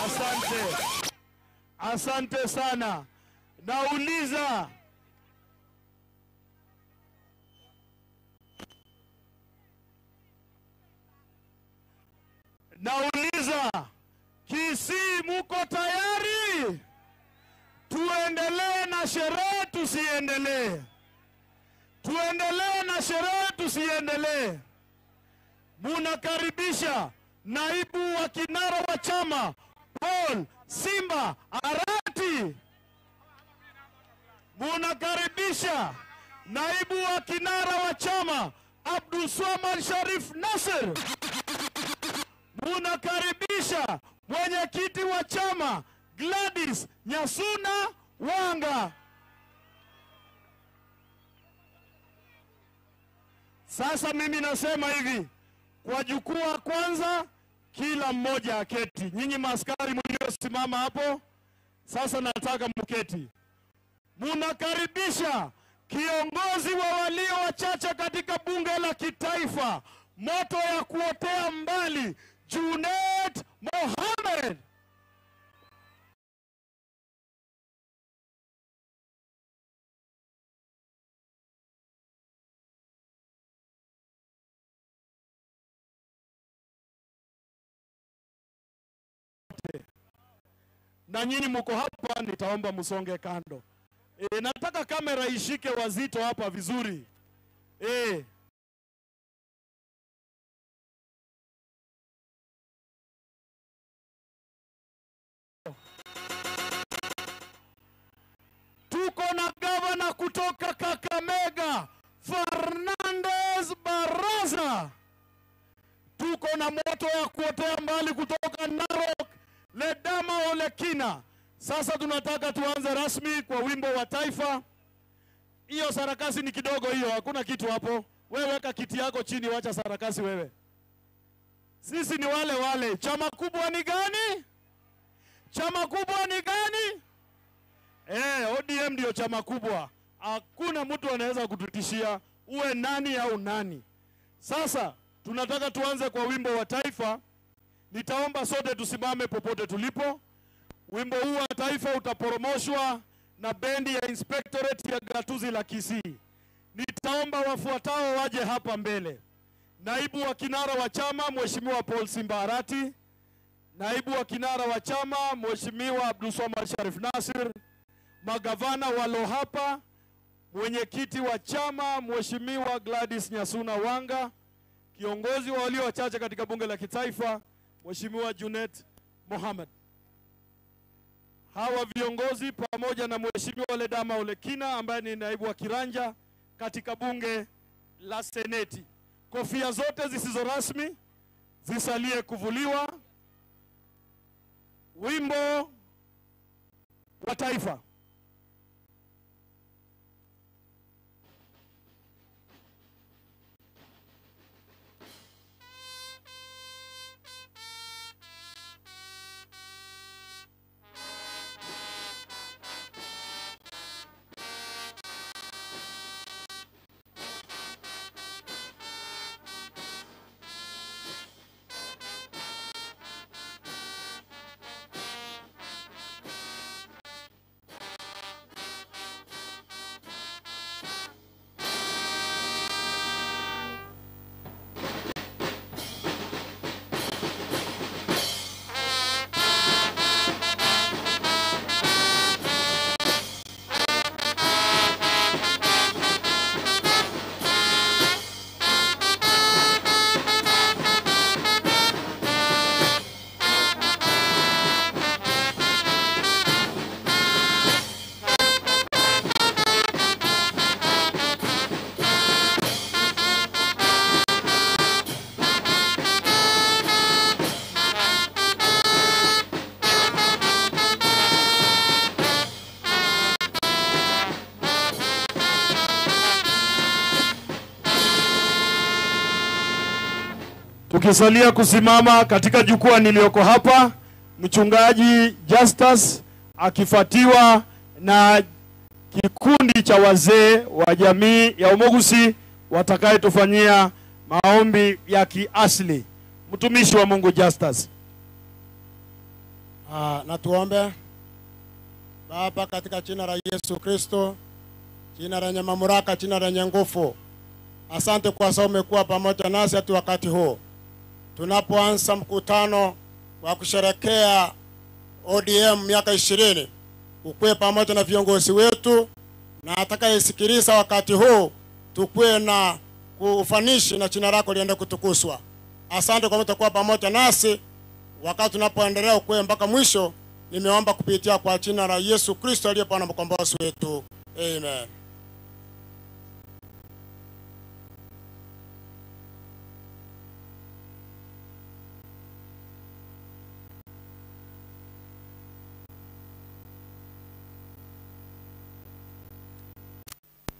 [SPEAKER 17] Asante. Asante sana. Nauliza, Kisii muko tayari? Tuendelee na sherehe tusiendelee? Tuendelee na sherehe tusiendelee? Munakaribisha naibu wa kinara wa chama Paul Simba Arati. Munakaribisha naibu wa kinara wa chama Abdulswamad Sharif Nasir. Munakaribisha mwenyekiti wa chama Gladys Nyasuna Wanga. Sasa mimi nasema hivi, kwa jukwaa kwanza kila mmoja aketi. Nyinyi maaskari mliosimama hapo, sasa nataka mketi. Munakaribisha kiongozi wa walio wachache katika bunge la kitaifa, moto ya kuotea mbali, Junet Mohamed. Na nyinyi mko hapa, nitaomba msonge kando. Nataka kamera ishike wazito hapa vizuri. Tuko na gavana kutoka Kakamega, Fernandez Baraza. Tuko na moto ya kuotea mbali kutoka Narok, Ledama Olekina. Sasa tunataka tuanze rasmi kwa wimbo wa taifa. Hiyo sarakasi ni kidogo hiyo, hakuna kitu hapo. Wewe weka kiti yako chini, wacha sarakasi wewe. Sisi ni wale wale. Chama kubwa ni gani? Chama kubwa ni gani? ODM ndio chama kubwa. Hakuna mtu anaweza kututishia uwe nani au nani. Sasa tunataka tuanze kwa wimbo wa taifa. Nitaomba sote tusimame popote tulipo. Wimbo huu wa taifa utaporomoshwa na bendi ya Inspectorate ya Gatuzi la Kisii. Nitaomba wafuatao waje hapa mbele. Naibu wa kinara wa chama Mheshimiwa Paul Simba Arati, naibu wa kinara wa chama Mheshimiwa Abdulswamad Sharif Nasir, magavana walo hapa, mwenyekiti wa chama Mheshimiwa Gladys Nyasuna Wanga, kiongozi wa walio wachache katika bunge la kitaifa Mheshimiwa Junet Mohamed. Hawa viongozi pamoja na Mheshimiwa Ledama Olekina ambaye ni naibu wa kiranja katika bunge la Seneti. Kofia zote zisizo rasmi zisalie kuvuliwa. Wimbo wa taifa. Tukisalia kusimama katika jukwaa niliyoko hapa, mchungaji Justus akifuatiwa na kikundi cha wazee wa jamii ya Omogusi watakayetufanyia maombi ya kiasili. Mtumishi wa Mungu Justus.
[SPEAKER 5] Na tuombe. Baba, katika jina la Yesu Kristo, jina lenye mamlaka, jina lenye nguvu, asante kwa sababu umekuwa pamoja nasi hadi wakati huu tunapoanza mkutano wa kusherekea ODM miaka 20. Ukuwe pamoja na viongozi wetu na atakayesikiliza wakati huu, tukue na ufanishi na jina lako liende kutukuswa. Asante kwa kuwa pamoja nasi wakati tunapoendelea, ukuwe mpaka mwisho. Nimeomba kupitia kwa jina la Yesu Kristo aliye Bwana mkombozi wetu. Amen.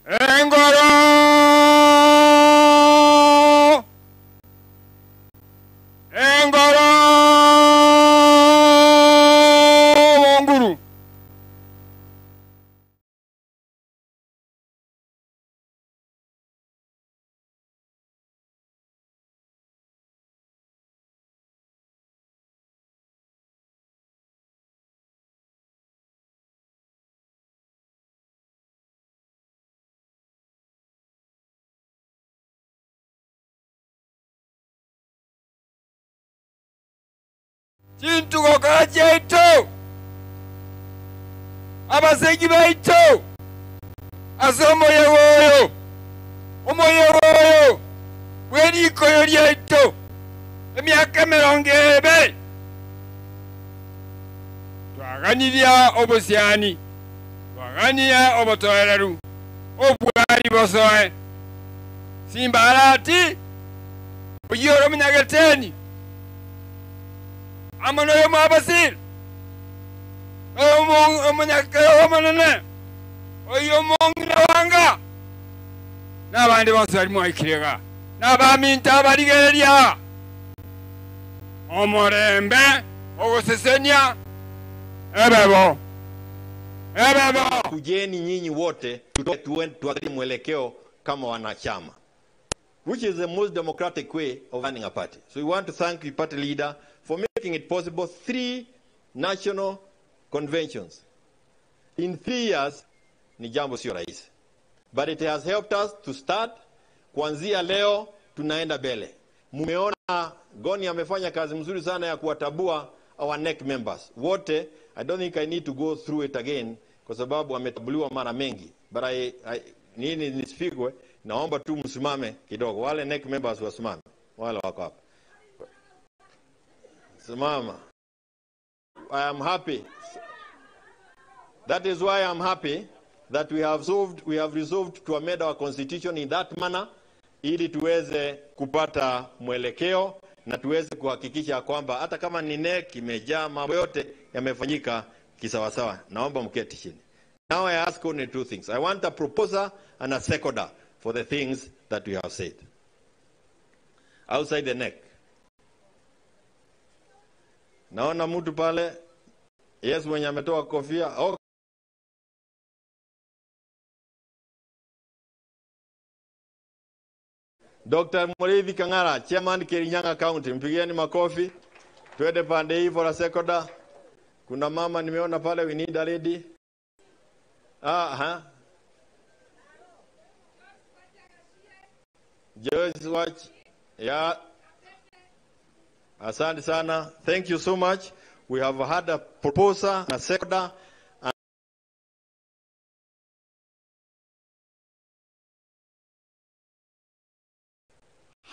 [SPEAKER 16] Engoro! Engoro! Wonguru! Chintuko chaitu abasegi baitu ase omoyego oyo omoyego oyo bwerikoyo lyaitu emyaka 20 twaganiria obusyani twagania obutoereru obwari bosoe Simba Arati oyoro omunyageteni amono yo mwabasiri oyo Omonyakeo omonene, oyo omong'ina wanga, n'abande bonsi bari mwaikire iga, n'abaminto abarigereria omorembe ogosesenia ebebo ebebo.
[SPEAKER 3] Kujeni nyinyi wote tuangalie mwelekeo kama wanachama, which is the most democratic way of running a party. So we want to thank the party leader for making it possible 3 national conventions in 3 years. Ni jambo sio rahisi, but it has helped us to start. Kuanzia leo tunaenda mbele. Mumeona Goni amefanya kazi mzuri sana ya kuwatabua our NEC members wote. I don't think I need to go through it again kwa sababu ametabuliwa mara mengi, but I nini nisipigwe, naomba tu msimame kidogo, wale NEC members wasimame, wale wako hapa, simama. I am happy. That is why I am happy that we have resolved to amend our constitution in that manner ili tuweze kupata mwelekeo na tuweze kuhakikisha kwamba hata kama ni NEC imejaa, mambo yote yamefanyika kisawasawa. Naomba mketi chini. Now I ask only 2 things. I want a proposer and a seconder for the things that we have said. Outside the NEC. Naona mtu pale, yes, mwenye ametoa kofia. Okay. Dr. Muriithi Kang'ara, Chairman Kirinyaga County. Mpigieni makofi. Twende pande hii for a seconder. Kuna mama nimeona pale, we need a lady. Joyce Watch. Yeah. Asante sana. Thank you so much. We have had a proposer and a seconder.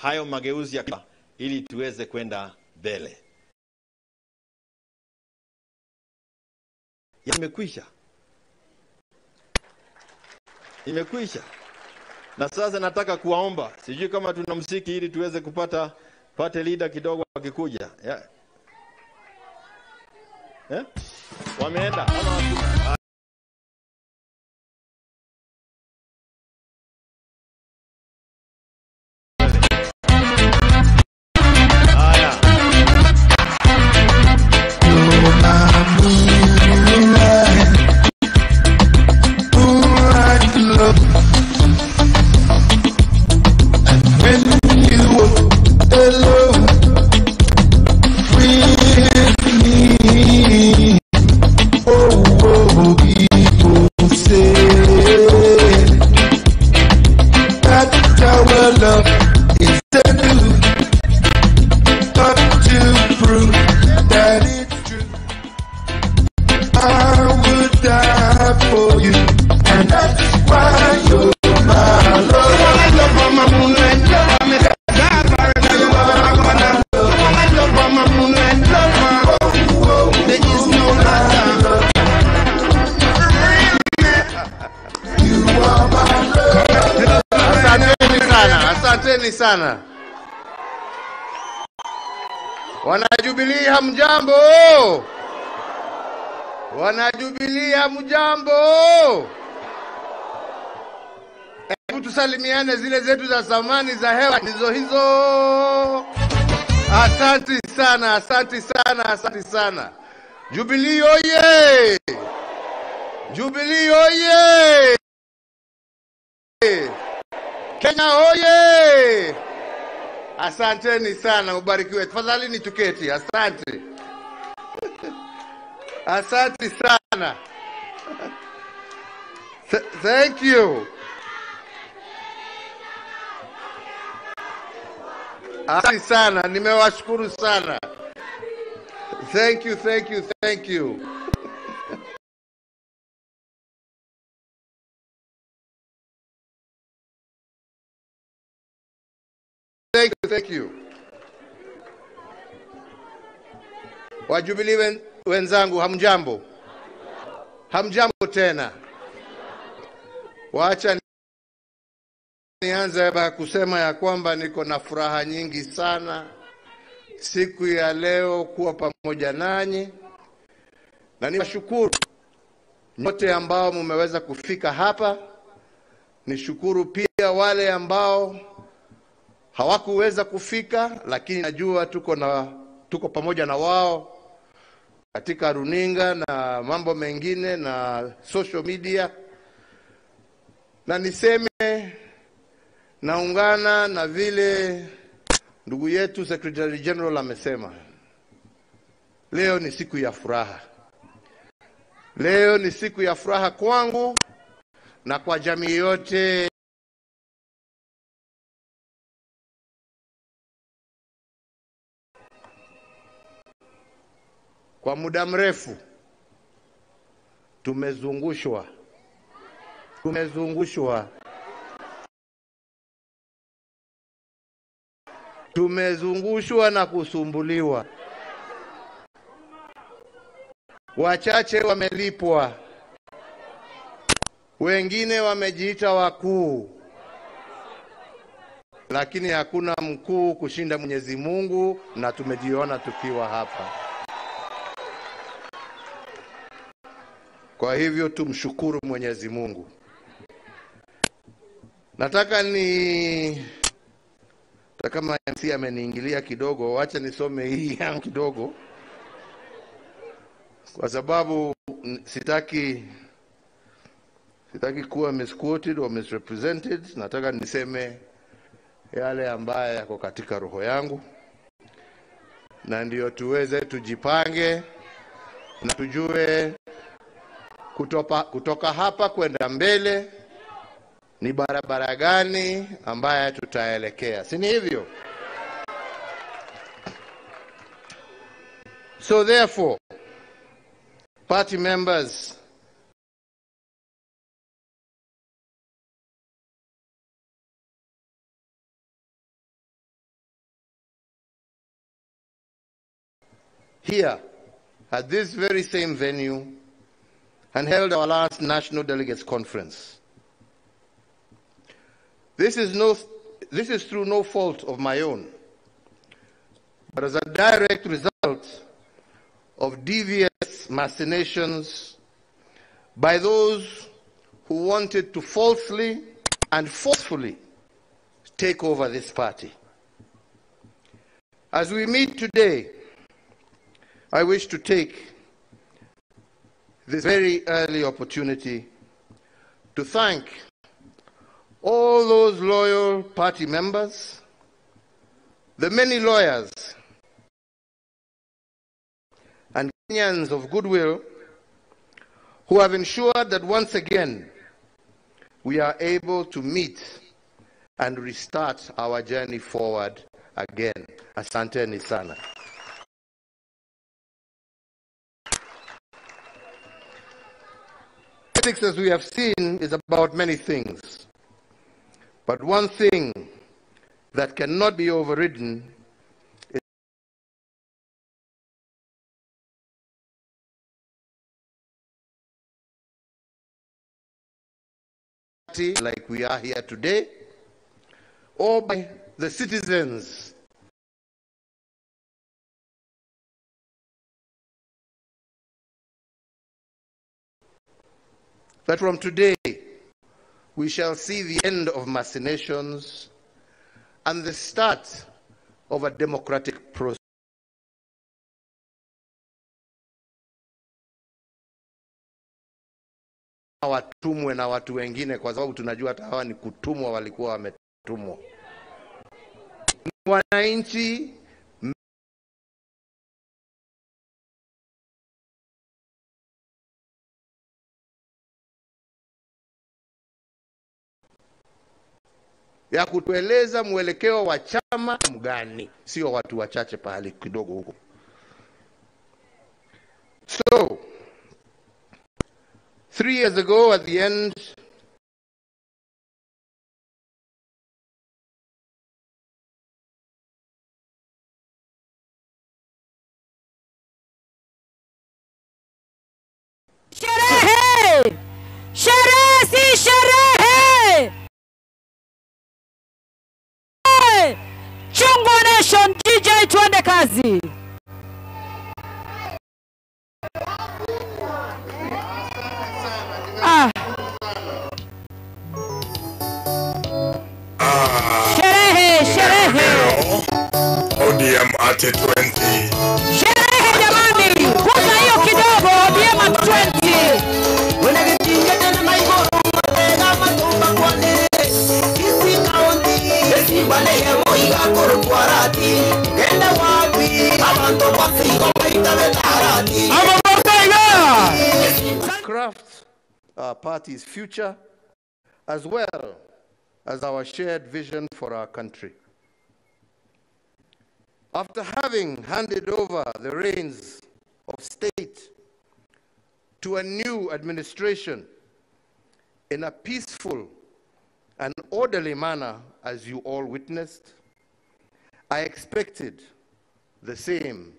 [SPEAKER 3] Hayo mageuzi ya katiba ili tuweze kwenda mbele. Imekwisha. Imekwisha. Na sasa nataka kuwaomba, sijui kama tuna msiki ili tuweze kupata party leader kidogo akikuja. Yeah. Wameenda.
[SPEAKER 2] Asanteni sana. Wanajubilee hamjambo? Wanajubilee hamjambo? Hebu tusalimiane zile zetu za zamani za hewa ndizo hizo. Asante sana, asante sana, asante sana. Jubilee oye! Jubilee oye! Kenya oye! Asanteni sana, ubarikiwe. Tafadhali ni tuketi. Asante. Asante sana. Thank you. Asante sana, nimewashukuru sana. Thank you, thank you, thank you. Thank you, thank you. Wajubilee wenzangu, hamjambo? Hamjambo tena. Wacha nianze hapa kusema ya kwamba niko na furaha nyingi sana siku ya leo kuwa pamoja nanyi, na niwashukuru Nyote ambao mumeweza kufika hapa, nishukuru pia wale ambao hawakuweza kufika, lakini najua tuko na tuko pamoja na wao katika runinga na mambo mengine na social media, na niseme naungana na vile ndugu yetu Secretary General amesema, leo ni siku ya furaha. Leo ni siku ya furaha kwangu na kwa jamii yote Kwa muda mrefu tumezungushwa, tumezungushwa, tumezungushwa na kusumbuliwa. Wachache wamelipwa, wengine wamejiita wakuu, lakini hakuna mkuu kushinda Mwenyezi Mungu, na tumejiona tukiwa hapa. Kwa hivyo tumshukuru Mwenyezi Mungu. Nataka ni hata kama MC ameniingilia kidogo, wacha nisome hii yangu kidogo, kwa sababu sitaki sitaki kuwa misquoted or misrepresented. Nataka niseme yale ambayo yako katika roho yangu, na ndiyo tuweze tujipange na tujue kutoka, kutoka hapa kwenda mbele ni barabara gani ambaye tutaelekea, si ni hivyo? So therefore, party members here at this very same venue and held our last National Delegates Conference. This is, no, this is through no fault of my own, but as a direct result of devious machinations by those who wanted to falsely and forcefully take over this party. As we meet today, I wish to take this very early opportunity to thank all those loyal party members, the many lawyers and Kenyans of goodwill who have ensured that once again we are able to meet and restart our journey forward again. Asanteni sana. Politics, as we have seen, is about many things. But one thing that cannot be overridden is like we are here today, or by the citizens that from today we shall see the end of machinations and the start of a democratic process. Watumwe na watu wengine, kwa sababu tunajua hata hawa ni kutumwa, walikuwa wametumwa. Wananchi ya kutueleza mwelekeo wa chama mgani, sio watu wachache pahali kidogo huko. So, 3 years ago at the end
[SPEAKER 1] Sherehe! Sherehe si sherehe! Chungwa Nation DJ, twende kazi.
[SPEAKER 4] Arati 20.
[SPEAKER 1] Sherehe jamani, guza hiyo kidogo, ODM at 20.
[SPEAKER 2] Craft our party's future as well as our shared vision for our country. After having handed over the reins of state to a new administration in a peaceful and orderly manner, as you all witnessed, I expected the same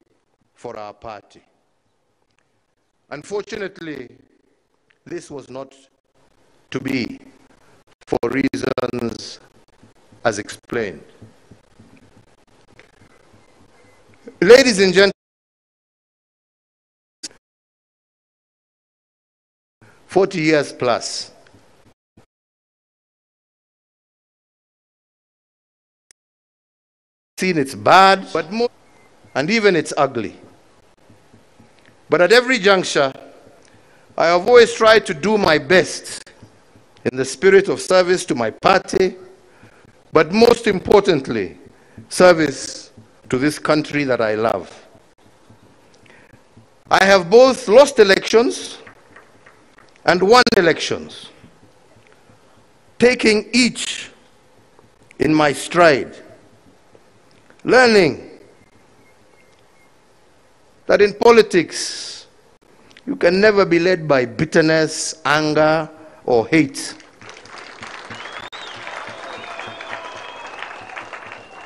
[SPEAKER 2] for our party. Unfortunately, this was not to be for reasons as explained. Ladies and gentlemen, 40 years plus, seen its bad, but more, and even its ugly. But at every juncture, I have always tried to do my best in the spirit of service to my party, but most importantly, service to this country that I love. I have both lost elections and won elections, taking each in my stride, learning that in politics, you can never be led by bitterness, anger, or hate.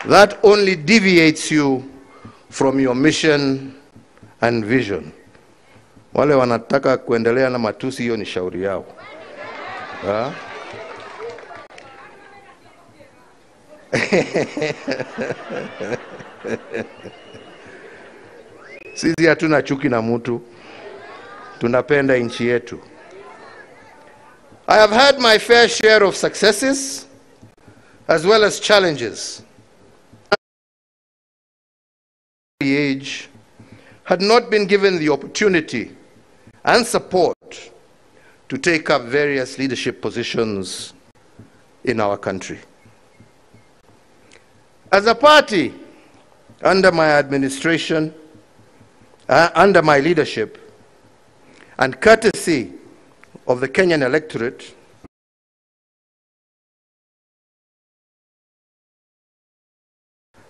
[SPEAKER 2] That only deviates you from your mission and vision. Wale wanataka kuendelea na matusi, hiyo ni shauri yao. Ha? Sisi hatuna chuki na mtu, tunapenda nchi yetu. I have had my fair share of successes as well as challenges. Age had not been given the opportunity and support to take up various leadership positions in our country. As a party, under my administration, under my leadership, and courtesy of the Kenyan electorate,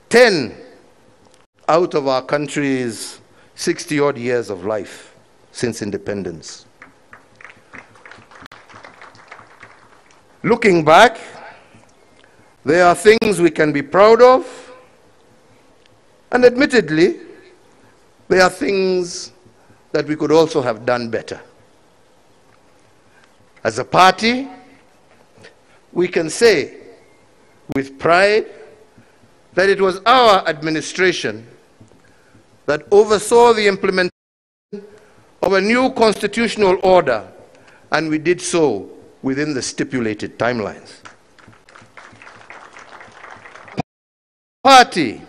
[SPEAKER 2] 10 out of our country's 60-odd years of life since independence. Looking back, there are things we can be proud of, and admittedly, there are things that we could also have done better. As a party, we can say with pride that it was our administration that oversaw the implementation of a new constitutional order, and we did so within the stipulated timelines. Party,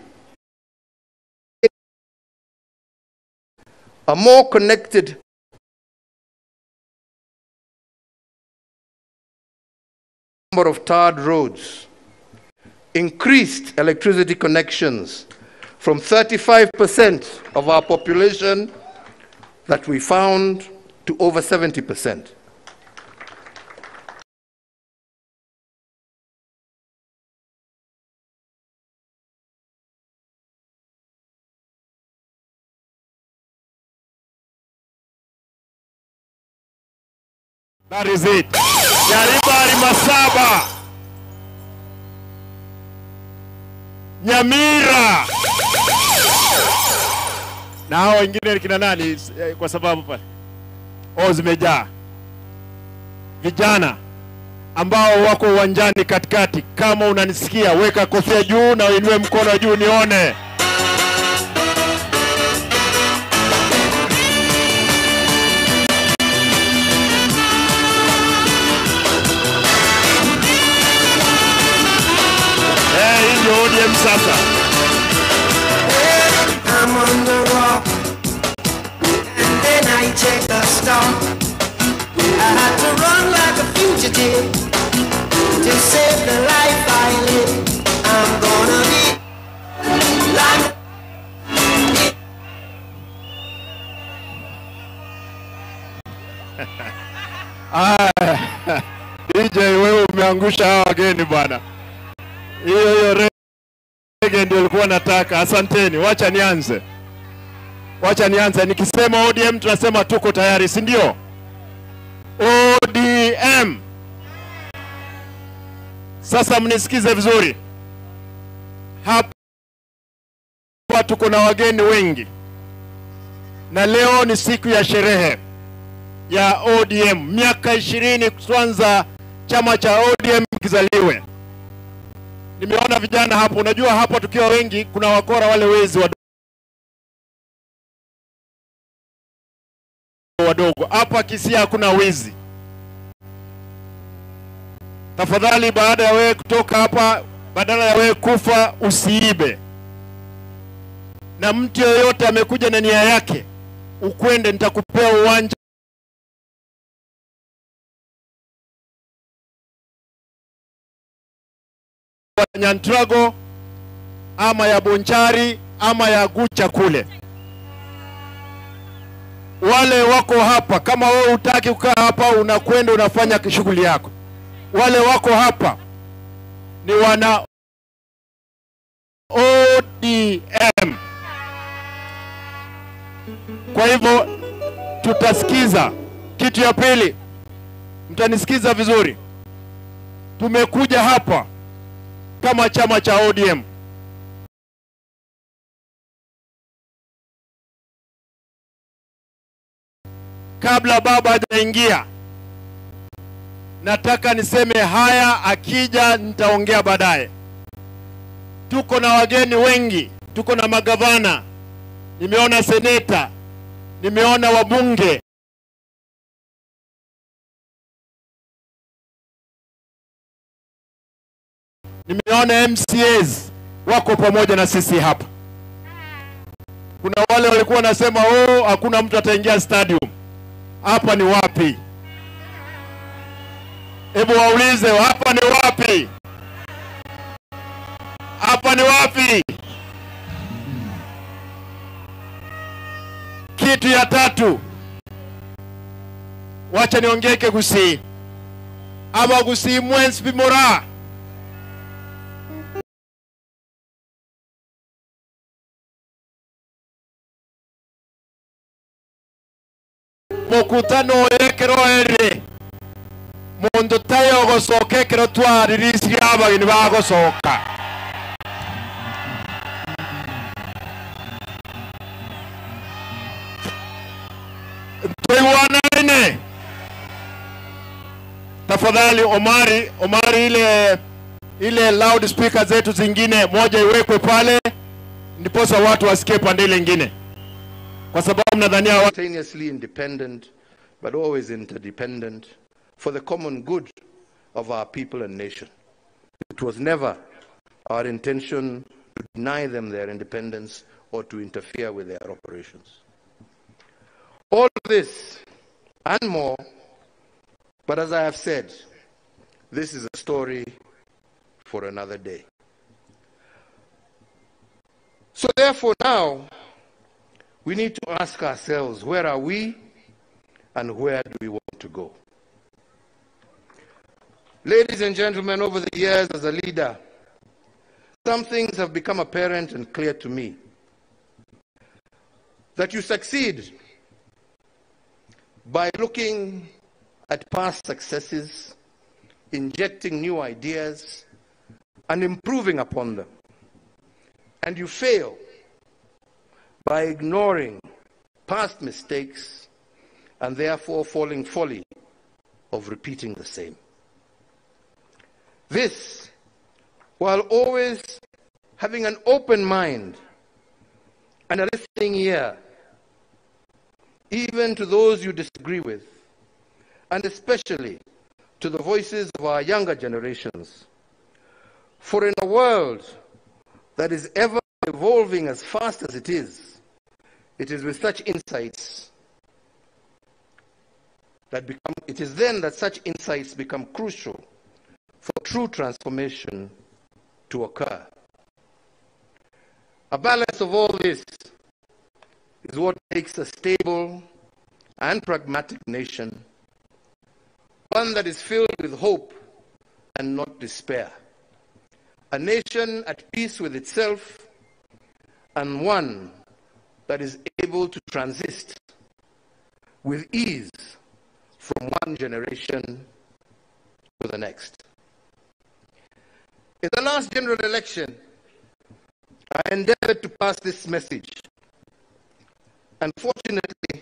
[SPEAKER 2] a more connected number of tarred roads, increased electricity connections from 35% of our population that we found to over 70%.
[SPEAKER 17] That is it. Nyaribari Masaba. Nyamira. Na hao wengine kina nani kwa sababu pale? Oh, zimejaa. Vijana ambao wako uwanjani katikati, kama unanisikia weka kofia juu na uinue mkono juu nione. Hii ndio ODM sasa.
[SPEAKER 7] I had to run like a fugitive to save the life I live. I'm gonna be like
[SPEAKER 3] Ah, DJ wewe umeangusha hawa wageni bwana. Hiyo hiyo reggae ndio ilikuwa nataka. Asanteni, wacha nianze, wacha nianze. Nikisema ODM tunasema tuko tayari, si ndio? ODM. Sasa mnisikize vizuri, hapa tuko na wageni wengi, na leo ni siku ya sherehe ya ODM, miaka 20 kwanza chama cha ODM kizaliwe. Nimeona vijana hapo, unajua hapa tukiwa wengi kuna wakora wale wezi wadogo. Hapa Kisii hakuna wizi. Tafadhali, baada ya wewe kutoka hapa, badala ya wewe kufa usiibe. Na mtu yeyote amekuja na nia yake, ukwende, nitakupea uwanja wa Nyantrago ama ya Bonchari ama ya Gucha kule. Wale wako hapa, kama wewe hutaki kukaa hapa, unakwenda unafanya shughuli yako. Wale wako hapa ni wana ODM. Kwa hivyo tutasikiza. Kitu ya pili, mtanisikiza vizuri. Tumekuja hapa kama chama cha ODM. Kabla baba hajaingia, nataka niseme haya, akija nitaongea baadaye. Tuko na wageni wengi, tuko na magavana, nimeona seneta, nimeona wabunge. Nimeona MCAs wako pamoja na sisi hapa. Kuna wale walikuwa wanasema oh, hakuna mtu ataingia stadium. Hapa ni wapi? Hebu waulize hapa ni wapi? Hapa ni wapi? Kitu ya tatu, wacha niongee Kigusii. Abagusii mwensi bimora mukutano ekero ere mundu tayo gocoka ekero twaririsirie abageni bagocoka. Tuiguanaine tafadhali. Omari, Omari, ile ile loud speaker zetu zingine moja iwekwe pale, ndiposa watu wasikie pande ile ingine, kwa sababu nadhania wa
[SPEAKER 2] Simultaneously independent but always interdependent for the common good of our people and nation. It was never our intention to deny them their independence or to interfere with their operations. All this and more, but as I have said, this is a story for another day. So therefore now, we need to ask ourselves, where are we and where do we want to go? Ladies and gentlemen, over the years as a leader, some things have become apparent and clear to me. That you succeed by looking at past successes, injecting new ideas, and improving upon them. And you fail by ignoring past mistakes and therefore falling folly of repeating the same. This, while always having an open mind and a listening ear, even to those you disagree with, and especially to the voices of our younger generations. For in a world that is ever evolving as fast as it is with such insights that become, it is then that such insights become crucial for true transformation to occur. A balance of all this is what makes a stable and pragmatic nation, one that is filled with hope and not despair, a nation at peace with itself, and one that is able to transist with ease from one generation to the next. In the last general election, I endeavored to pass this message. Unfortunately,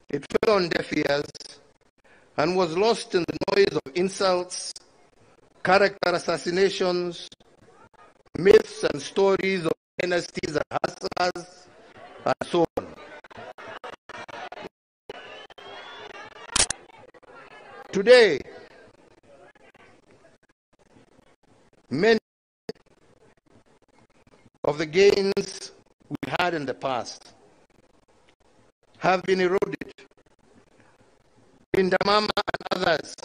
[SPEAKER 2] it fell on deaf ears and was lost in the noise of insults, character assassinations, myths and stories of dynasties and hustlers, and so on. Today, many of the gains we had in the past have been eroded. Indamama and others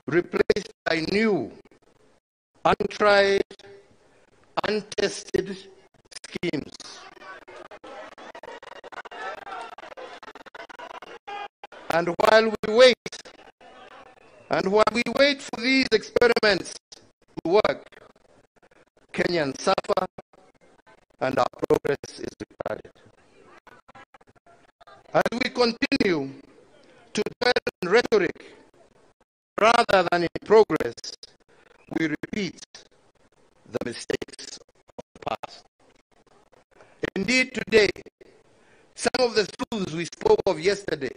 [SPEAKER 2] replaced by new, untried, untested schemes. And while we wait, and while we wait for these experiments to work, Kenyans suffer and our progress is retarded. As we continue to dwell in rhetoric rather than in progress, we repeat the mistakes of the past. Indeed, today, some of the truths we spoke of yesterday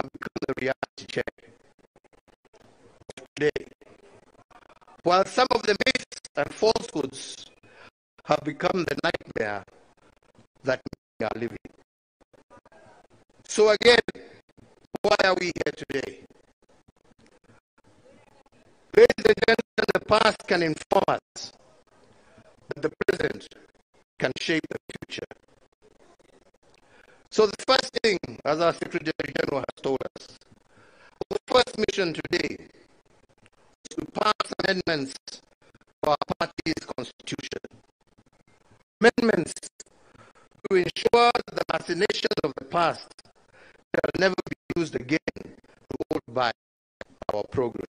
[SPEAKER 2] have become the reality check of today, while some of the myths and falsehoods have become the nightmare that we are living. So again, why are we here today? Ladies and gentlemen, the past can inform us, but the present can shape the future. So the first thing, as our Secretary General has told us, our first mission today is to pass amendments to our party's constitution. Amendments to ensure that the machinations of the past shall never be used again to hold back our progress.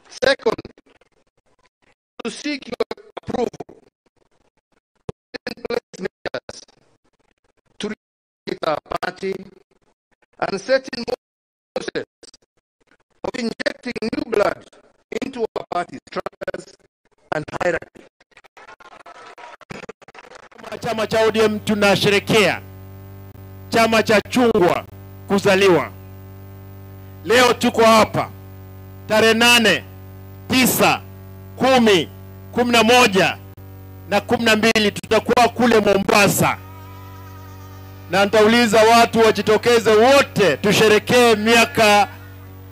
[SPEAKER 2] Second, to seek your approval to put in place measures to regulate our party and set in motion the process of injecting new blood into our party structures and hierarchy.
[SPEAKER 8] Chama cha ODM tunasherekea chama cha chungwa kuzaliwa. Leo tuko hapa tarehe 8, 9, 10, 11 na 12 tutakuwa kule Mombasa, na nitauliza watu wajitokeze wote tusherekee miaka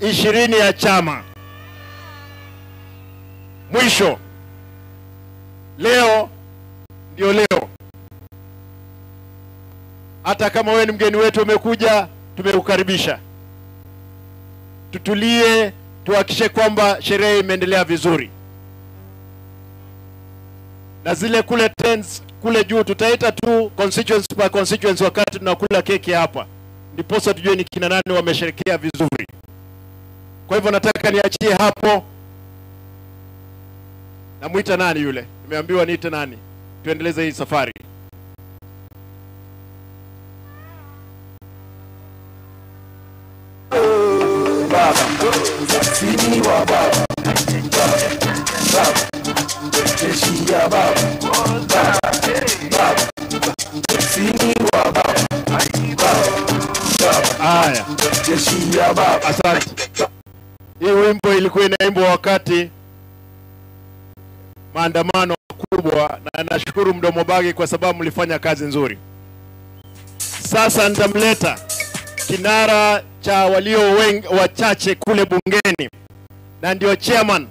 [SPEAKER 8] 20 ya chama. Mwisho, leo ndio leo. Hata kama wewe ni mgeni wetu umekuja, tumekukaribisha. Tutulie, tuhakikishe kwamba sherehe imeendelea vizuri. Na zile kule tents kule juu tutaita tu constituency by constituency wakati tunakula keki hapa, ndiposa tujue ni kina nani wamesherekea vizuri. Kwa hivyo nataka niachie hapo. Namuita nani yule? Nimeambiwa niite nani? Tuendeleze hii safari. Haya, asante. Hii wimbo ilikuwa inaimbwa wakati maandamano kubwa, na nashukuru Mdomo Bagi kwa sababu mlifanya kazi nzuri. Sasa nitamleta kinara cha walio wengi, wachache kule bungeni, na ndio chairman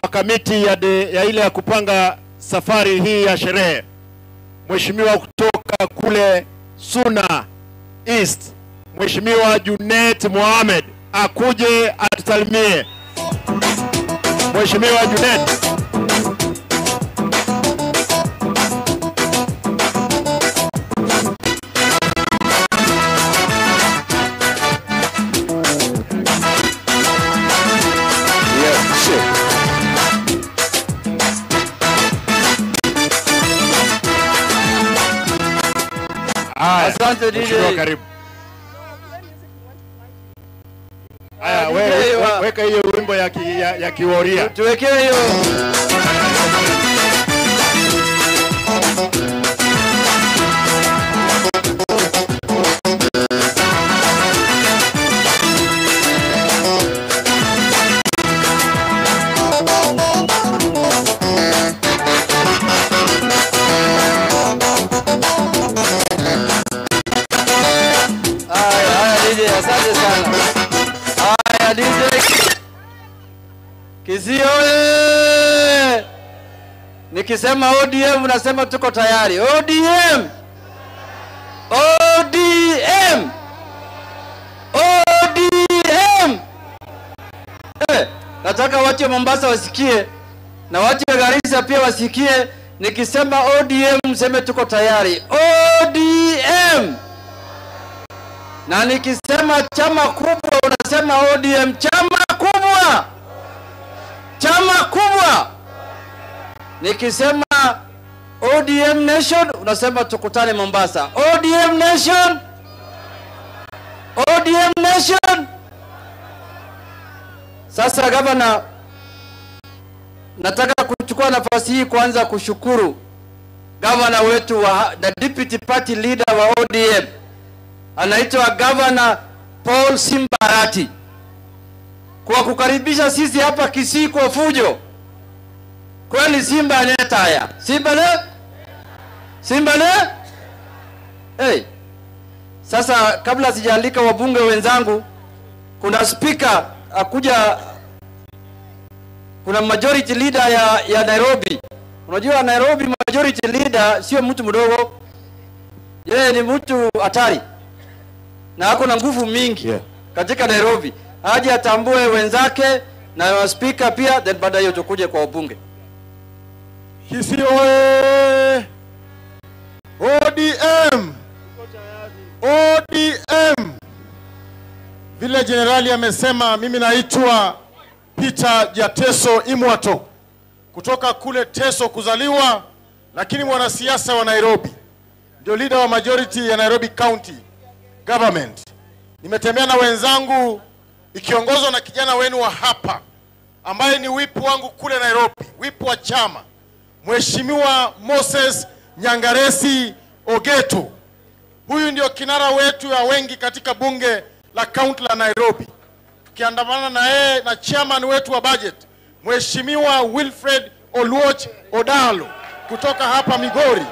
[SPEAKER 8] wa kamiti ya ile ya kupanga safari hii ya sherehe, mheshimiwa kutoka kule Suna East, Mheshimiwa Junet Mohamed akuje atusalimie. Mheshimiwa Junet. Haya,
[SPEAKER 10] Asante DJ.
[SPEAKER 8] Mheshimiwa karibu. Haya,
[SPEAKER 10] DJ
[SPEAKER 8] we,
[SPEAKER 10] wa-
[SPEAKER 8] weka hiyo wimbo ya, ki, ya, ya kiworia.
[SPEAKER 10] Tuwekee hiyo. Haya, haya DJ, asante sana. Haya DJ. Kisii oye! Nikisema ODM nasema tuko tayari. ODM! ODM! ODM! Eh, nataka watu wa Mombasa wasikie na watu wa Garissa pia wasikie. Nikisema ODM mseme tuko tayari. ODM! Na nikisema chama kubwa unasema ODM, chama kubwa, chama kubwa. Nikisema ODM Nation unasema tukutane Mombasa. ODM Nation, ODM Nation. Sasa gavana, nataka kuchukua nafasi hii kwanza kushukuru gavana wetu wa, na deputy party leader wa ODM anaitwa Gavana Paul Simbarati kwa kukaribisha sisi hapa Kisii kwa fujo. Kweli Simba anetaya Simba ne Simba ne hey. Sasa kabla sijaalika wabunge wenzangu, kuna spika akuja, kuna majority leader ya, ya Nairobi. Unajua Nairobi majority leader sio mtu mdogo, yeye ni mtu hatari na ako na nguvu mingi yeah, katika Nairobi. Aje atambue wenzake na spika pia, then baada hiyo tukuje kwa wabunge.
[SPEAKER 22] Kisii oye! ODM! ODM! Vile jenerali amesema, mimi naitwa Peter Jateso Imwato kutoka kule Teso kuzaliwa, lakini mwanasiasa wa Nairobi, ndio leader wa majority ya Nairobi County Government. Nimetembea na wenzangu ikiongozwa na kijana wenu wa hapa ambaye ni wipu wangu kule Nairobi, wipu wa chama, Mheshimiwa Moses Nyangaresi Ogeto. Huyu ndio kinara wetu ya wengi katika bunge la kaunti la Nairobi, tukiandamana na yeye na chairman wetu wa budget Mheshimiwa Wilfred Oluoch Odalo kutoka hapa Migori.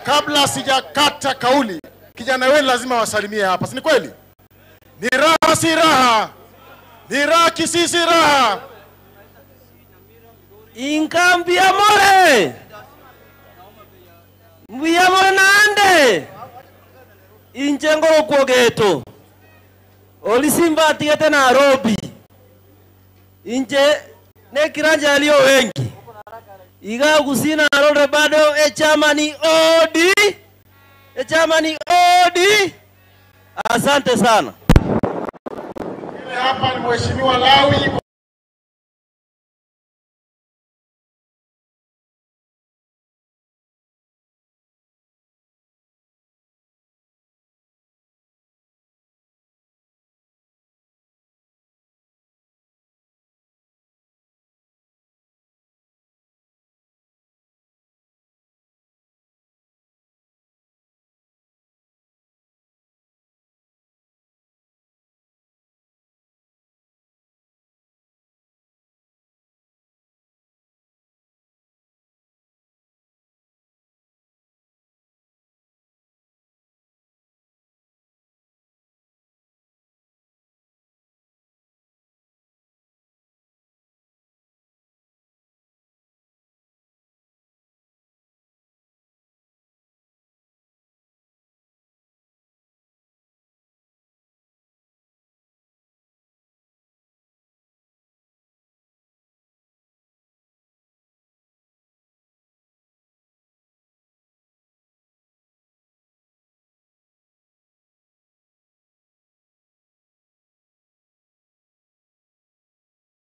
[SPEAKER 22] Kabla sijakata kauli, kijana wenu lazima wasalimie hapa, si ni kweli? Ni raha si raha, ni raha Kisii si raha.
[SPEAKER 23] Inkambi ya more mbuya more nande inche ngorokwo geto olisimba atigete Nairobi inche nekiranja alio wengi iga gusina arore bado echama ni odi echama ni odi. Asante sana.
[SPEAKER 22] Hapa ni Mheshimiwa Lawi.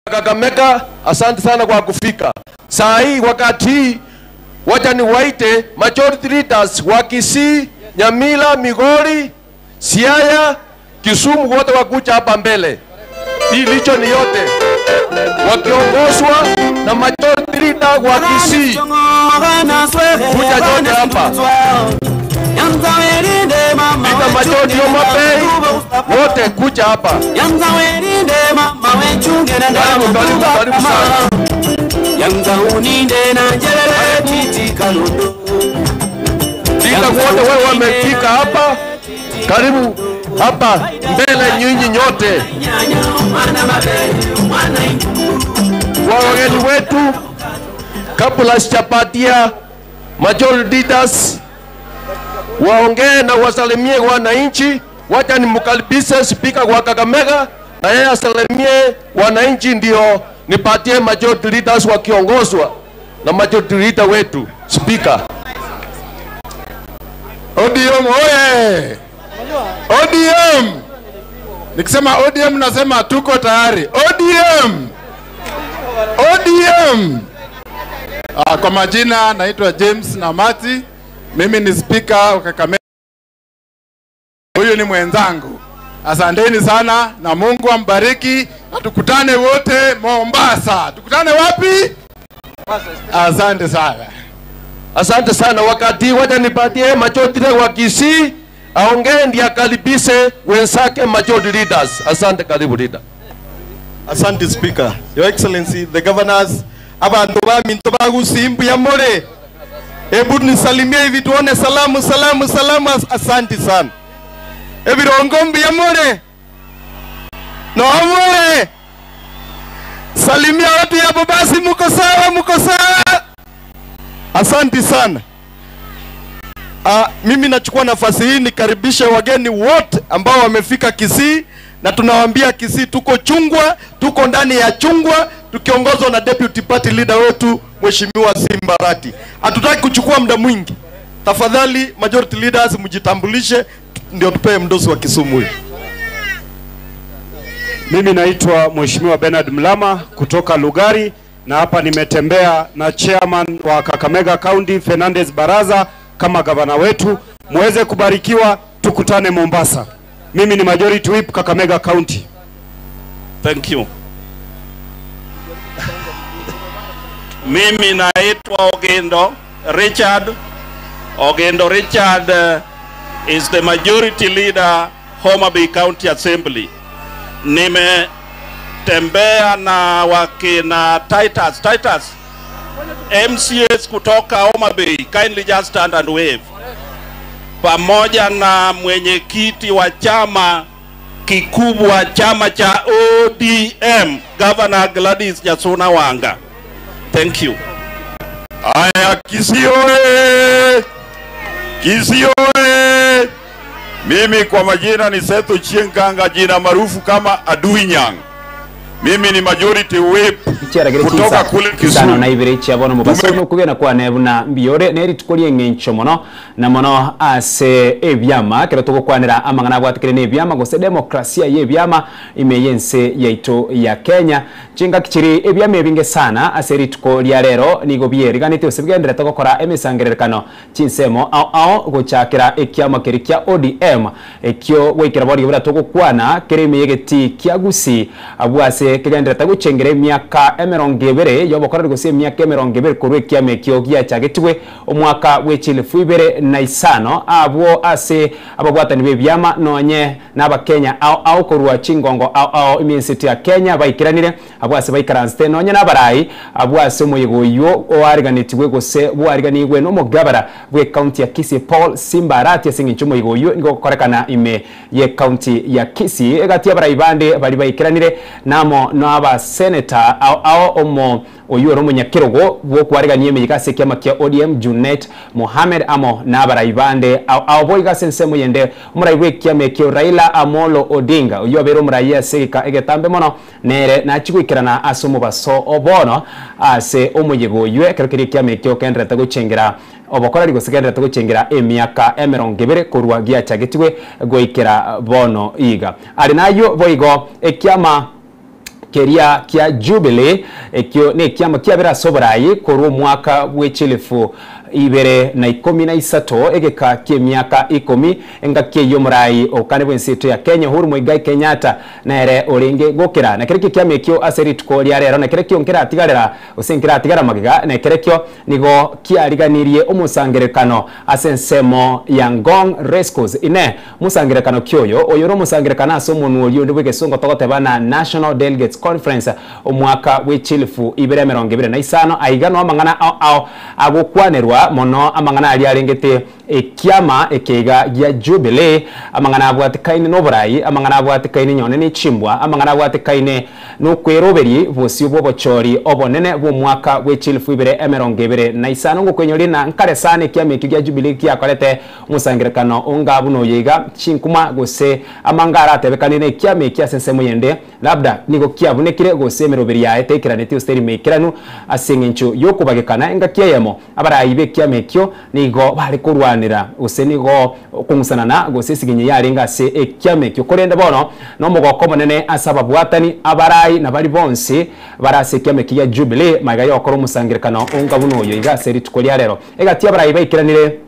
[SPEAKER 6] Kakamega, asante sana kwa kufika. Saa hii wakati hii, wacha niwaite majority leaders wa Kisii, Nyamira, Migori, Siaya, Kisumu, wote wakuja hapa mbele. Hii licho ni yote wakiongozwa na majority leader wa Kisii, kuja yote hapa Leader majority Homa Bay, wote kuja hapa. Karibu, karibu, karibu sana. Leader wote wewe wamefika hapa, karibu hapa mbele nyinyi nyote. Kwa wageni wetu, kabla sijapatia majority leaders waongee na wasalimie wananchi, wacha nimkaribishe spika wa Kakamega na yeye asalimie wananchi, ndio nipatie majority leaders wakiongozwa na majority leader wetu spika.
[SPEAKER 11] ODM oye! ODM! Nikisema ODM nasema tuko tayari. ODM! ODM! Ah, kwa majina naitwa James Namati. Mimi ni spika wa Kakamega. Huyu ni mwenzangu. Asanteni sana na Mungu ambariki na tukutane wote Mombasa. Tukutane wapi? Asante sana.
[SPEAKER 6] Asante sana. Wakati wacha nipatie majority leader wa Kisii aongee ndiye akaribishe wenzake majority leaders. Asante, karibu leader.
[SPEAKER 12] Asante Speaker. Your Excellency, the governors, abantu baminto bagusimbu ya more. Hebu nisalimie hivi tuone salamu salamu salamu. Asante sana. Ebirongo mbuya more. No more. Salimia watu hapo basi, muko sawa, muko sawa. Asante sana. Mimi nachukua nafasi hii nikaribishe wageni wote ambao wamefika Kisii, na tunawaambia Kisii tuko chungwa, tuko ndani ya chungwa tukiongozwa na deputy party leader wetu Mheshimiwa Simbarati. Hatutaki kuchukua muda mwingi. Tafadhali majority leaders mjitambulishe ndio tupee mdosi wa Kisumu huyu.
[SPEAKER 24] Mimi naitwa Mheshimiwa Bernard Mlama kutoka Lugari na hapa nimetembea na chairman wa Kakamega County Fernandez Baraza kama gavana wetu. Muweze kubarikiwa, tukutane Mombasa. Mimi ni majority whip Kakamega County.
[SPEAKER 25] Thank you. Mimi naitwa Ogendo Richard. Ogendo Richard is the majority leader Homa Bay County Assembly. Nimetembea na wakina Titus, Titus MCAs kutoka Homa Bay, kindly just stand and wave, pamoja na mwenyekiti wa chama kikubwa, chama cha ODM, Governor Gladys Nyasuna Wanga. Thank you.
[SPEAKER 26] Aya, Kisii oye! Kisii oye! Mimi kwa majina ni Setho Chienganga, jina maarufu kama Adui Nyang. Mimi ni majority whip
[SPEAKER 27] Chiaragere
[SPEAKER 26] kutoka
[SPEAKER 27] chinsa
[SPEAKER 26] kule
[SPEAKER 27] isano
[SPEAKER 26] Kisumu.
[SPEAKER 27] na ibere chiabono mubaso nokugena kwane buna mbiyore neri tukori eng'encho mono na mono ase ebyama kero togokwanera amang'ana abwatikire na ebyama gose demokrasia ya ebyama ime yense yaito ya Kenya. Chingaki chiri ebyama ebinge sana ase rituko ria rero nigo bieriganete gose bigenderete gokora emisangererekano chinsemo ao ao gochakera ekiama keri kia ODM ekio goikera boria buna togokwana kere ime yegeti kia Gusii abwo ase kegenderete gochengera emiaka emerongo ebere yobokoreri gose emiaka emerongo ebere korwa ekiama ekio giachagetigwe omwaka bwa echilifu ibere na isano abwo ase ababwatani ba ebiama nonye na abakenya ao ao korwa chingongo ao ao emiensiti ya Kenya baikiranire abwo ase baikaransete nonye na abarai abwo ase omoyego oywo oariganetigwe gose bwariganigwe na omogabara bwa ekaunti ya Kisii Paul Simbarati ase eng'encho omoyego oywo nigo ogokorekana ime ya ekaunti ya Kisii egati abarai bande bari baikiranire namo na abaseneta ao ao omo oyu ori omonyakerogo bwokwarigania emeyika ase ekiama kia ODM Junet Mohamed amo na abarai bande ao ao boiga ase ensemo yende omorai bwa ekiama ekio Raila Amolo Odinga oyu abeire omorai ase egeka egetambe mono nere nachigoikerana ase omobaso obono ase omoyego oyu ekero keria ekiama ekio kenderete gochengera obokoreri gose kenderete gochengera emiaka emerongo ebere korwa giachagetigwe goikera bono iga. Ari nayo boigo ekiama Keria kia Jubilee, ekio nekiama kiabere ase oboraai korwa omwaka bwe chilifu 2013, egeka ki'emiaka ikomi, engaki eyio omoraai okane bw'ense yaito ya Kenya Uhuru Muigai Kenyatta nere orenge gokera. Na kerekio kiama ekio ase rituko ria rero, na kerekio nkeratigarera gose nkeratigara magega, na ekerekio nigo kiariganirie omosangererekano ase ensemo ya Ngong Racecourse. Inee! Mosangererekano ki oyo? Oyo nomosangererekano ase omonwa oria onde bw'egesongo togoteba na National Delegates Conference omwaka bwe chilifu ibere emerongo ebere na isano. Aiga noo amang'ana ao ao agokwanerwa mono, amang'ana aria arengete ekiama ekeiga gia Jubilee, amang'ana abwatekaine noborai, amang'ana abwatekaine nyone ne chimbwa, amang'ana abwatekaine Nokweroberi bosio bw'obochori obonene bw'omwaka bwe chilifu ibere 25 ngokwenyoria na nkare sana ekiama ekio gia Jubilee giakorete omosangererekano onga buna oyo iga, chinkuma gose amanga aratebekane nekiama eki ase ensemo yende labda nigo kiabunekire gose emeroberi yaye teikeraneti gose teri meikeranu ase eng'encho yokobagekana engaki eyemo Abarai b'ekiama ekio nigo bare korwanera, gose nigo okong'usanana gose esigenyo yarenge ase ekiama ekio. Korende bono nomogoko omonene ase ababwatani, abarai na baria bonsi bare ase ekiama ekio gia Jubilee magega y'ogokora omosangererekano onga buna oyo iga ase rituko ria rero. Egati y'abarai baikeranire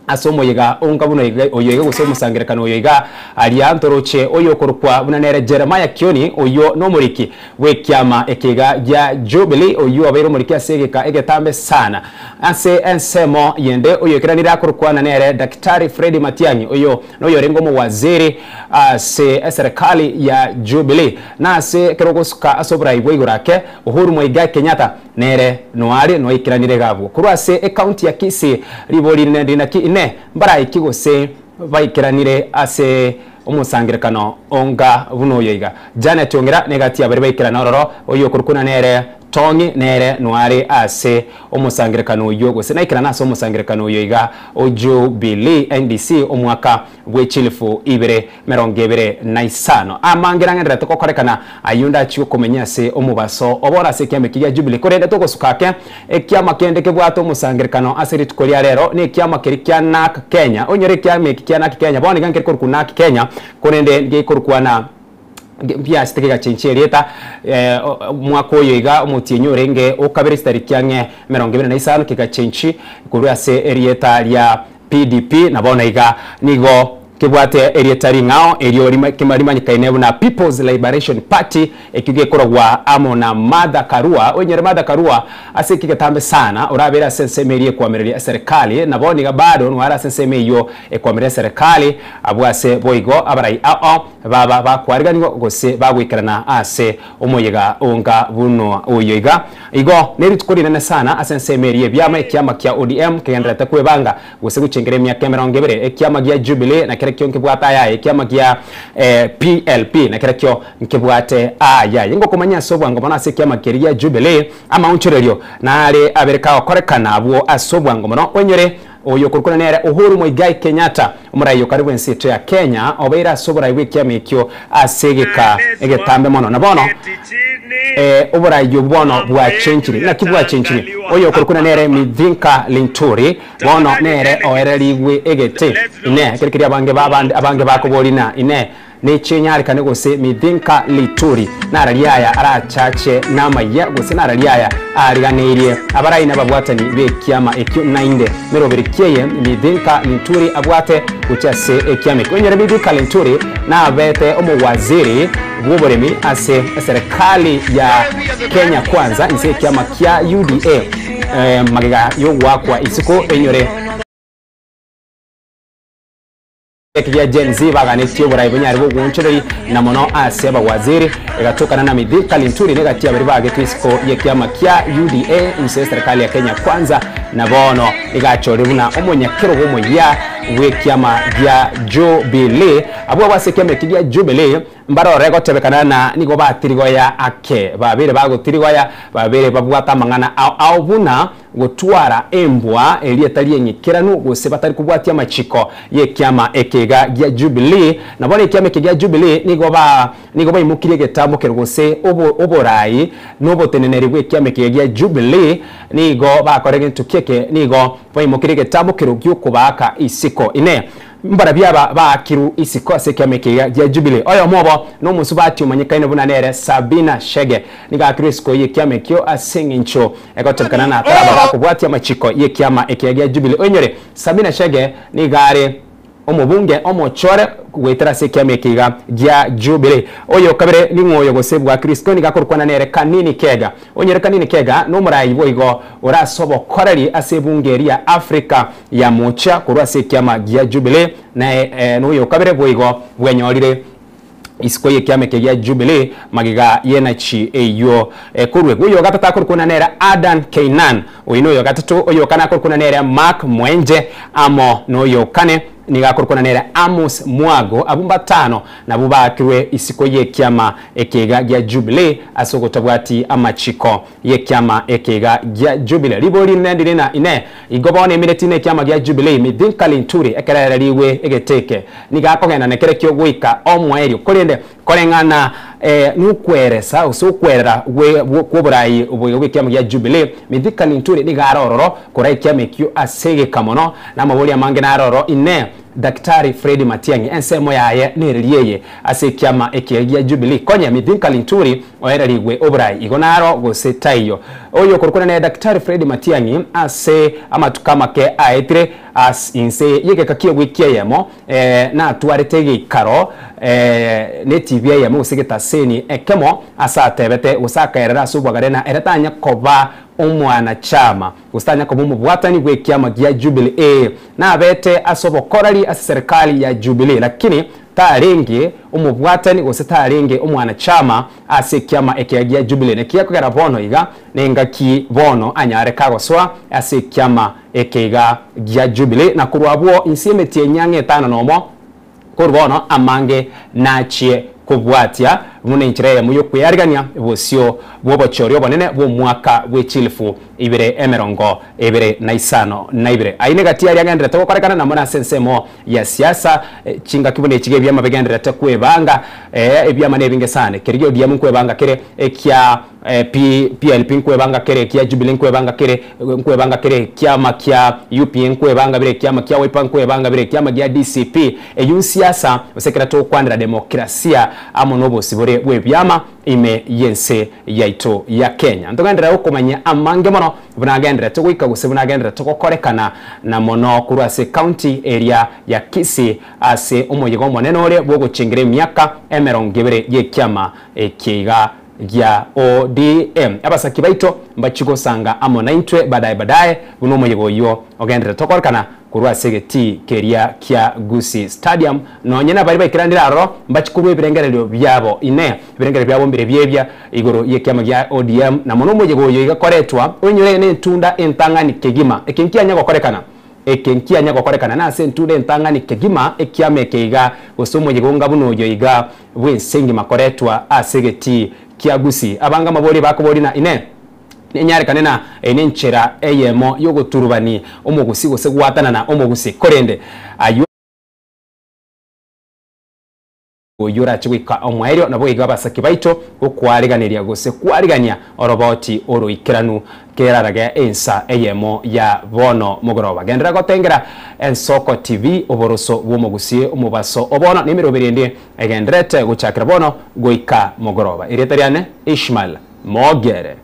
[SPEAKER 27] ase omoyega onga buna oyo iga gose omosangererekano oyo iga aria ntoroche oyokorokwa buna nere Jeremiah Kioni, oyio nomoriki bw'ekiama ekeiga gia Jubilee, oyio obeire omoriki ase egeka egetambe sana. Ase ensemo yende oyoikeranire akorokwana nere Daktari Freddy Matiang'i, oyo noyorenge omowaziri ase eserekali ya Jubilee. Na ase ekero ogosuka ase oborai bwa igoro ake, Uhuru Muigai Kenyatta nere noare noikeranire iga abwo. Korwa ase ecounty ya Kisii ribori rinene rinaki inee mbaraiki gose baikeranire ase omosangerekano onga buna oyo iga. Janet Ong'ira negati ya baria baikerana ororo, oyio okorokuna nere Tong'i nere noare ase omosangerekano oyio gose naikerana ase omosangerekano oyo iga o Jubilee NDC omwaka bwe chilifu ibere 25. Amange nang'endererete gokorekana ayio ndachie gokomenya ase omobaso obo ore ase ekiama eki gia Jubilee. Korende togosuka ake, ekiama kende kebwate omosangerekano ase rituko ria rero nekiama keria kia Narc Kenya. Onyore ekiama eki kia Narc Kenya bono iga nkeri korokwa Narc Kenya, korende ngekorokwa na mbiasete kegachenchia erieta omwaka oyo iga omotienyi orenge okabere chitariki ang'e 25 kegachenchi korwa ase erieta ria PDP, na bono iga nigo kebwate erieta ring'ao erio rimanyekaine buna People's Liberation Party, ekio gekoragwa amo na Martha Karua. Oinyore Martha Karua ase eki getambe sana orabere ase ensemo eria ekoamereria eserekari, na bono iga bado noare ase ensemo eyio ekoamereria eserekari, abwo ase boigo abarai ao baba bakwariganigwa gose bagoikerana ase omoyega onga buna oyo iga. Igo nerituko rinene sana ase ensemo eria y'ebiama, ekiama kia ODM kegendererete kwebanga gose gochengera emiaka 20, ekiama gia Jubilee na kerekio nkebwate ayaye, ekiama gia PLP na kerekio nkebwate ayaye. Ngokomanya ase obwango mono ase ekiama keria gia Jubilee, amaonchorerio nare abere kagokorekana abwo ase obwango mono. Oinyore oyo okorokwa nere Uhuru Muigai Kenyatta, omorai okare bw'ense yaito ya Kenya, obeire ase oborai bw'ekiama ekio ase egeka egetambe mono. Na bono oborai obwo bono bwachenchire. Naki bwachenchire? Oyo okorokwa nere Mithika Linturi, bono nere oererigwe egete. Inee, ekero keria abange ba abange bakoboria ng'a, Inee, Nechenyarekane gose Mithinka Lituri nararia aya arachache namayia gose nararia aya aariganeirie abarai nababwatani b'ekiama ekio nainde meroberi kieye Mithinka Linturi abwate gochia ase ekiama ekio. Onyore Mithika Linturi nabete omowaziri bw'oboremi ase eserekali ya Kenya Kwanza inse y'ekiama kia UDA magega y'ogoakwa isiko enyore Eki gia Gen Z baganetie oborai bonyare bw'ogoonchoreria na mono ase abawaziri, egatokana na Mithika Linturi negati ya baria bagetwe isiko y'ekiama kia UDA inse y'eserekari ya Kenya Kwanza na bono igachorire buna omonyakerogo omoyia bw'ekiama gia Jubilee. Abwo abwo ase ekiama eki gia Jubilee Mbarore gotebekana na nigo batirigoya ake, babeire bagotirigoya, babeire babwate amang'ana ao ao buna gotwara embwa eria etari eng'ikeranu, gose batari kobwatia amachiko y'ekiama eke iga gia Jubilee. Na bono ekiama eke gia Jubilee nigo ba nigo baimokirie egetambo kero gose obo oborai na oboteneneri bw'ekiama eke gia Jubilee, nigo bakora egento kieke, nigo baimokirie egetambo kero gi'okobaaka isiko. Inee! Mbarabio aba baakiru isiko ase ekiama eke iga gia Jubilee. Oyomo obo nomosubati omanyekaine buna nere Sabina Chege. Nigo aakirwe isiko y'ekiama ekio ase eng'encho egotebekana nataraba gakobwatia amachiko y'ekiama ekiya gia Jubilee. Oinyore, Sabina Chege nigo are omobunge omochore goetera ase ekiama eke iga gia Jubilee. Oyo kabere ning'o oyo gose bwakirwe isiko nigo akorokwana nere Kanini Kega. Onyore Kanini Kega nomorai boigo ore ase obokoreri ase ebunge eria ya Africa ya Mocha korwa ase ekiama gia Jubilee naye noyo okabere boigo bwenyorire isiko y'ekiama eke gia Jubilee magega y'enachi eyio ekorwegwa. Oyo ogatato akorokwana nere Adan Keynan, oyo noyo ogatato, oyo okane akorokwana nere Mark Mwenje amo noyo okane Nigo akorokwana nere Amos Mwago. Abwo mbatano nabwo baakirwe isiko y'ekiama ekiga gia Jubilee ase ogotabwati amachiko y'ekiama ekiga gia Jubilee. Ribori rinde ndire na inee, igo bono emineti nekiama gia Jubilee Mithika Linturi ekero ererigwe egete eke nigo akogenda nekerekio goika omoerio korende Koreng'ana nokweresa gose okwerera kw'oboraai boigo bw'ekiama gia Jubilee, Mithika Linturi nigo are ororo koraa ekiama ekio ase egeka mono, na amabori amange nare ororo. Inee! Daktari Fred Matiang'i ensemo yaye nereri eye ase ekiama ekiya gia Jubilee? Konya Mithika Linturi oererigwe oboraai igo naro gose taiyo. Oyo okorokwana nere Daktari Fred Matiang'i ase amatuko amake aetire as inse y'egeka ki'ewiki eyemo, Natwarete egeikaro netibi eyemo gose egetaseni ekemo ase atebete, gose akaerera ase obwagare, na ere tanya koba omwanachama, gose tanya koba omobwatani bw'ekiama gia Jubilee. Ee, nabete ase obokoreri ase serikali ya Jubilee, lakini tarenge omobwatani gose tarenge omwanachama ase ekiama ekiya gia Jubilee. Naki gekogera bono iga nengaki bono anyare kagosoa ase ekiama Eke iga gia Jubilee, na korwa abwo inse y'emetienyi ang'e etano nomo, korwa bono amange nachie kobwatia buna enchera eyemo y'okwearigania bosio bw'obochori obonene bw'omwaka bwe chilifu ibere emerongo ebere na isano na ibere. Ayio negati aria agenderete gokorekana na mono ase ensemo ya siasa, chingaki buna echi ebiama bigendererete kwebanga, ebiama nebinge sana. Keria ODM nkwebanga kere ekia PLP nkwebanga kere ekia Jubilee nkwebanga kere nkwebanga kere ekiama kia UPA nkwebanga bire ekiama kia Wiper nkwebanga bire ekiama gia DCP. Eyio nsiasa gose ekero togokwanera demokrasia amo nobosibore bw'ebiama ime y'ense yaito ya Kenya. Ntogenderere gokomanyia amange mono buna agendererete goika gose buna agendererete gokorekana na mono korwa ase ecounty eria ya Kisii ase omoyega omonene ore bwogochengera emiaka emerongo ebere y'ekiama eke iga gia ODM. Abasaki baito mbachie gosanga amo naintwe badaye badaye buna omoyega oyio ogendererete tokorekana korwa ase egetii keria kia Gusii Stadium. Nonye nabaria baikeranire aroro mbachie korwa ebirengererio biabo. Inee! Ebirengererio biabo mbire biebia igoro y'ekiama gia ODM na mono omoyega oyo iga koretwa oinyore nentunda entang'ani kegima. Eke nkianya gokorekana. Eke nkianya gokorekana nase entunda entang'ani kegima ekiama eke iga gose omoyega onga buna oyo iga bw'ense engima koretwa ase egetii kia Gusii. Abange amaborio bakoboria na Inee! Nenyarekane na eye nenchera eyemo y'ogoturubani omogusii gose gwatanana omogusii? Korende ayio oyio orache goika omoerio, naboigo abasake baito gokwariganeria gose kwarigania oroboti oroikeranu kerarage ensa eyemo ya bono mogoroba. Genderera gotengera Ensoko TV, oboroso bw'omogusie omobaso o bono, na emeroberi ende egendererete gochakera bono goika mogoroba. Erieta riane Ishmael Mogere.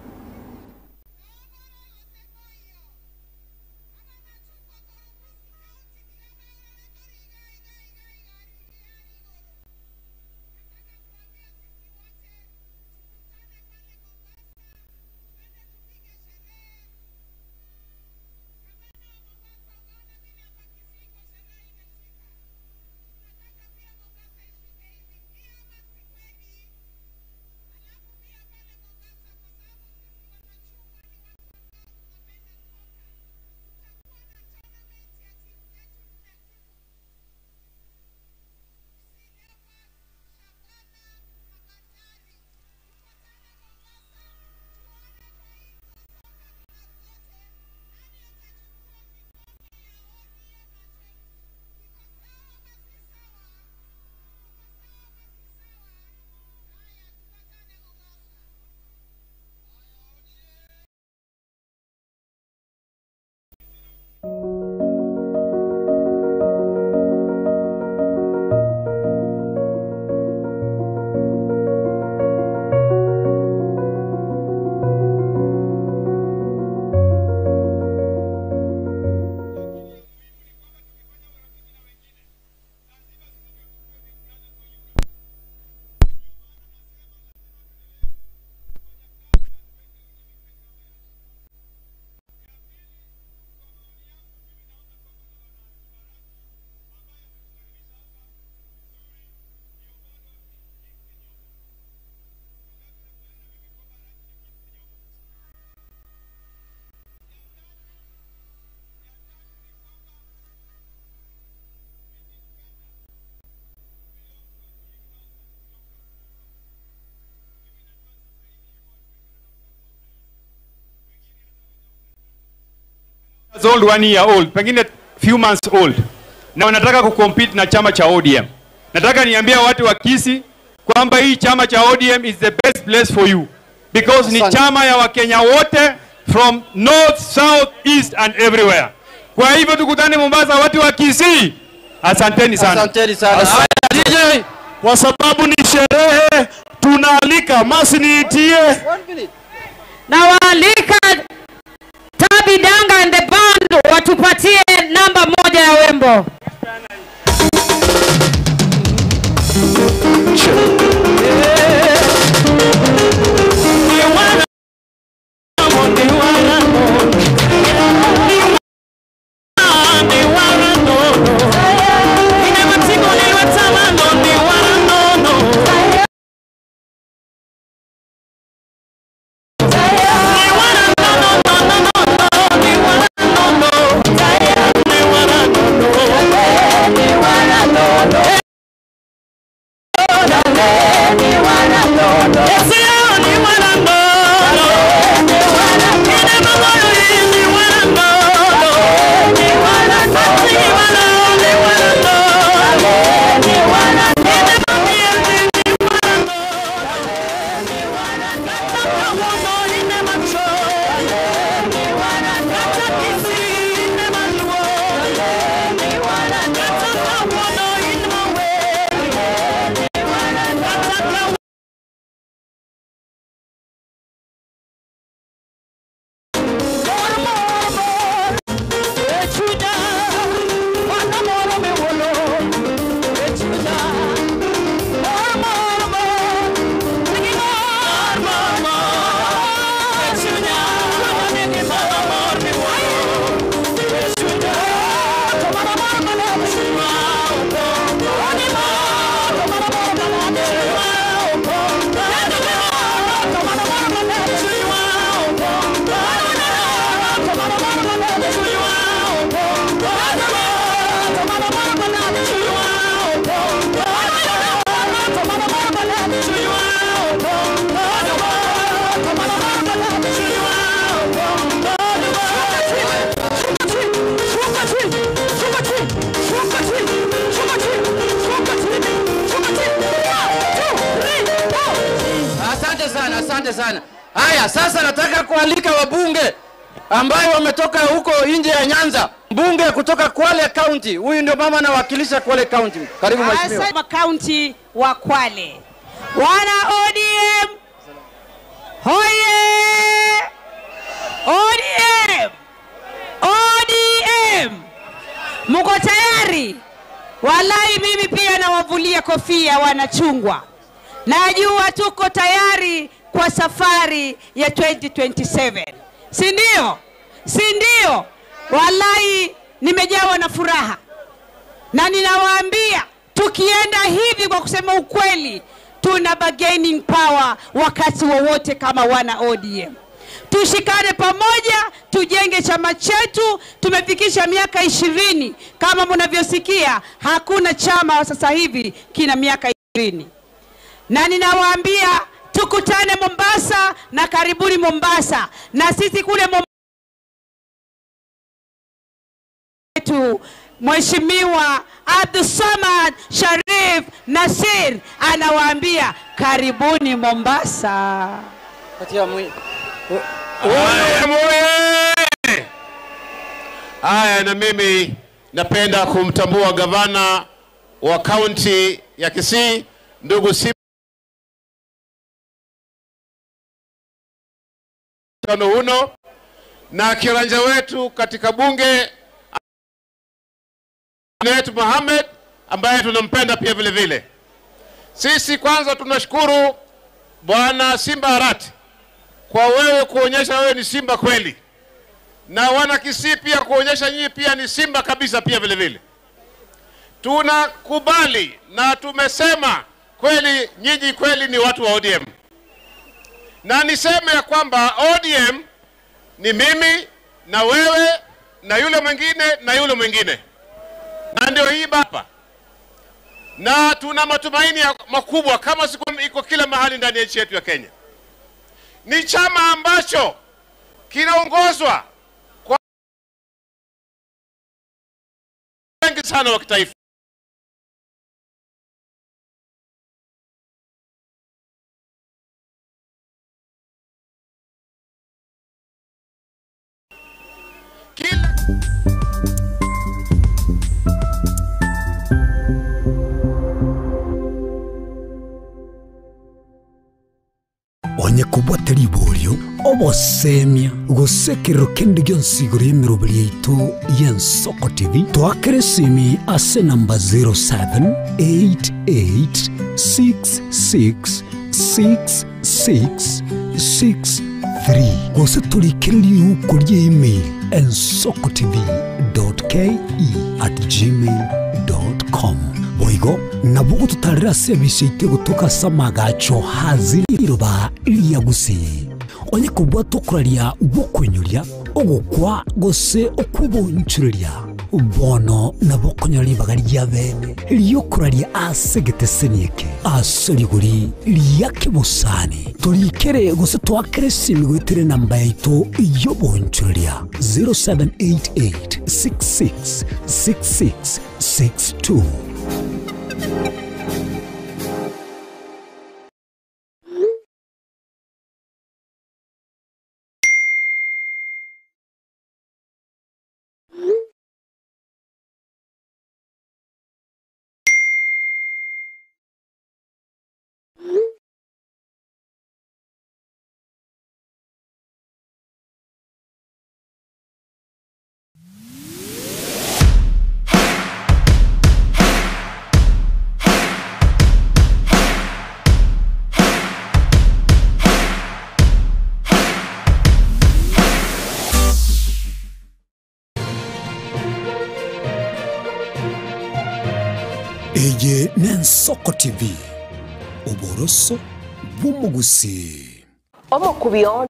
[SPEAKER 9] old, 1 year old, pengine few months old, na wanataka kucompete na chama cha ODM. Nataka niambie watu wa Kisii kwamba hii chama cha ODM is the best place for you because ni chama ya Wakenya wote from north, south, east and everywhere. Kwa hivyo tukutane Mombasa, watu wa Kisii. Asanteni sana.
[SPEAKER 10] Asanteni sana. Haya, DJ.
[SPEAKER 17] Kwa sababu ni sherehe, tunaalika masi niitie.
[SPEAKER 1] Nawaalika Tabi Danga and the band watupatie namba moja ya wimbo.
[SPEAKER 10] Asante sana, asante sana. Haya, sasa nataka kualika wabunge ambayo wametoka huko nje ya Nyanza. Mbunge kutoka Kwale County, huyu ndio mama anawakilisha Kwale County. Karibu mheshimiwa.
[SPEAKER 1] Asante kaunti wa Kwale. Wana ODM hoye! ODM! ODM! Mko tayari? Walai, mimi pia nawavulia kofia wanachungwa. Najua tuko tayari kwa safari ya 2027, si ndio? Si ndio? Walai, nimejawa na furaha na ninawaambia tukienda hivi, kwa kusema ukweli, tuna bargaining power wakati wowote kama wana ODM. Tushikane pamoja, tujenge chama chetu. Tumefikisha miaka 20 kama mnavyosikia, hakuna chama sasa hivi kina miaka 20 na ninawaambia tukutane Mombasa na karibuni Mombasa, na sisi kule Mombasa wetu Mheshimiwa Abdulsamad Sharif Nasir anawaambia karibuni Mombasa.
[SPEAKER 10] Patia mwi-
[SPEAKER 8] Haya, na mimi napenda kumtambua gavana wa kaunti ya Kisii ndugu Simba huno na kiranja wetu katika bunge wetu Mohamed ambaye tunampenda pia vile vile. Sisi kwanza tunashukuru Bwana Simba Arati kwa wewe kuonyesha wewe ni simba kweli, na wana Kisii pia kuonyesha nyinyi pia ni simba kabisa pia vile vile. Tunakubali na tumesema kweli, nyinyi kweli ni watu wa ODM, na niseme ya kwamba ODM ni mimi na wewe na yule mwingine na yule mwingine, na ndio hii bapa, na tuna matumaini makubwa kama siku iko kila mahali ndani ya nchi yetu ya Kenya. Ni chama ambacho kinaongozwa
[SPEAKER 13] mkutano wa kitaifa.
[SPEAKER 14] Onye kobwate riborio, obosemia, gose ekerero kende gionsi igoro y'emeroberi yaito y'Ensoko TV, toakere esimi ase enamba 0788666663 gose torikere riuko ria email ensokotv.ke@gmail.com. Boigo nabo ogototarera ase ebise yaito egotoka ase amagacho hazi riroba ria Gusii. Onye kobwata okoraria gw'okoinyoria, ogokwa, gose okw'obonchoreria, bono nabo okonyora ribaga ria bene ri'okoraria ase egeteseni eke ase rigori ria kebosani. Torikere gose toakere esimi goetera enamba yaito y'obonchoreria 0788 66 66 62. Eye n'Ensoko TV, oboroso bw'omogusii.
[SPEAKER 15] Omokubio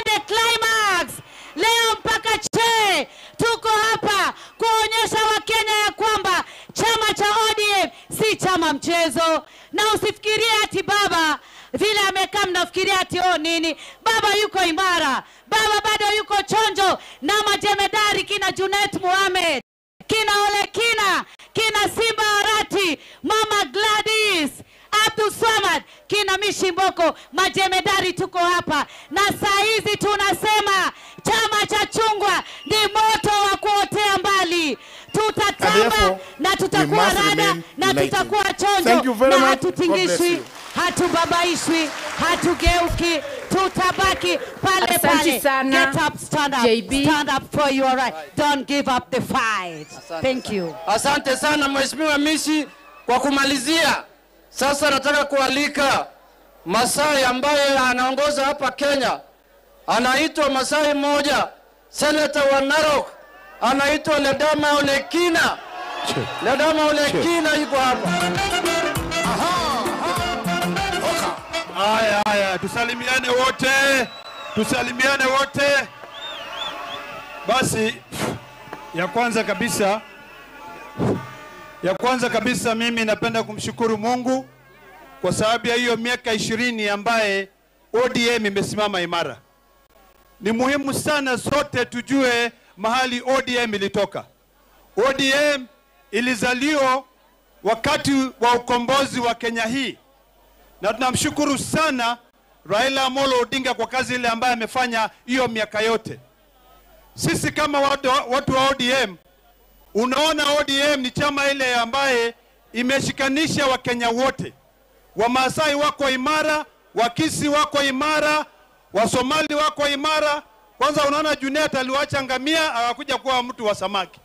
[SPEAKER 1] The climax leo mpaka che tuko hapa kuonyesha Wakenya ya kwamba chama cha ODM si chama mchezo, na usifikirie ati baba vile amekaa, mnafikiria ati oh nini. Baba yuko imara, baba bado yuko chonjo na majemedari kina Junet Mohamed, kina Ole Kina, kina Simba Arati, Mama Gladys, Abdul Swamad, kina Mishimboko, majemedari tuko hapa na saa hizi tunasema chama cha chungwa ni moto wa kuotea mbali. Tutatamba
[SPEAKER 4] therefore,
[SPEAKER 1] na
[SPEAKER 4] we
[SPEAKER 1] tutakuwa
[SPEAKER 4] must
[SPEAKER 1] rada
[SPEAKER 4] remain
[SPEAKER 1] na
[SPEAKER 4] united.
[SPEAKER 1] tutakuwa
[SPEAKER 4] Thank
[SPEAKER 1] chonjo
[SPEAKER 4] you very
[SPEAKER 1] na
[SPEAKER 4] much. God bless
[SPEAKER 1] hatutingishwi,
[SPEAKER 4] you.
[SPEAKER 1] hatubabaishwi, hatugeuki, tutabaki pale
[SPEAKER 18] Asante
[SPEAKER 1] pale.
[SPEAKER 18] sana,
[SPEAKER 1] Get up, stand up,
[SPEAKER 18] JB.
[SPEAKER 1] stand up for your right. Don't give up the fight. Thank you.
[SPEAKER 10] Asante sana Mheshimiwa Mishi. Kwa kumalizia, sasa nataka kualika Masai ambaye anaongoza hapa Kenya, anaitwa Masai mmoja, seneta wa Narok, anaitwa Ledama Olekina. Ledama Olekina yuko hapa.
[SPEAKER 9] Haya, haya, tusalimiane wote, tusalimiane wote. Basi ya kwanza kabisa, ya kwanza kabisa mimi napenda kumshukuru Mungu kwa sababu ya hiyo miaka 20 ambaye ODM imesimama imara. Ni muhimu sana sote tujue mahali ODM ilitoka. ODM ilizaliwa wakati wa ukombozi wa Kenya hii na tunamshukuru sana Raila Amolo Odinga kwa kazi ile ambayo amefanya hiyo miaka yote. Sisi kama watu wa ODM, unaona ODM ni chama ile ambaye imeshikanisha Wakenya wote. Wamasai wako imara, Wakisi wako imara, Wasomali wako imara. Kwanza unaona Junet aliwacha ngamia akakuja kuwa mtu wa samaki.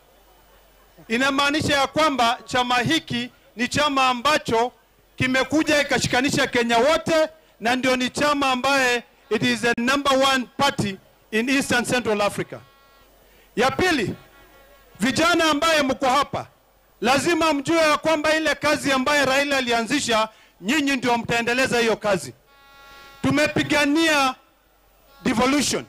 [SPEAKER 9] Inamaanisha ya kwamba chama hiki ni chama ambacho kimekuja ikashikanisha Kenya wote, na ndio ni chama ambaye it is the number one party in Eastern Central Africa. Ya pili, vijana ambaye mko hapa lazima mjue ya kwamba ile kazi ambaye Raila alianzisha, nyinyi ndio mtaendeleza hiyo kazi. Tumepigania devolution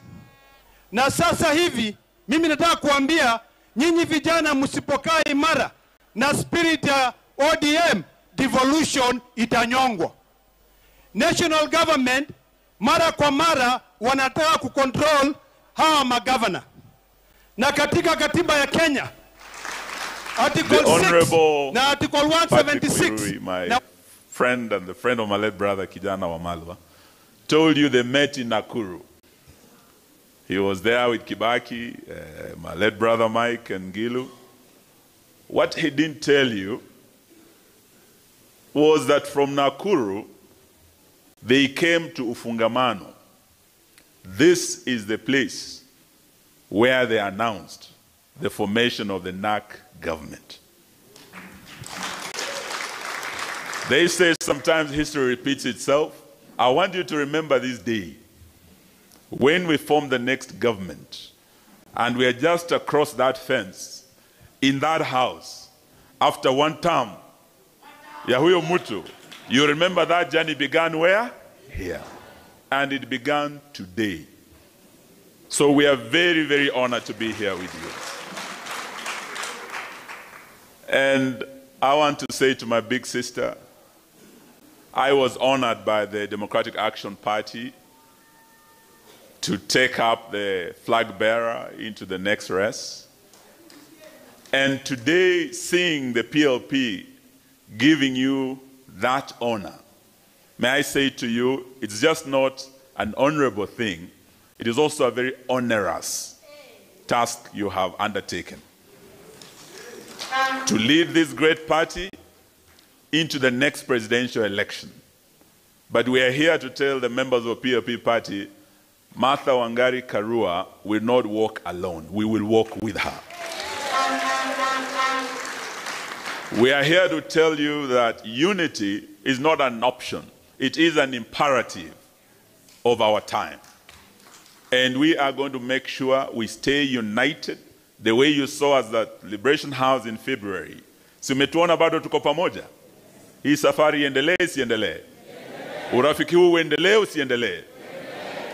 [SPEAKER 9] na sasa hivi mimi nataka kuambia nyinyi vijana, msipokaa imara na spirit ya ODM, devolution itanyongwa. National government mara kwa mara wanataka kucontrol hawa magavana,
[SPEAKER 17] Na katika katiba ya Kenya Article
[SPEAKER 26] The
[SPEAKER 17] 6
[SPEAKER 26] Honorable
[SPEAKER 17] na Article
[SPEAKER 26] Patrick
[SPEAKER 17] 176
[SPEAKER 26] Muiruri, my
[SPEAKER 17] na
[SPEAKER 26] friend and the friend of my late brother Kijana Wamalwa, told you they met in Nakuru. He was there with Kibaki, my late brother Mike and Gilu. What he didn't tell you was that from Nakuru, they came to Ufungamano. This is the place where they announced the formation of the NAC government. They say sometimes history repeats itself. I want you to remember this day when we formed the next government and we are just across that fence in that house after one term. Ya huyo mtu. You remember that journey began where? Here. And it began today. So we are very, very honored to be here with you. And I want to say to my big sister, I was honored by the Democratic Action Party to take up the flag bearer into the next race. And today, seeing the PLP giving you that honor, may I say to you, it's just not an honorable thing, it is also a very onerous task you have undertaken. To lead this great party into the next presidential election. But we are here to tell the members of PLP party, Martha Wangari Karua will not walk alone. We will walk with her. We are here to tell you that unity is not an option. It is an imperative of our time. And we are going to make sure we stay united the way you saw us at Liberation House in February. Si umetuona bado tuko pamoja? Hii safari iendelee isiendelee? Urafiki huu uendelee usiendelee?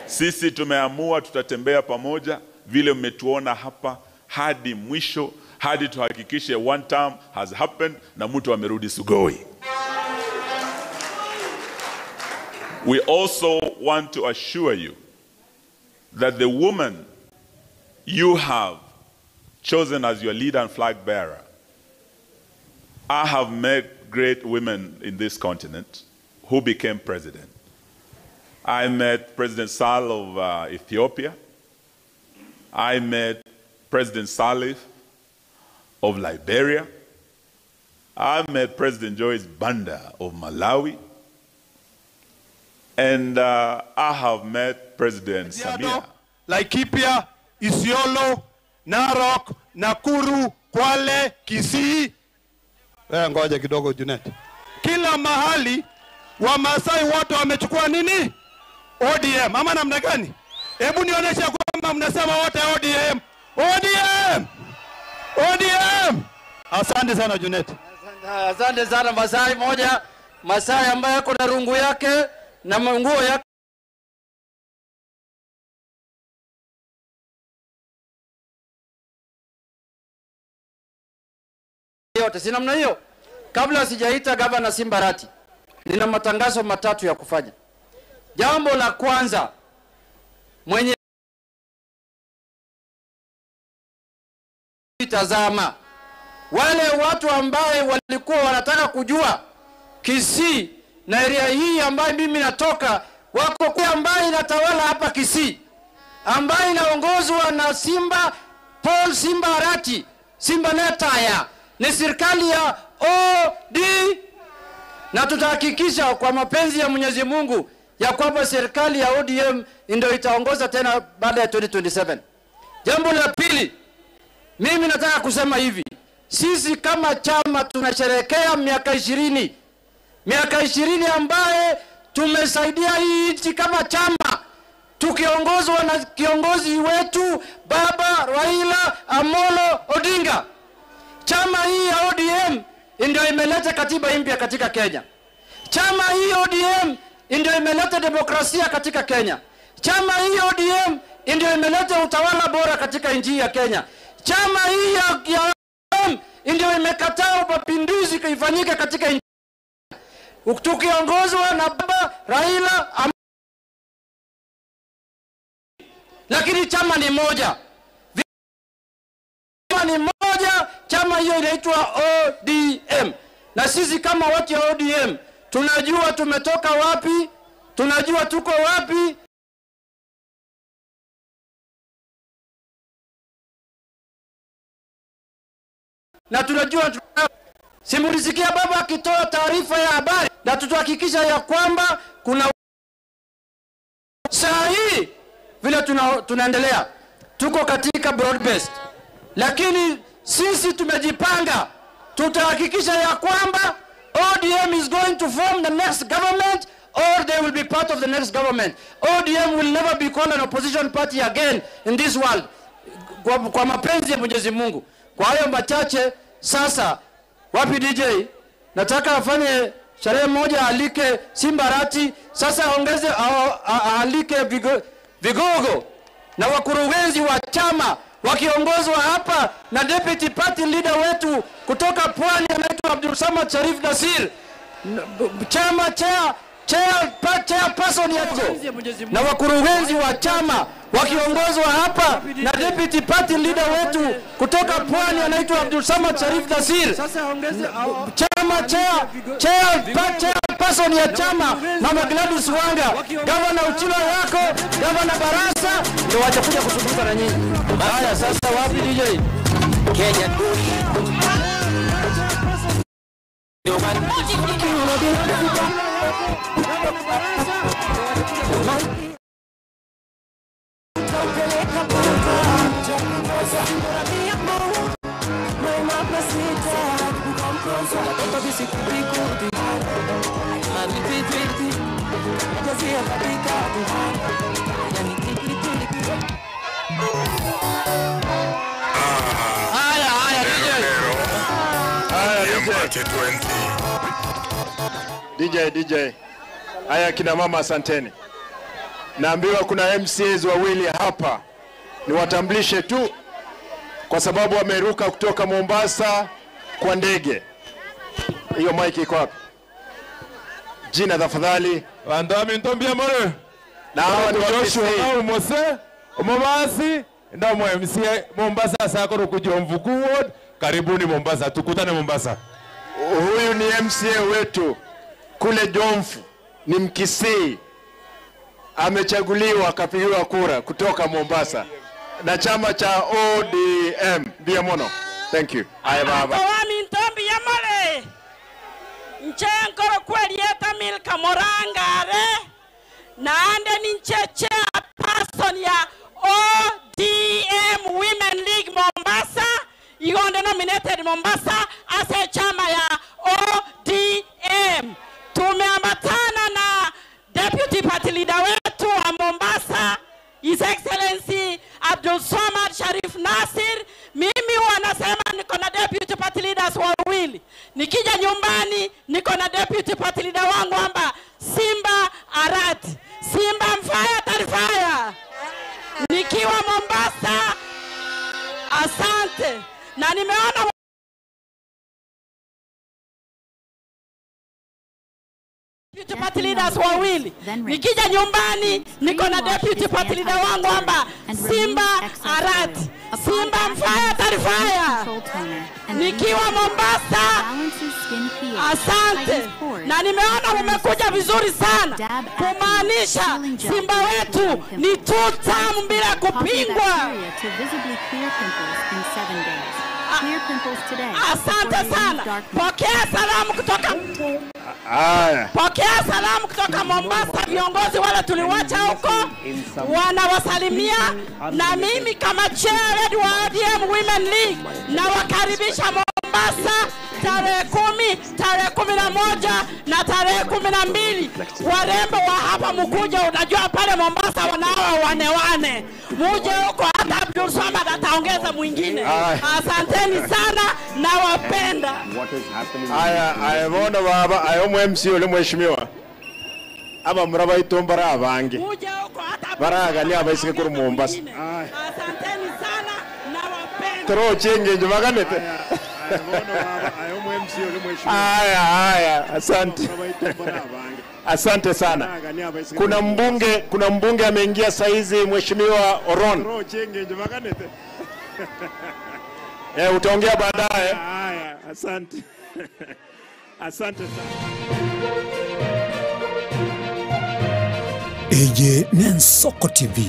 [SPEAKER 26] Sisi tumeamua tutatembea pamoja vile mmetuona hapa hadi mwisho, hadi tuhakikishe one term has happened na mtu amerudi Sugoi. We also want to assure you that the woman you have chosen as your leader and flag bearer, I have met great women in this continent who became president. I met President Sall of Ethiopia. I met President Salif of Liberia. I met President Joyce Banda of Malawi. And I have met President Samia.
[SPEAKER 17] Laikipia, Isiolo, Narok, Nakuru, Kwale, Kisii. Eh, ngoja kidogo Junet. Kila mahali Wamasai wote wamechukua nini? ODM ama namna gani? Hebu nionyeshe kwamba mnasema wote ODM. ODM! ODM! Asante sana Junet.
[SPEAKER 10] Asante sana Masai moja, Masai ambaye ako na rungu yake na nguo yake yote, si namna hiyo? Kabla sijaita gavana Simbarati, nina matangazo matatu ya kufanya. Jambo la kwanza, mwenye tazama wale watu ambaye walikuwa wanataka kujua Kisii na area hii ambayo mimi natoka, wako kwa ambaye inatawala hapa Kisii, ambaye inaongozwa na Simba Paul Simba Arati Simba Netaya, ni serikali ya OD, na tutahakikisha kwa mapenzi ya Mwenyezi Mungu ya kwamba serikali ya ODM ndio itaongoza tena baada ya 2027. Jambo la pili, mimi nataka kusema hivi, sisi kama chama tunasherehekea miaka 20, miaka 20 ambaye tumesaidia hii nchi kama chama tukiongozwa na kiongozi wetu Baba Raila Amolo Odinga. Chama hii ya ODM ndio imeleta katiba mpya katika Kenya. Chama hii ODM ndio imeleta demokrasia katika Kenya. Chama hii ODM ndio imeleta utawala bora katika nchi ya Kenya. Chama hii ya ODM ndio imekataa mapinduzi ifanyike katika nchi, tukiongozwa na Baba Raila Am... Lakini chama ni moja. Chama ni moja, chama hiyo inaitwa ODM, na sisi kama watu ya ODM tunajua tumetoka wapi, tunajua tuko wapi na tunajua simulisikia baba akitoa taarifa ya habari, na tutahakikisha ya kwamba kuna saa hii vile tunaendelea, tuko katika broad based, lakini sisi tumejipanga, tutahakikisha ya kwamba ODM is going to form the next government or they will be part of the next government. ODM will never be called an opposition party again in this world, kwa mapenzi ya Mwenyezi Mungu. Kwa hayo machache, sasa wapi DJ? Nataka afanye sherehe moja, alike Simbarati, sasa aongeze aalike vigogo na wakurugenzi wa chama wakiongozwa hapa na deputy party leader wetu kutoka Pwani anaitwa Abdul Samad Sharif Nasir, chama chairperson ya na wakurugenzi wa chama wakiongozwa hapa na deputy party leader wetu kutoka Pwani anaitwa Abdul Samad Sharif Nasir, chama chairperson ya chama Mama Gladys Wanga, gavana Uchila wako, gavana Barasa ndio watakuja kuzungumza na nyinyi. Haya, sasa wapi DJ? Kenya. Haya, haya
[SPEAKER 8] DJ. DJ, Haya kina mama, asanteni. Naambiwa kuna MCAs wawili hapa, niwatambulishe tu kwa sababu wameruka kutoka Mombasa kwa ndege. Hiyo mic iko wapi? Jina tafadhali.
[SPEAKER 5] Bandami ntombia more.
[SPEAKER 8] Na hawa ni wa
[SPEAKER 5] Joshua
[SPEAKER 8] Kisii.
[SPEAKER 5] Mose Omobasi ndamwe MCA Mombasa sakoro kuja Mvuku Ward. Karibuni Mombasa, tukutane Mombasa.
[SPEAKER 8] Huyu ni MCA wetu kule Jomfu, ni Mkisii, amechaguliwa akapigiwa kura kutoka Mombasa na chama cha ODM. Biamono, thank you. Haya baba.
[SPEAKER 13] Owami ntombi yamale nchenkoro kwelieta Milka Morangare naande ninche chairperson ya ODM Women League Mombasa igonde nominated Mombasa ase chama ya ODM. Tumeambatana na deputy party leader wetu wa Mombasa His Excellency Abdul Samad Sharif Nasir. Mimi wanasema niko na deputy party leaders wawili. Nikija nyumbani niko na deputy party leader wangu amba Simba Arati, Simba Mfaya Tarifaya, nikiwa Mombasa. Asante, na nimeona deputy party leaders wawili. Nikija nyumbani niko na deputy party leader wangu amba Simba Arati, Simba Mfaya Tarifaya, nikiwa Mombasa. Asante, na nimeona mmekuja vizuri sana, kumaanisha Simba wetu ni two term bila kupingwa. Asante sana, pokea salamu kutoka
[SPEAKER 8] Haya.
[SPEAKER 13] Pokea salamu kutoka Mombasa, viongozi wale tuliwacha huko wanawasalimia, na mimi kama chairman wa ODM Women League nawakaribisha Mombasa tarehe 10, tarehe 11 na tarehe 12. Warembo wa hapa mkuje, unajua pale Mombasa wanaoa wane wane, muje huko, hata Abdul Samad ataongeza mwingine. Asanteni sana, nawapenda.
[SPEAKER 8] Haya, haya bona baba, ayo mu MC ule mheshimiwa. Aba muraba itombara abange. Baragani abaisike kuri Mombasa.
[SPEAKER 13] Asanteni sana, nawapenda.
[SPEAKER 8] Toro chenge nje baganete. Haya, haya, asante. Asante sana. Kuna mbunge ameingia saizi, Mheshimiwa Oron.
[SPEAKER 5] Eh, utaongea baadaye.
[SPEAKER 8] Haya, asante. Asante sana.
[SPEAKER 14] Eye n'Ensoko TV,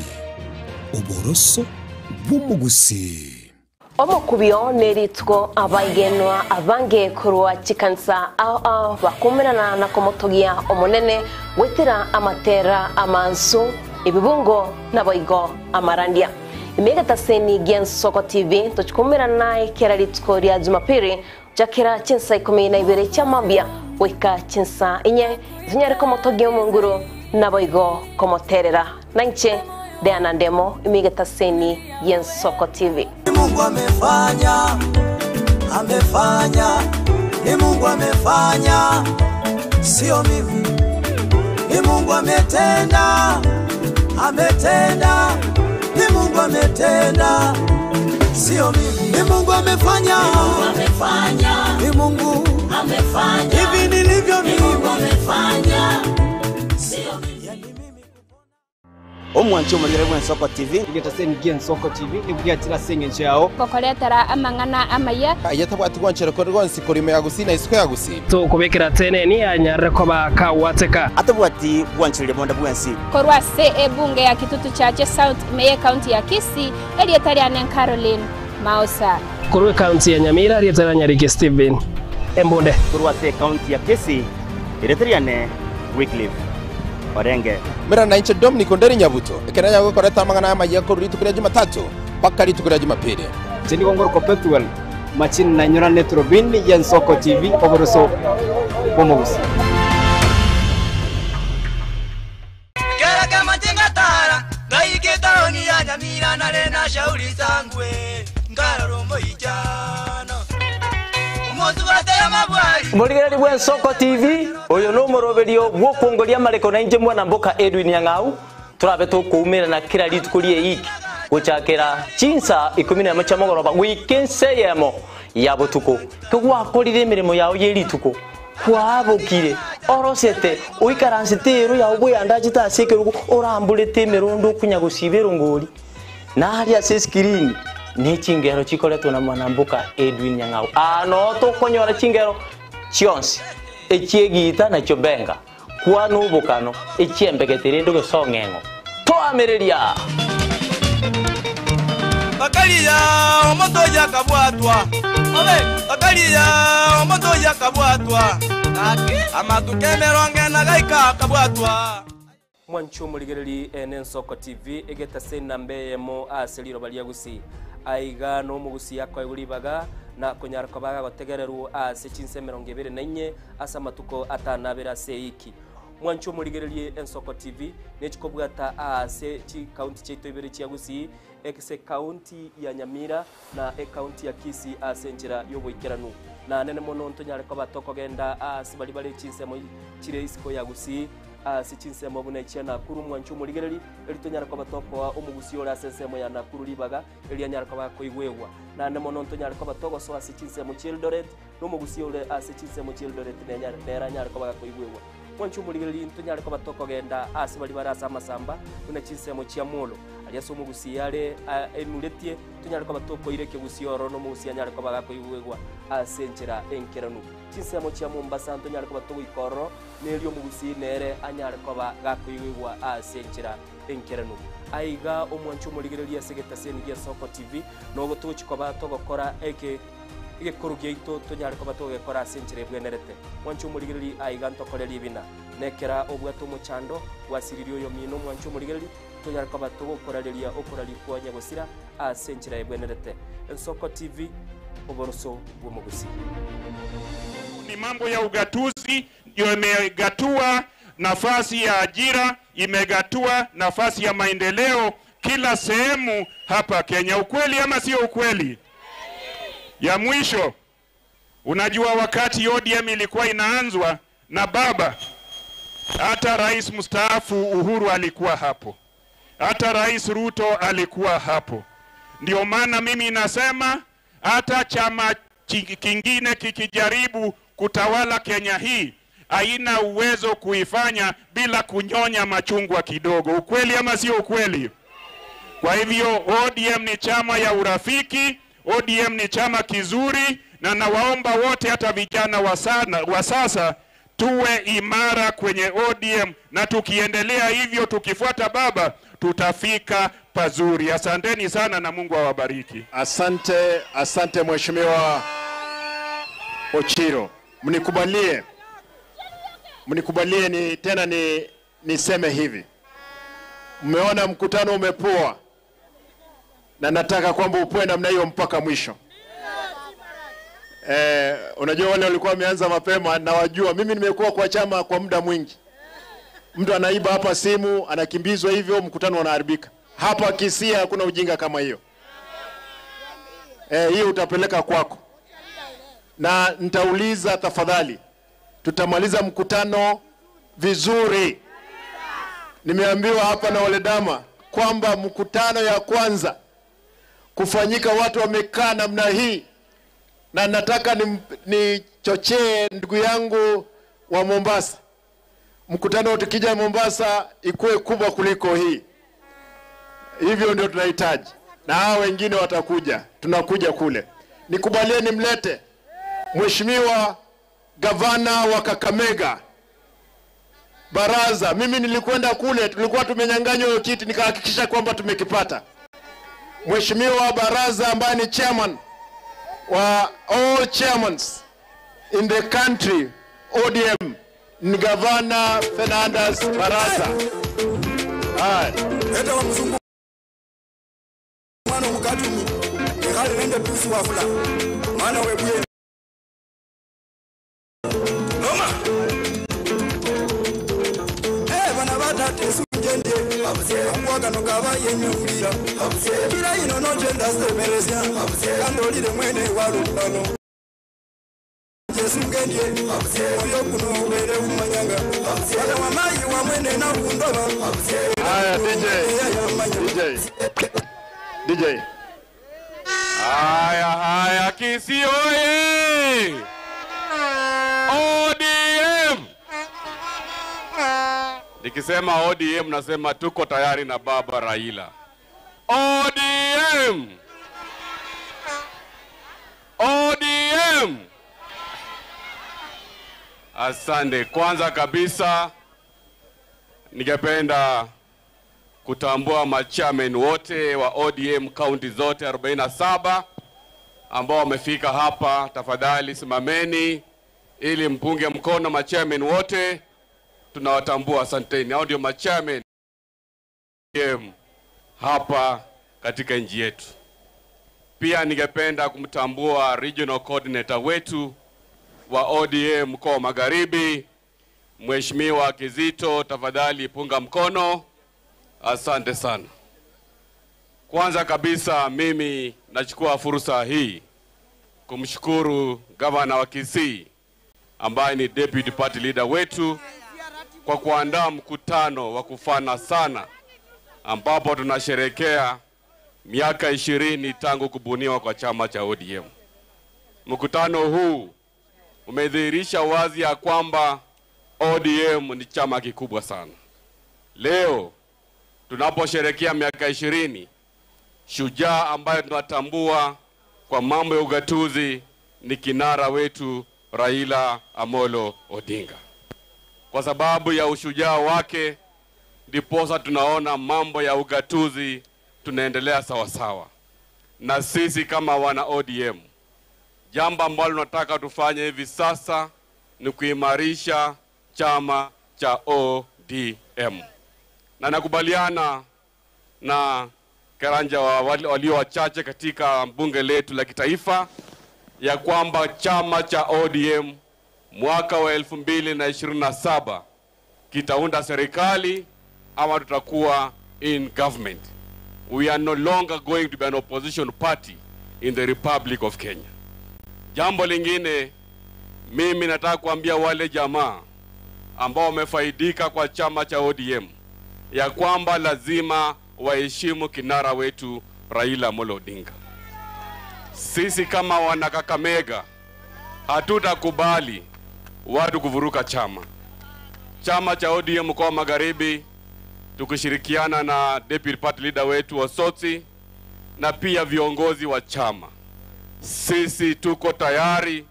[SPEAKER 14] oboroso bw'omogusi.
[SPEAKER 7] Omokubio nerituko abaigenwa abange korwa chikansa ao ao bakumerana na komotogia omonene gwetera amatera amansu ebibungo naboigo amarandia imegetaseni gia Nsoko TV tochikumerana naye kera rituko ria Jumapili jakera chinsa 12 cha mambia goika chinsa 4 tunyare komotogia omonguru naboigo komoterera nainche Diana Ndemo imegetaseni gia Nsoko TV.
[SPEAKER 15] Mungu amefanya, amefanya, ni Mungu amefanya, sio mimi. Ni Mungu ametenda, ametenda, ni Mungu ametenda, sio mimi. Ni Mungu amefanya,
[SPEAKER 16] amefanya,
[SPEAKER 15] ni Mungu
[SPEAKER 16] amefanya,
[SPEAKER 15] hivi nilivyo
[SPEAKER 16] ni
[SPEAKER 15] mimi.
[SPEAKER 16] Mungu amefanya, sio mimi.
[SPEAKER 18] Omwanchi omorigere bwa Ensoko TV.
[SPEAKER 19] Igetaseni gia Ensoko TV nibwiatira seng'encho yao
[SPEAKER 20] gokoretera amang'ana amaya
[SPEAKER 22] ayetabwati gwanchera kori gonsi korima ya gusii na isiko ya gusii
[SPEAKER 19] tukubikira tene ni anyarire koba kawateka
[SPEAKER 18] atabwati gwanchirire bonda bwensi
[SPEAKER 20] korwa se ebunge ya Kitutu Chache South meye county ya Kisii elietariane Caroline Mausa
[SPEAKER 19] korwa county ya Nyamira rietera Nyarike Steven Embunde
[SPEAKER 18] korwa se county ya Kisii ereteriane Wycliffe Orenge
[SPEAKER 22] mera na inche Dominic Onderi Nyabuto ekeranya gokoreta amang'ana amaya korwa rituko ria Jumatatu mpaka rituko ria Jumapili.
[SPEAKER 19] Cheni gongoro Perpetual machini na nyora netrobin ya Nsoko TV oboroso bw'omogusi.
[SPEAKER 15] Kera kama tingatara ngaike taoni ya Nyamira nare na shauri zangwe ngararo moijano umozu batera mabwari
[SPEAKER 21] Murigereri bwa Nsoko TV uyu no muroberio gwokuongoria mariko na inje mwana mboka Edwin Nyang'au turabe tukuumira na kila rituko rie iki guchakira chinsa 11 cha mogoroba gwike nseyemo ya butuko kigwakorire emirimo yao ye rituko kwabukire orosete uikaransete ero yao bweyandachete ase ekerugo orambulete emirondo okunya gosiba erongori naria ase eskirini ne chingero chikoretwo na mwanambuka Edwin Nyang'au ano tokonyora chingero chionsi echiegita nakio benga kwana obokano echiembegetere ende gosong'eng'o twamereria
[SPEAKER 15] bakaliya omoto yakabwatwa obe bakaliya omoto yakabwatwa amatuka emeronge nagaika akabwatwa
[SPEAKER 28] mwancho murigereri ene Nsoko TV egetase nambe yemo ase riroba ria Gusii aiga no mugusi akoiguribaga na kunyara kobaga gotegererwo ase chinse 24 ase amatuko atanabere ase iki mwancho murigererie Ensoko TV nechikobwata ase chi county chaito ibere chia Gusii ekse county ya Nyamira na e county ya Kisii ase enchera yoboikeranu na nene mono ntonyare koba tokogenda ase bari bare chinsemo chire isiko ya Gusii ase chinsemo buna chia Nakuru mwancho murigereri eritonyara koba tokoa omugusi ore ase ensemo ya Nakuru ribaga erianyara koba koigwegwa na nene mono ntonyare koba togosoa ase chinsemo chia Eldoret nomugusi ore ase chinsemo chia Eldoret neranyare koba koigwegwa mwancho murigereri ntonyare koba tokogenda ase bari bare ase amasamba buna chinsemo chia Molo aria ase omugusi are emuretie tonyare koba tokoire ekegusi oro nomugusi anyare koba gakoigwegwa ase enchera enkeranu chinsemo chia Mombasa ntonyare koba togoikororo nerio omugusi nere anyare koba gakoigwegwa ase enchera enkeranu aiga omwancho murigereria ase egetaseni gia Soko TV nogo togochikoba togokora eke egekoro giaito tonyare koba togekora ase enchera ebwenerete mwancho omorigereri aiga ntokoreria ebina nekera obwate omochando gwasiririe oyo mino mwancho omorigereri tonyare koba togokorareria okoraria kwanya gosira ase enchera ebwenerete Ensoko TV oboroso bw'omogusi.
[SPEAKER 29] Ni mambo ya ugatuzi ndio imegatua nafasi ya ajira, imegatua nafasi ya maendeleo kila sehemu hapa Kenya. Ukweli ama sio ukweli? Ya mwisho, unajua wakati ODM ilikuwa inaanzwa na baba, hata rais mstaafu Uhuru alikuwa hapo, hata rais Ruto alikuwa hapo. Ndio maana mimi nasema hata chama kingine kikijaribu kutawala Kenya hii haina uwezo kuifanya bila kunyonya machungwa kidogo. Ukweli ama sio ukweli? Kwa hivyo ODM ni chama ya urafiki, ODM ni chama kizuri, na nawaomba wote, hata vijana wa sasa tuwe imara kwenye ODM, na tukiendelea hivyo, tukifuata baba, tutafika pazuri. Asanteni sana na Mungu awabariki.
[SPEAKER 8] Asante, asante Mheshimiwa Ochiro. Mnikubalie, mnikubalie ni tena ni niseme hivi. Mmeona mkutano umepoa, na nataka kwamba upoe namna hiyo mpaka mwisho. Unajua wale walikuwa wameanza mapema na wajua, mimi nimekuwa kwa chama kwa muda mwingi. Mtu anaiba hapa simu, anakimbizwa hivyo, mkutano unaharibika. Hapa Kisii hakuna ujinga kama hiyo. Hiyo utapeleka kwako. Na nitauliza tafadhali, tutamaliza mkutano vizuri. Nimeambiwa hapa na Oledama kwamba mkutano ya kwanza kufanyika watu wamekaa namna hii, na nataka nichochee ndugu yangu wa Mombasa, mkutano tukija Mombasa ikuwe kubwa kuliko hii. Hivyo ndio tunahitaji, na hao wengine watakuja, tunakuja kule. Nikubalie nimlete Mheshimiwa Gavana wa Kakamega Baraza. Mimi nilikwenda kule, tulikuwa tumenyang'anywa hiyo kiti, nikahakikisha kwamba tumekipata. Mheshimiwa Baraza ambaye ni chairman wa all chairmans in the country ODM ni Gavana Fernandes Baraza. Haya.
[SPEAKER 4] Eta wa mzungu mwana mukatumi ikhali nende pusi wafula mwana webuye noma bana batate sunjendye akwagano kaba yenyulira kila ino nojenda semeresya kandolile mwene walupano jesungendye oyo kuno ubere umanyanga wana wamayi wa mwene nakundoba.
[SPEAKER 8] Haya, DJ. DJ. DJ.
[SPEAKER 5] Haya, haya, Kisii oye! ODM! Nikisema ODM nasema tuko tayari na baba Raila. ODM! ODM! Asante. Kwanza kabisa ningependa kutambua machairman wote wa ODM kaunti zote 47 ambao wamefika hapa. Tafadhali simameni ili mpunge mkono machairman wote, tunawatambua. Asanteni. Hao ndio machairman ODM hapa katika nchi yetu. Pia ningependa kumtambua regional coordinator wetu wa ODM mkoa wa Magharibi, Mheshimiwa Kizito, tafadhali punga mkono. Asante sana. Kwanza kabisa mimi nachukua fursa hii kumshukuru gavana wa Kisii ambaye ni deputy party leader wetu kwa kuandaa mkutano wa kufana sana ambapo tunasherehekea miaka 20 tangu kubuniwa kwa chama cha ODM. Mkutano huu umedhihirisha wazi ya kwamba ODM ni chama kikubwa sana. Leo tunaposherehekea miaka 20, shujaa ambaye tunatambua kwa mambo ya ugatuzi ni kinara wetu Raila Amolo Odinga. Kwa sababu ya ushujaa wake ndiposa tunaona mambo ya ugatuzi tunaendelea sawasawa. Na sisi kama wana ODM, jambo ambalo tunataka tufanye hivi sasa ni kuimarisha chama cha ODM. Na nakubaliana na Karanja wa walio wachache katika bunge letu la kitaifa ya kwamba chama cha ODM mwaka wa 2027 kitaunda serikali ama tutakuwa in government. We are no longer going to be an opposition party in the Republic of Kenya. Jambo lingine, mimi nataka kuambia wale jamaa ambao wamefaidika kwa chama cha ODM ya kwamba lazima waheshimu kinara wetu Raila Amolo Odinga. Sisi kama wana Kakamega hatutakubali watu kuvuruka chama. Chama cha ODM mkoa wa Magharibi tukishirikiana na deputy party leader wetu Osotsi na pia viongozi wa chama, Sisi tuko tayari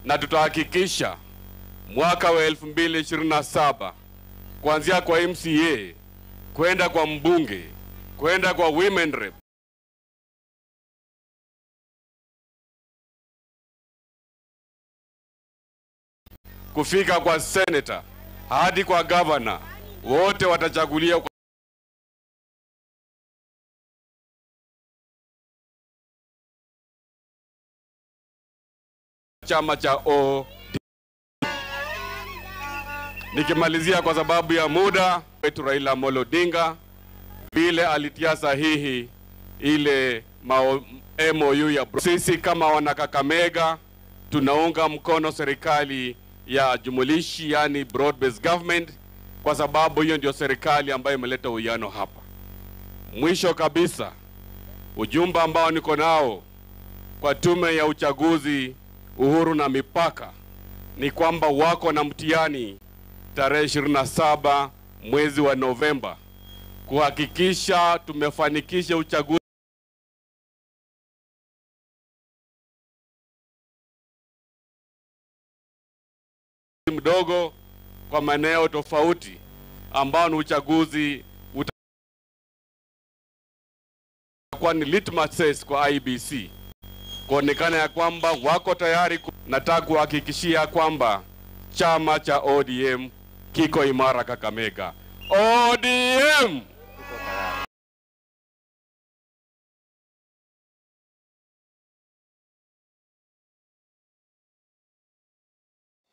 [SPEAKER 5] na tutahakikisha mwaka wa 2027 kuanzia kwa MCA kwenda kwa mbunge kwenda kwa women rep kufika kwa senator hadi kwa governor, wote watachaguliwa kwa chama cha ODM. Nikimalizia kwa sababu ya muda wetu, Raila Amolo Odinga vile alitia sahihi ile mao, MOU ya sisi kama wanakakamega tunaunga mkono serikali ya jumulishi, yani broad based government, kwa sababu hiyo ndio serikali ambayo imeleta uwiano hapa. Mwisho kabisa, ujumbe ambao niko nao kwa tume ya uchaguzi uhuru na mipaka ni kwamba wako na mtihani tarehe 27 mwezi wa Novemba kuhakikisha tumefanikisha uchaguzi mdogo kwa maeneo tofauti ambao ni uchaguzi utakuwa ni litmus test kwa IBC kuonekana ya kwamba wako tayari. Nataka kuhakikishia kwamba chama cha ODM kiko imara Kakamega. ODM!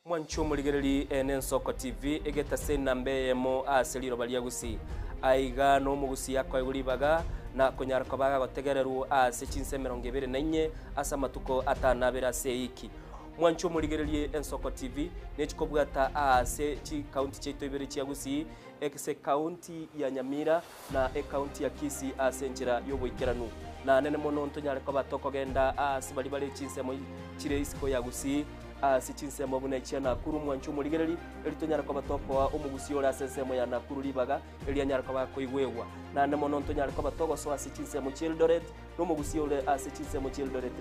[SPEAKER 28] Mwancho muligereri ene Nsoko TV egetase namba eyemo ase riroba ria Gusii aiga no omogusi akoegwa ribaga na konyara koba gagotegererwo ase chinse 24 ase amatuko 52 ase eiki. Mwancho muligererie Ensoko TV nechikobwata ase chikaunti chiaito ibere chia Gusii ekese kaunti ya Nyamira na ekaunti ya Kisii ase enchera y'oboikeranu na nene mono ntonyare koba tokogenda ase bari bare chinsemo chire isiko ya Gusii ase chinsemo buna chia Nakuru. Mwancho muligereri eritonyara koba tokoa omogusi ore ase ensemo ya Nakuru ribaga erianyara koba koigwegwa na nene mono ntonyare koba togosoa ase chinsemo chia Eldoret n'omogusi ore ase chinsemo chia Eldoret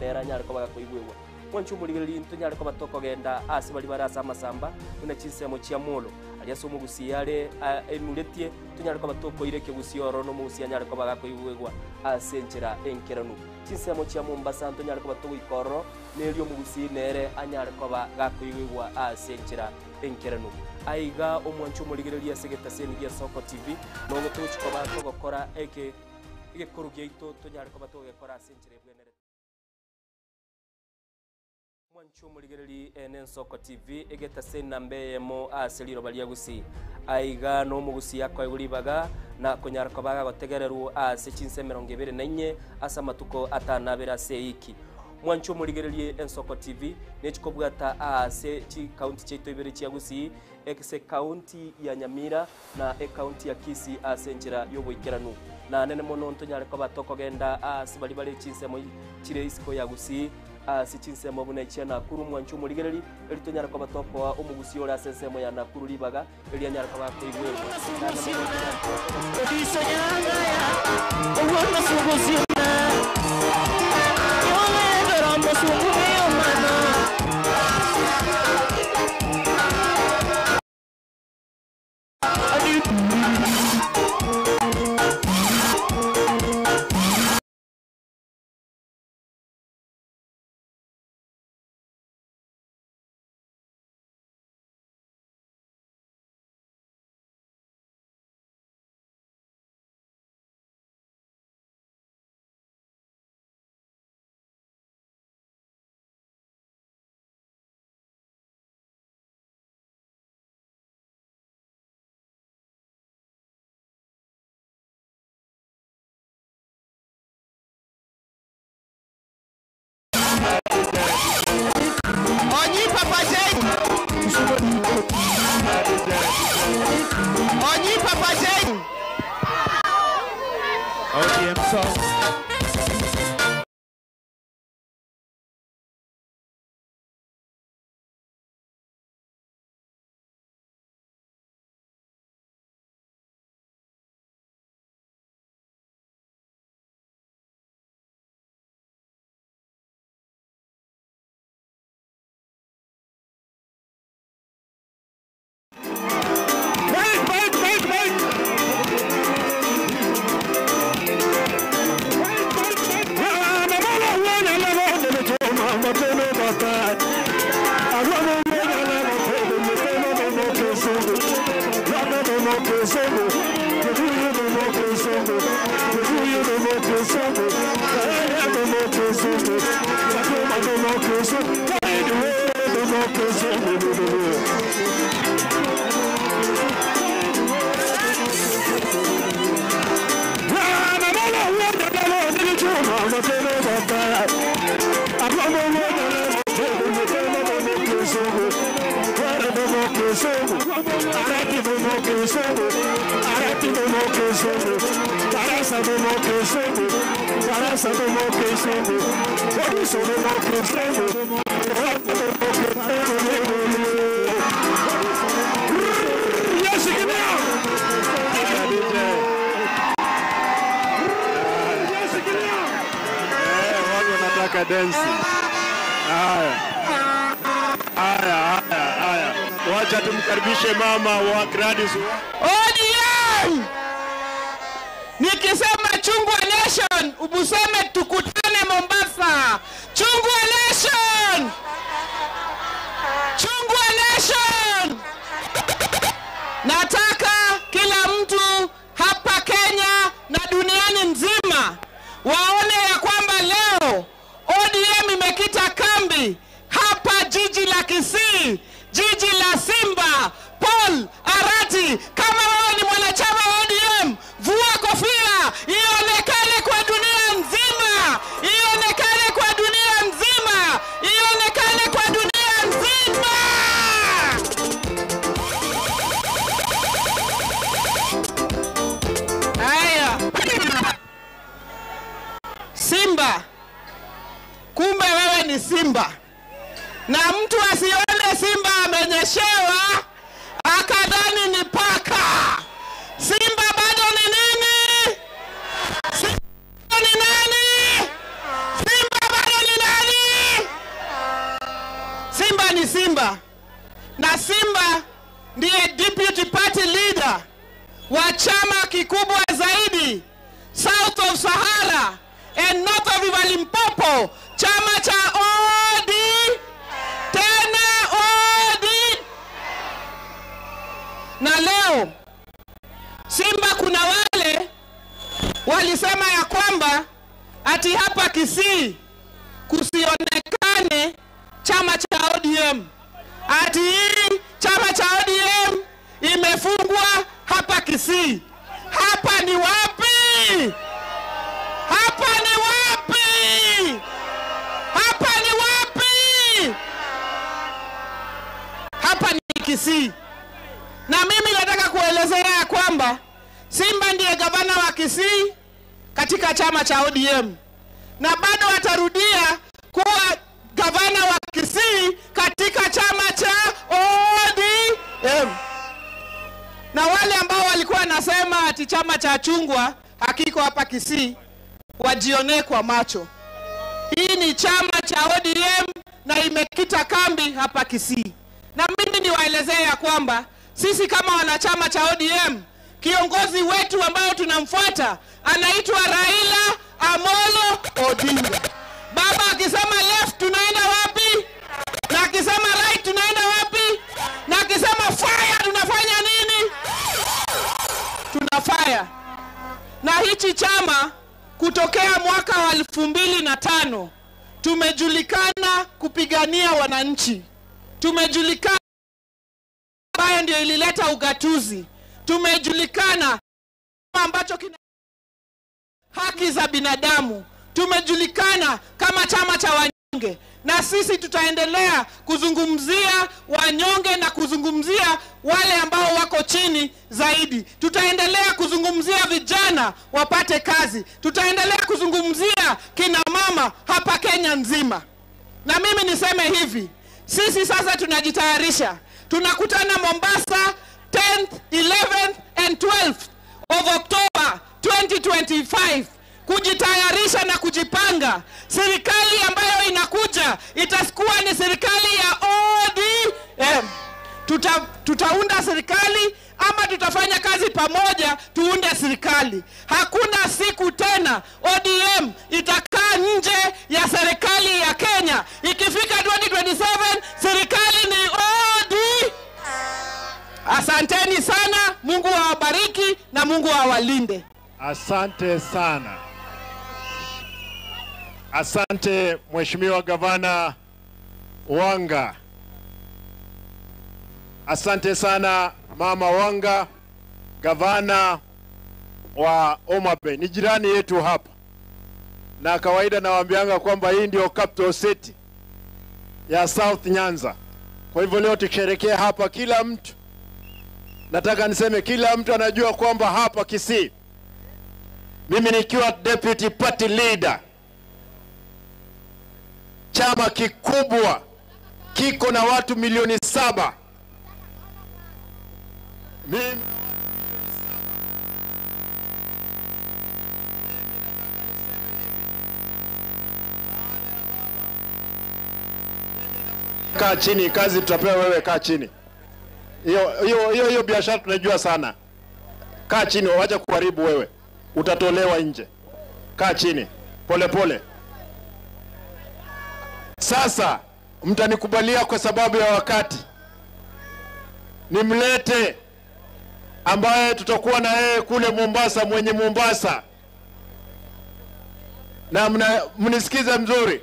[SPEAKER 28] neranyare koba koigwegwa. Mwancho muligereri ntonyare koba tokogenda ase bari bare ase amasamba buna chinsemo chia Molo aria ase omogusi are emuretie tonyare koba tokoire ekegusi oro n'omogusi anyare koba gakoigwegwa ase enchera enkeranu. Chinsemo chia Mombasa ntonyare koba togoika ororo nerio omogusi nere anyare koba gakoigwegwa ase enchera enkeranu. Aiga omwancho omorigereria ase egetaseni gia Soko TV nogo togochi koba togokora eke egekoro giaito tonyare koba togekora ase enchera ebwenerete. Mwancho omorigereri ene Nsoko TV egetase namba eyemo ase riroba ria Gusii aiga no omogusi akoegwa ribaga na konyara koba gagotegererwo ase chinse 24 ase amatuko 52 ase eiki. Mwancho omorigererie Ensoko TV nechikobwata ase chikaunti chiaito ibere chia Gusii ekese kaunti ya Nyamira na ekaunti ya Kisii ase enchera y'oboikeranu na nene mono ntonyare koba tokogenda ase bari bare chinsemo chire isiko ya Gusii ase chinsemo buna chia Nakuru. Mwancho omorigereri eritonyara koba tokoa omogusi ore ase ensemo ya Nakuru ribaga erianyara koba koigwegwa.
[SPEAKER 15] Onyi Papa J. Onyi Papa J.
[SPEAKER 17] ODM song.
[SPEAKER 8] Watu wanataka densi. Haya, haya, haya, haya, wacha tumkaribishe mama wa Gladys.
[SPEAKER 13] ODM! Nikisema Chungwa Nation, ubuseme tukutane Mombasa. Chungwa Nation! Chungwa Nation! Nataka kila mtu hapa Kenya na duniani nzima waone ya kwamba leo ODM imekita kambi hapa jiji la Kisii, jiji la Simba. Paul Arati, kama wewe ni mwanachama wa ODM, vua kofia ionekane kwa dunia nzima, ionekane kwa dunia nzima, ionekane kwa dunia nzima. Haya, Simba, kumbe wewe ni simba, na mtu asione simba amenyeshewa akadhani ni paka. Simba bado ni nini? Simba ni nani? Simba bado ni nani? Simba ni simba, na Simba ndiye deputy party leader wa chama kikubwa zaidi South of Sahara and North of River Limpopo, chama cha OD tena OD. Na leo Simba, kuna wale walisema ya kwamba ati hapa Kisii kusionekane chama cha ODM, ati hii chama cha ODM imefungwa hapa Kisii. Hapa ni wapi? Hapa ni wapi? Hapa ni wapi? Hapa ni Kisii. Na mimi nataka kuelezea ya kwamba Simba ndiye gavana wa Kisii katika chama cha ODM na bado atarudia kuwa gavana wa Kisii katika chama cha ODM. Na wale ambao walikuwa wanasema ati chama cha chungwa hakiko hapa Kisii, wajionee kwa macho. Hii ni chama cha ODM na imekita kambi hapa Kisii. Na mimi niwaelezee ya kwamba sisi kama wanachama cha ODM, kiongozi wetu ambayo tunamfuata anaitwa Raila Amolo Odinga. Baba akisema left tunaenda wapi? Na akisema right tunaenda wapi? Na akisema fire tunafanya nini? Tuna fire. Na hichi chama kutokea mwaka wa 2005 tumejulikana kupigania wananchi, tumejulikana ambayo ndio ilileta ugatuzi, tumejulikana ambacho kina haki za binadamu, tumejulikana kama chama cha wanyonge, na sisi tutaendelea kuzungumzia wanyonge na kuzungumzia wale ambao wako chini zaidi. Tutaendelea kuzungumzia vijana wapate kazi, tutaendelea kuzungumzia kina mama hapa Kenya nzima. Na mimi niseme hivi, sisi sasa tunajitayarisha, tunakutana Mombasa 10th, 11th and 12th of October 2025 kujitayarisha na kujipanga. Serikali ambayo inakuja itakuwa ni serikali ya ODM. Tutaunda serikali ama tutafanya kazi pamoja tuunde serikali. Hakuna siku tena ODM itakaa nje ya serikali ya Kenya. Ikifika 2027 serikali ni ODM. Asanteni sana, Mungu awabariki na Mungu awalinde.
[SPEAKER 8] Asante sana. Asante Mheshimiwa Gavana Wanga. Asante sana Mama Wanga, gavana wa Homa Bay, ni jirani yetu hapa, na kawaida nawaambianga kwamba hii ndio capital city ya South Nyanza. Kwa hivyo leo tukisherekea hapa, kila mtu, nataka niseme kila mtu anajua kwamba hapa Kisii, mimi nikiwa deputy party leader, chama kikubwa kiko na watu milioni 7 mimi Kaa chini, kazi tutapewa wewe, kaa chini. Hiyo hiyo hiyo hiyo biashara tunajua sana. Kaa chini, wacha kuharibu wewe, utatolewa nje. Kaa chini pole pole. Sasa mtanikubalia kwa sababu ya wakati, nimlete ambaye tutakuwa na yeye kule Mombasa, mwenye Mombasa, na mnisikize mzuri.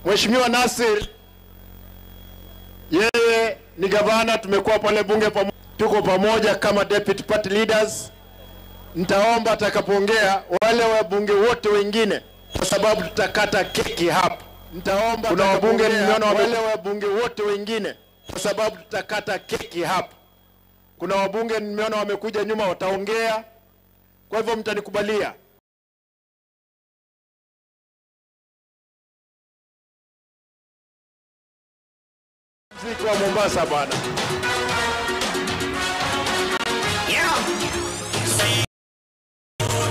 [SPEAKER 8] Mheshimiwa Nasir yeye ni gavana, tumekuwa pale bunge pamoja, tuko pamoja kama deputy party leaders. Nitaomba atakapoongea wale wabunge wote wengine, kwa sababu tutakata keki hapa. Nitaomba kuna wabunge nimeona wale wabunge wote wengine, kwa sababu tutakata keki hapa. Kuna wabunge nimeona wamekuja nyuma, wataongea. Kwa hivyo mtanikubalia. Mziki wa Mombasa bwana.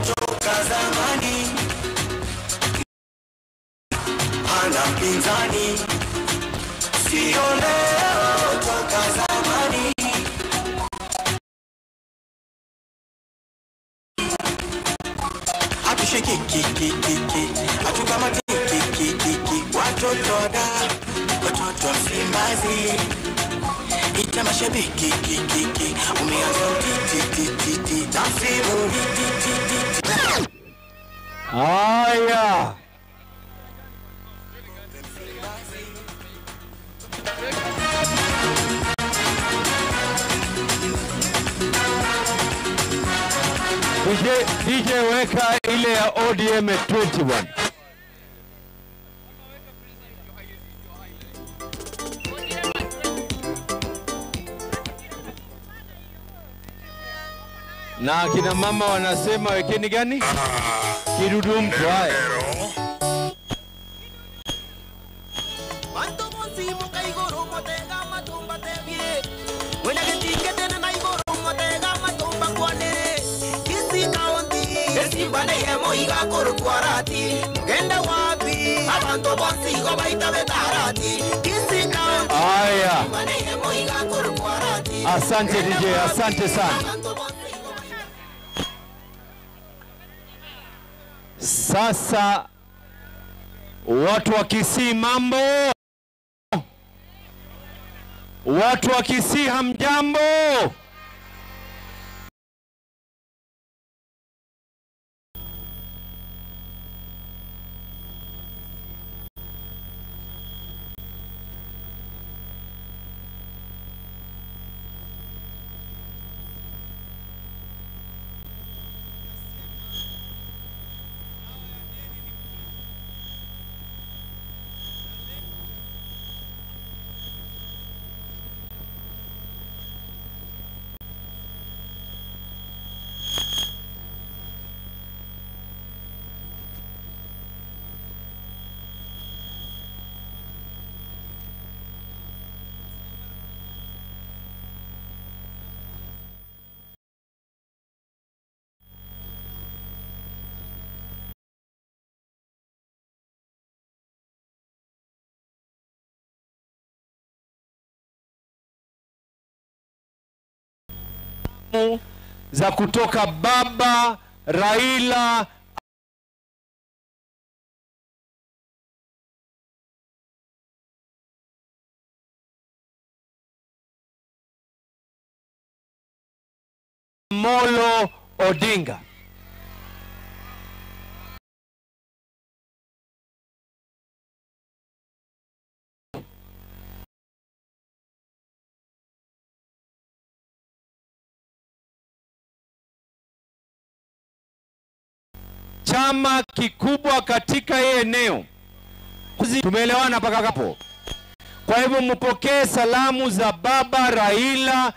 [SPEAKER 16] Toka zamani hana mpinzani, sio leo, toka zamani hatushikikikikiki hatukamatikikiki watoto da watoto wa Msimbazi ita mashabiki kikiki umeanza utitititi na msimu titititi.
[SPEAKER 10] Haya, DJ, DJ weka ile ya ODM 20 bwana. Na akina mama wanasema wekeni gani? Kidudu mtu. Haya. Haya. Asante DJ, asante sana. Sasa watu wa Kisii mambo, watu wa Kisii hamjambo. Za kutoka baba Raila Molo Odinga.
[SPEAKER 2] Chama kikubwa katika hii eneo. Tumeelewana mpaka hapo? Kwa hivyo mpokee salamu za baba Raila.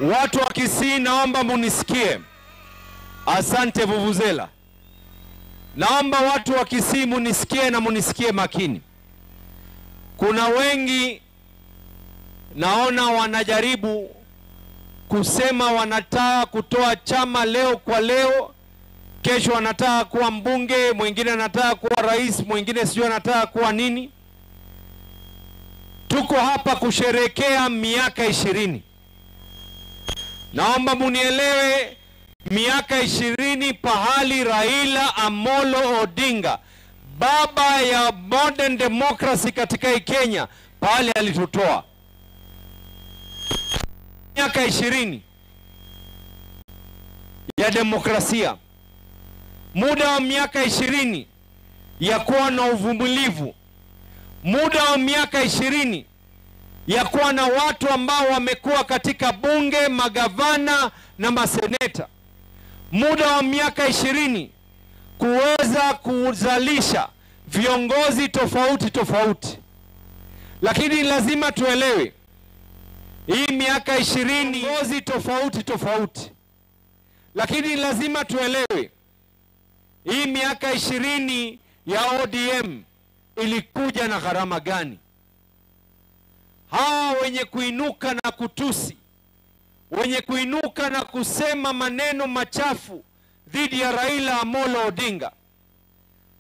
[SPEAKER 2] Watu wa Kisii, naomba munisikie. Asante vuvuzela. Naomba watu wa Kisii munisikie na munisikie makini. Kuna wengi naona wanajaribu kusema wanataka kutoa chama leo kwa leo, kesho wanataka kuwa mbunge, mwingine anataka kuwa rais, mwingine sijui anataka kuwa nini. Tuko hapa kusherehekea miaka 20. Naomba munielewe, miaka 20 pahali Raila Amolo Odinga, baba ya modern democracy katika hii Kenya, pahali alitutoa. Miaka 20 ya demokrasia, muda wa miaka 20 ya kuwa na uvumilivu, muda wa miaka 20 ya kuwa na watu ambao wamekuwa katika bunge, magavana na maseneta, muda wa miaka 20 kuweza kuzalisha viongozi tofauti tofauti. Lakini lazima tuelewe hii miaka 20 viongozi tofauti tofauti, lakini lazima tuelewe hii miaka 20 ya ODM ilikuja na gharama gani? Hawa wenye kuinuka na kutusi, wenye kuinuka na kusema maneno machafu dhidi ya Raila Amolo Odinga,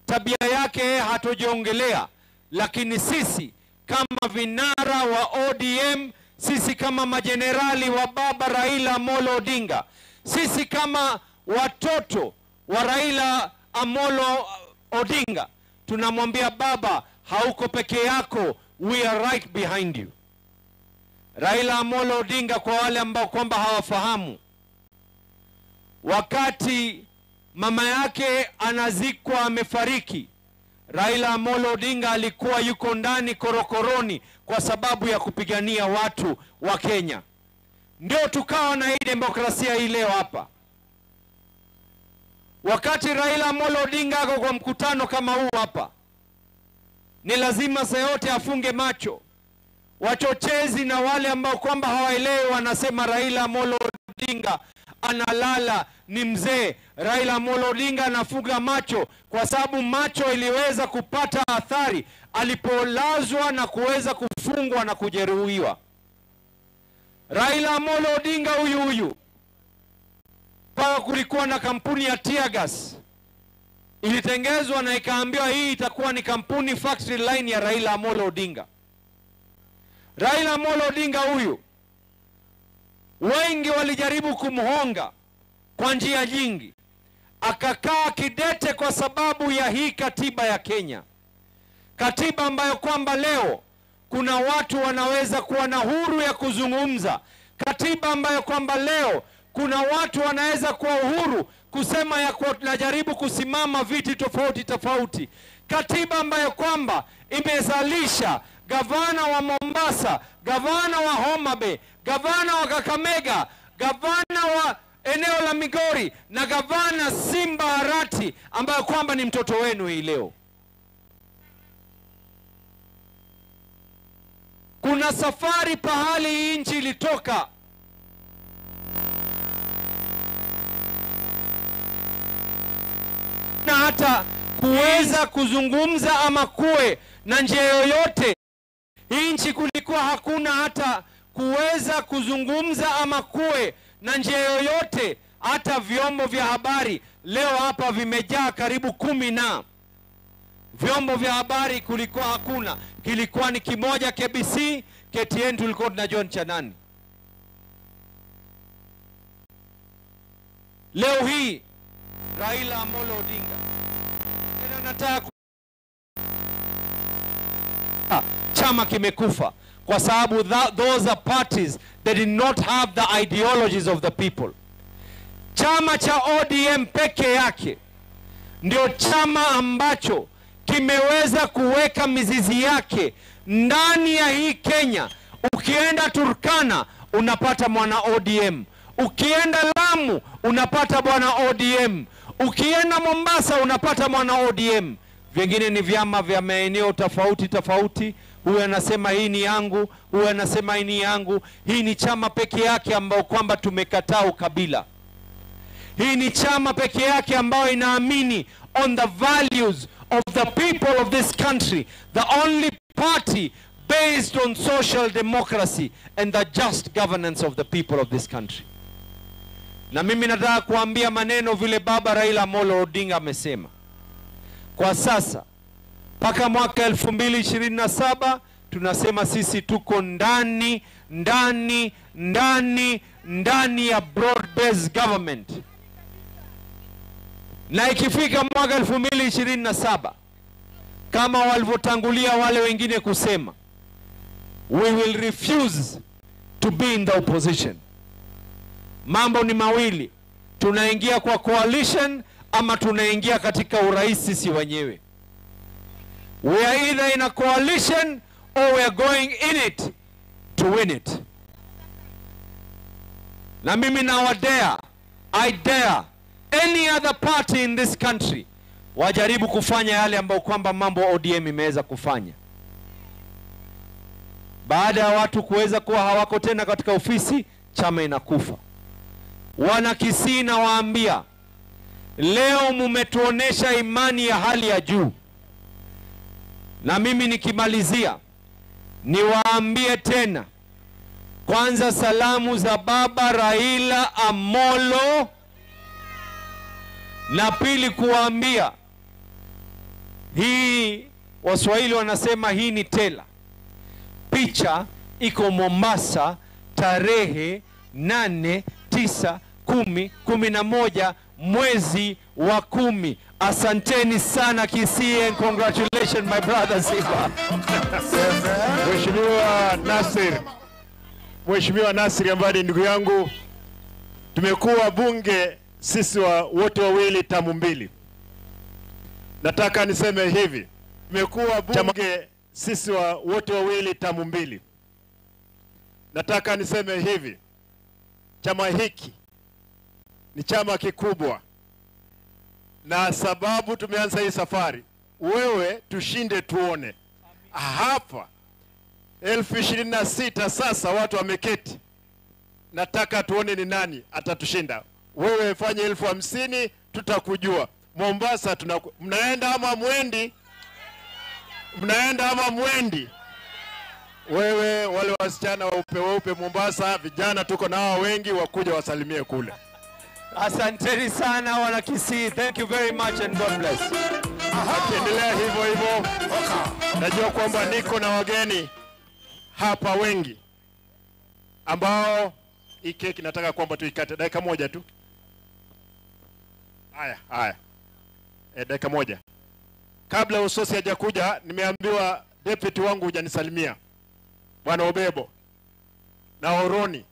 [SPEAKER 2] tabia yake yeye hatujiongelea, lakini sisi kama vinara wa ODM, sisi kama majenerali wa baba Raila Amolo Odinga, sisi kama watoto wa Raila Amolo Odinga, tunamwambia baba, hauko peke yako, we are right behind you. Raila Amolo Odinga, kwa wale ambao kwamba hawafahamu, wakati mama yake anazikwa amefariki, Raila Amolo Odinga alikuwa yuko ndani korokoroni kwa sababu ya kupigania watu wa Kenya. Ndio tukawa na hii demokrasia hii leo hapa. Wakati Raila Amolo Odinga ako kwa mkutano kama huu hapa, ni lazima saa yote afunge macho. Wachochezi na wale ambao kwamba hawaelewi wanasema Raila Amolo Odinga analala, ni mzee. Raila Amolo Odinga anafunga macho kwa sababu macho iliweza kupata athari alipolazwa na kuweza kufungwa na kujeruhiwa. Raila Amolo Odinga huyu huyu, mpaka kulikuwa na kampuni ya tear gas ilitengezwa na ikaambiwa hii itakuwa ni kampuni factory line ya Raila Amolo Odinga. Raila Amolo Odinga huyu, wengi walijaribu kumhonga kwa njia nyingi, akakaa kidete kwa sababu ya hii katiba ya Kenya, katiba ambayo kwamba leo kuna watu wanaweza kuwa na huru ya kuzungumza, katiba ambayo kwamba leo kuna watu wanaweza kuwa uhuru kusema ya kuwa tunajaribu kusimama viti tofauti tofauti, katiba ambayo kwamba imezalisha gavana wa Mombasa, gavana wa Homa Bay, gavana wa Kakamega, gavana wa eneo la Migori na gavana Simba Arati ambayo kwamba ni mtoto wenu hii leo. Kuna safari pahali hii nchi ilitoka na hata kuweza kuzungumza ama kuwe na njia yoyote. Hii nchi kulikuwa hakuna hata kuweza kuzungumza ama kuwe na njia yoyote, hata vyombo vya habari leo hapa vimejaa karibu 10 na vyombo vya habari kulikuwa hakuna, kilikuwa ni kimoja KBC, KTN tulikuwa tunajua ni cha nani. Leo hii Raila Amolo Odinga tena nataka chama kimekufa kwa sababu those are parties that did not have the ideologies of the people. Chama cha ODM peke yake ndio chama ambacho kimeweza kuweka mizizi yake ndani ya hii Kenya. Ukienda Turkana unapata mwana ODM, ukienda Lamu unapata bwana ODM, Ukienda Mombasa unapata mwana ODM. Vingine ni vyama vya maeneo tofauti tofauti. Huyu anasema hii ni yangu, huyu anasema hii ni yangu. Hii ni chama peke yake ambao kwamba tumekataa ukabila. Hii ni chama peke yake ambayo inaamini on the values of the people of this country, the only party based on social democracy and the just governance of the people of this country. Na mimi nataka kuambia maneno vile baba Raila Amolo Odinga amesema. Kwa sasa mpaka mwaka 2027 tunasema sisi tuko ndani ndani ndani ndani ya broad based government, na ikifika mwaka 2027 kama walivyotangulia wale wengine kusema, we will refuse to be in the opposition. Mambo ni mawili, tunaingia kwa coalition ama tunaingia katika urais sisi wenyewe. We are either in a coalition or we are going in it to win it. Na mimi nawadare, I dare any other party in this country wajaribu kufanya yale ambayo kwamba mambo ODM imeweza kufanya. Baada ya watu kuweza kuwa hawako tena katika ofisi, chama inakufa. Wana Kisii nawaambia, leo mumetuonesha imani ya hali ya juu, na mimi nikimalizia niwaambie tena, kwanza salamu za baba Raila Amolo, na pili kuwaambia hii, Waswahili wanasema hii ni tela. Picha iko Mombasa tarehe 8, 9, 10, 11 mwezi wa 10. Asanteni sana Kisii and congratulations my brother Simba.
[SPEAKER 8] Mheshimiwa Nasir, Mheshimiwa Nasir ambaye ni ndugu yangu, tumekuwa bunge sisi wa wote wawili tamu mbili. Nataka niseme hivi, tumekuwa bunge sisi wa wote wawili tamu mbili. Nataka niseme hivi, chama hiki ni chama kikubwa, na sababu tumeanza hii safari, wewe tushinde tuone. Hapa 2026 sasa watu wameketi, nataka tuone ni nani atatushinda. Wewe fanye 50,000 tutakujua. Mombasa tunaku, mnaenda ama mwendi? Mnaenda ama mwendi? Wewe wale wasichana weupe weupe Mombasa, vijana tuko nao wengi, wakuja wasalimie kule.
[SPEAKER 2] Asanteni sana wana Kisii. Thank you very much and God bless.
[SPEAKER 8] Akiendelea hivyo hivyo, najua kwamba niko na wageni hapa wengi ambao hii keki nataka kwamba tuikate dakika moja tu. Haya, haya. Dakika moja. Kabla usosi hajakuja, nimeambiwa deputy wangu hujanisalimia. Bwana Obebo na Oroni,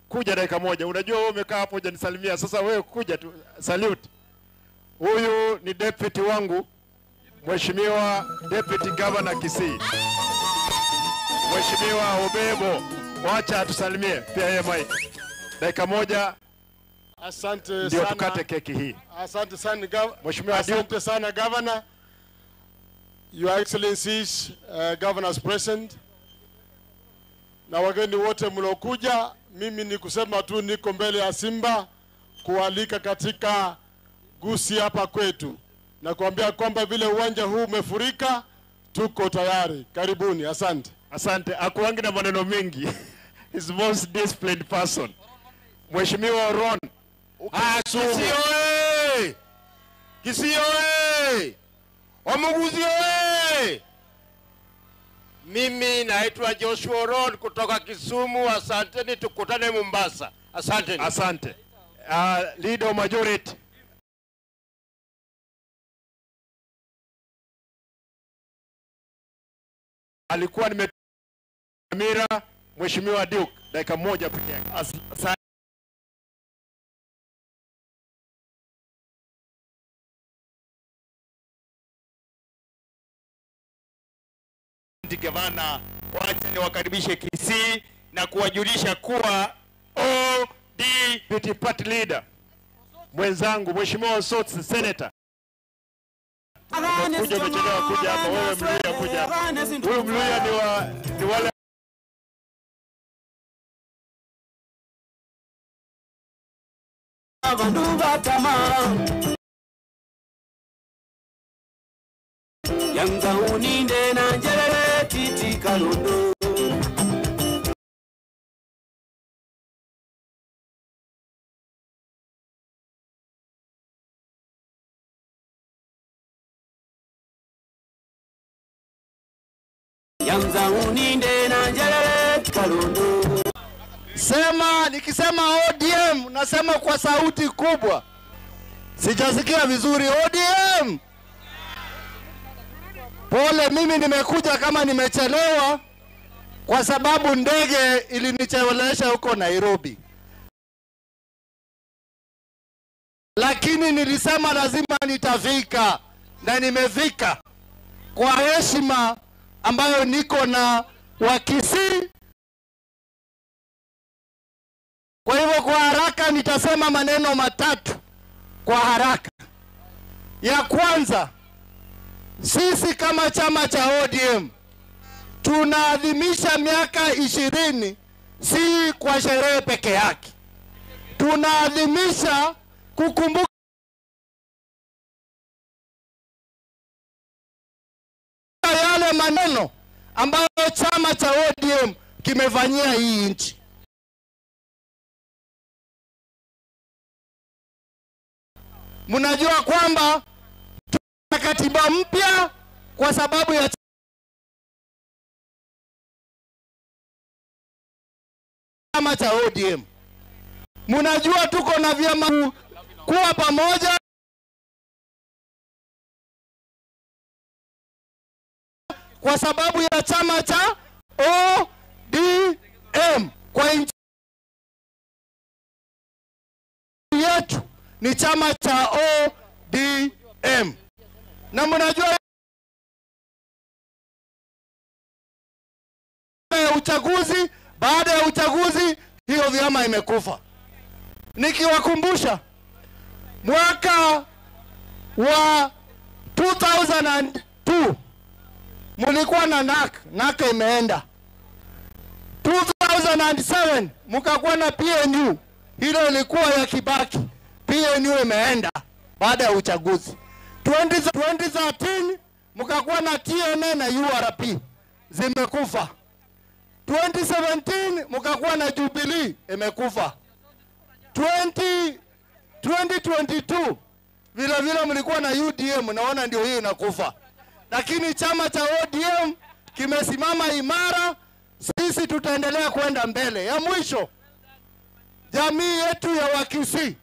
[SPEAKER 8] kuja dakika moja. Unajua wewe umekaa hapo hujanisalimia. Sasa wewe kuja tu, salute. Huyu ni deputy wangu, Mheshimiwa Deputy Governor Kisii, Mheshimiwa Obebo, wacha atusalimie pia yeye Mike. Dakika moja.
[SPEAKER 22] Asante
[SPEAKER 8] Ndio
[SPEAKER 22] sana.
[SPEAKER 8] tukate keki hii.
[SPEAKER 22] Asante sana
[SPEAKER 8] Mheshimiwa
[SPEAKER 22] asante
[SPEAKER 8] Duke.
[SPEAKER 22] sana Governor. Your Excellencies, governors present na wageni wote mliokuja, mimi ni kusema tu niko mbele ya Simba kualika katika Gusii hapa kwetu na kuambia kwamba vile uwanja huu umefurika, tuko tayari. Karibuni, asante.
[SPEAKER 8] Asante. Akuangi na maneno mengi. He's the most disciplined person. Mheshimiwa Ron.
[SPEAKER 1] Kisii oye! Kisii oye! Omuguzi oye! Mimi naitwa Joshua Oron kutoka Kisumu. Asanteni, tukutane Mombasa. Asanteni.
[SPEAKER 8] Asante. Leader of majority. Alikuwa nimetamira Mheshimiwa Duke dakika moja peke yake.
[SPEAKER 3] Asante. Gavana, wacha niwakaribishe Kisii na kuwajulisha kuwa OD
[SPEAKER 8] Deputy Party Leader mwenzangu Mheshimiwa Osotsi senator. Umekuja umechelewa kuja hapa, wewe Mluya kuja hapa. Huyu Mluya ni wa ni wale
[SPEAKER 16] Abandu batama Yanga uninde na njerere titi kalondo Yanga uninde na njerere kalondo
[SPEAKER 10] Sema, nikisema ODM nasema kwa sauti kubwa. Sijasikia vizuri ODM. Pole, mimi nimekuja kama nimechelewa kwa sababu ndege ilinichelewesha huko Nairobi, lakini nilisema lazima nitafika na nimefika kwa heshima ambayo niko na Wakisii. Kwa hivyo kwa haraka nitasema maneno matatu kwa haraka. Ya kwanza, sisi kama chama cha ODM tunaadhimisha miaka 20, si kwa sherehe peke yake, tunaadhimisha kukumbuka yale maneno ambayo chama cha ODM kimefanyia hii nchi. Mnajua kwamba tuna katiba mpya kwa sababu ya chama cha ODM. Mnajua tuko na vyama kuwa pamoja kwa sababu ya chama cha ODM. Kwa nchi yetu ni chama cha ODM, na mnajua ya uchaguzi, baada ya uchaguzi hiyo vyama imekufa. Nikiwakumbusha mwaka wa 2002 mulikuwa na NAK, NAK imeenda. 2007 mkakuwa na PNU, hilo ilikuwa ya Kibaki, PNU imeenda baada ya uchaguzi. 2013 mkakuwa na TNA na URP zimekufa. 2017 mkakuwa na Jubilee imekufa. 2022 vile vile mlikuwa na UDM, naona ndio hiyo inakufa, lakini chama cha ODM kimesimama imara. Sisi tutaendelea kwenda mbele. Ya mwisho, jamii yetu ya Wakisii,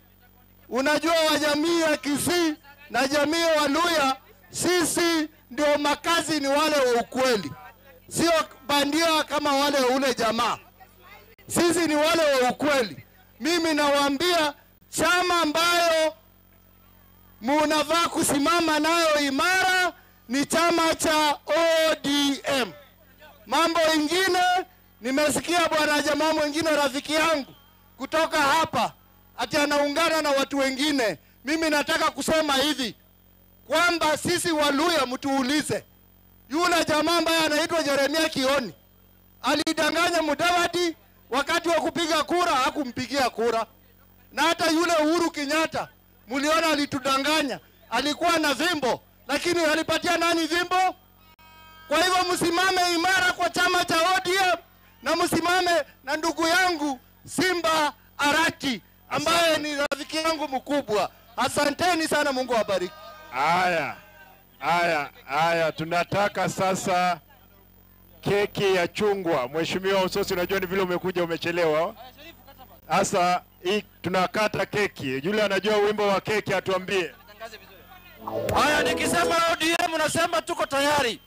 [SPEAKER 10] unajua wa jamii ya Kisii na jamii ya Waluya, sisi ndio makazi ni wale wa ukweli, sio bandia kama wale wa ule jamaa. Sisi ni wale wa ukweli. Mimi nawaambia chama ambayo munavaa kusimama nayo imara ni chama cha ODM. Mambo ingine nimesikia bwana jamaa mwingine rafiki yangu kutoka hapa ati anaungana na watu wengine. Mimi nataka kusema hivi kwamba sisi Waluya, mtuulize yule jamaa ambaye anaitwa Jeremia Kioni alidanganya Mudavadi wakati wa kupiga kura, hakumpigia kura, na hata yule Uhuru Kenyatta mliona alitudanganya, alikuwa na vimbo, lakini alipatia nani vimbo? Kwa hivyo msimame imara kwa chama cha ODM na msimame na ndugu yangu Simba Arati ambaye ni rafiki yangu mkubwa. Asanteni sana, Mungu awabariki.
[SPEAKER 8] Haya, haya, haya, tunataka sasa keki ya chungwa. Mheshimiwa Usosi, unajua ni vile umekuja umechelewa. Sasa hii tunakata keki. Yule anajua wimbo wa keki atuambie.
[SPEAKER 10] Haya, nikisema ODM unasema tuko tayari.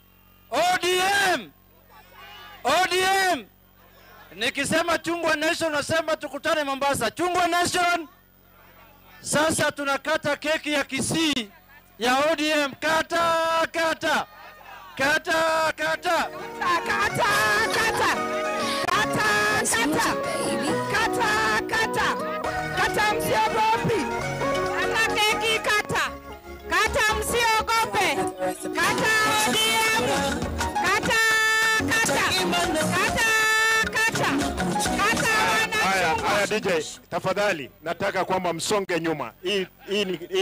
[SPEAKER 10] ODM, ODM. Nikisema Chungwa Nation unasema tukutane Mombasa. Chungwa Nation. Sasa tunakata keki ya Kisii ya ODM. Kata kata kata kata
[SPEAKER 13] kata kata kata kata kata kata kata, msiogopi. ODM. Kata kata. Kata kata. Kata
[SPEAKER 8] Haya, haya DJ, tafadhali nataka kwamba msonge nyuma. Hii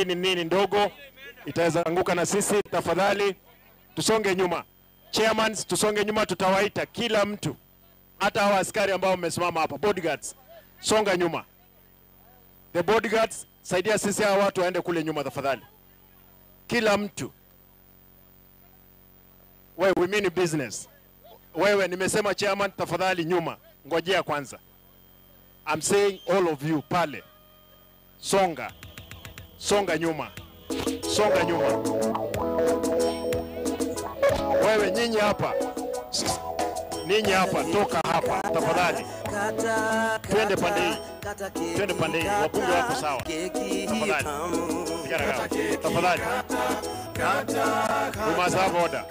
[SPEAKER 8] ni nini ndogo itaweza anguka na sisi. Tafadhali tusonge nyuma. Chairmans, tusonge nyuma, tutawaita kila mtu, hata hawa askari ambao wamesimama hapa, bodyguards, songa nyuma. The bodyguards, saidia sisi hawa watu waende kule nyuma tafadhali, kila mtu. Wewe, we mean business. Wewe, nimesema chairman, tafadhali nyuma, ngojea kwanza. I'm saying all of you pale, songa, songa nyuma, songa nyuma. Wewe nyinyi hapa, ninyi hapa, toka hapa tafadhali, twende pande hii, twende pande hii, wabunge wako sawa, tafadhali, vijana hawa, tafadhali, we must have order.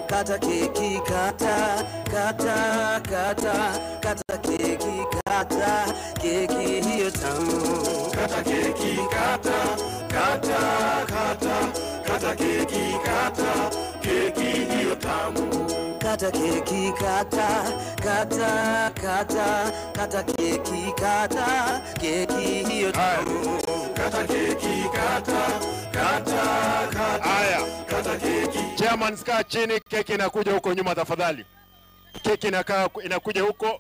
[SPEAKER 16] Kata keki kata kata kata kata keki kata keki hiyo tamu. Kata keki kata kata kata kata keki kata keki hiyo tamu. Kata keki kata kata kata kata keki kata keki hiyo tamu. Kata keki kata kata kata.
[SPEAKER 8] Haya,
[SPEAKER 16] kata keki.
[SPEAKER 8] Chairman, kaa chini, keki inakuja huko nyuma tafadhali. Keki inakaa inakuja huko,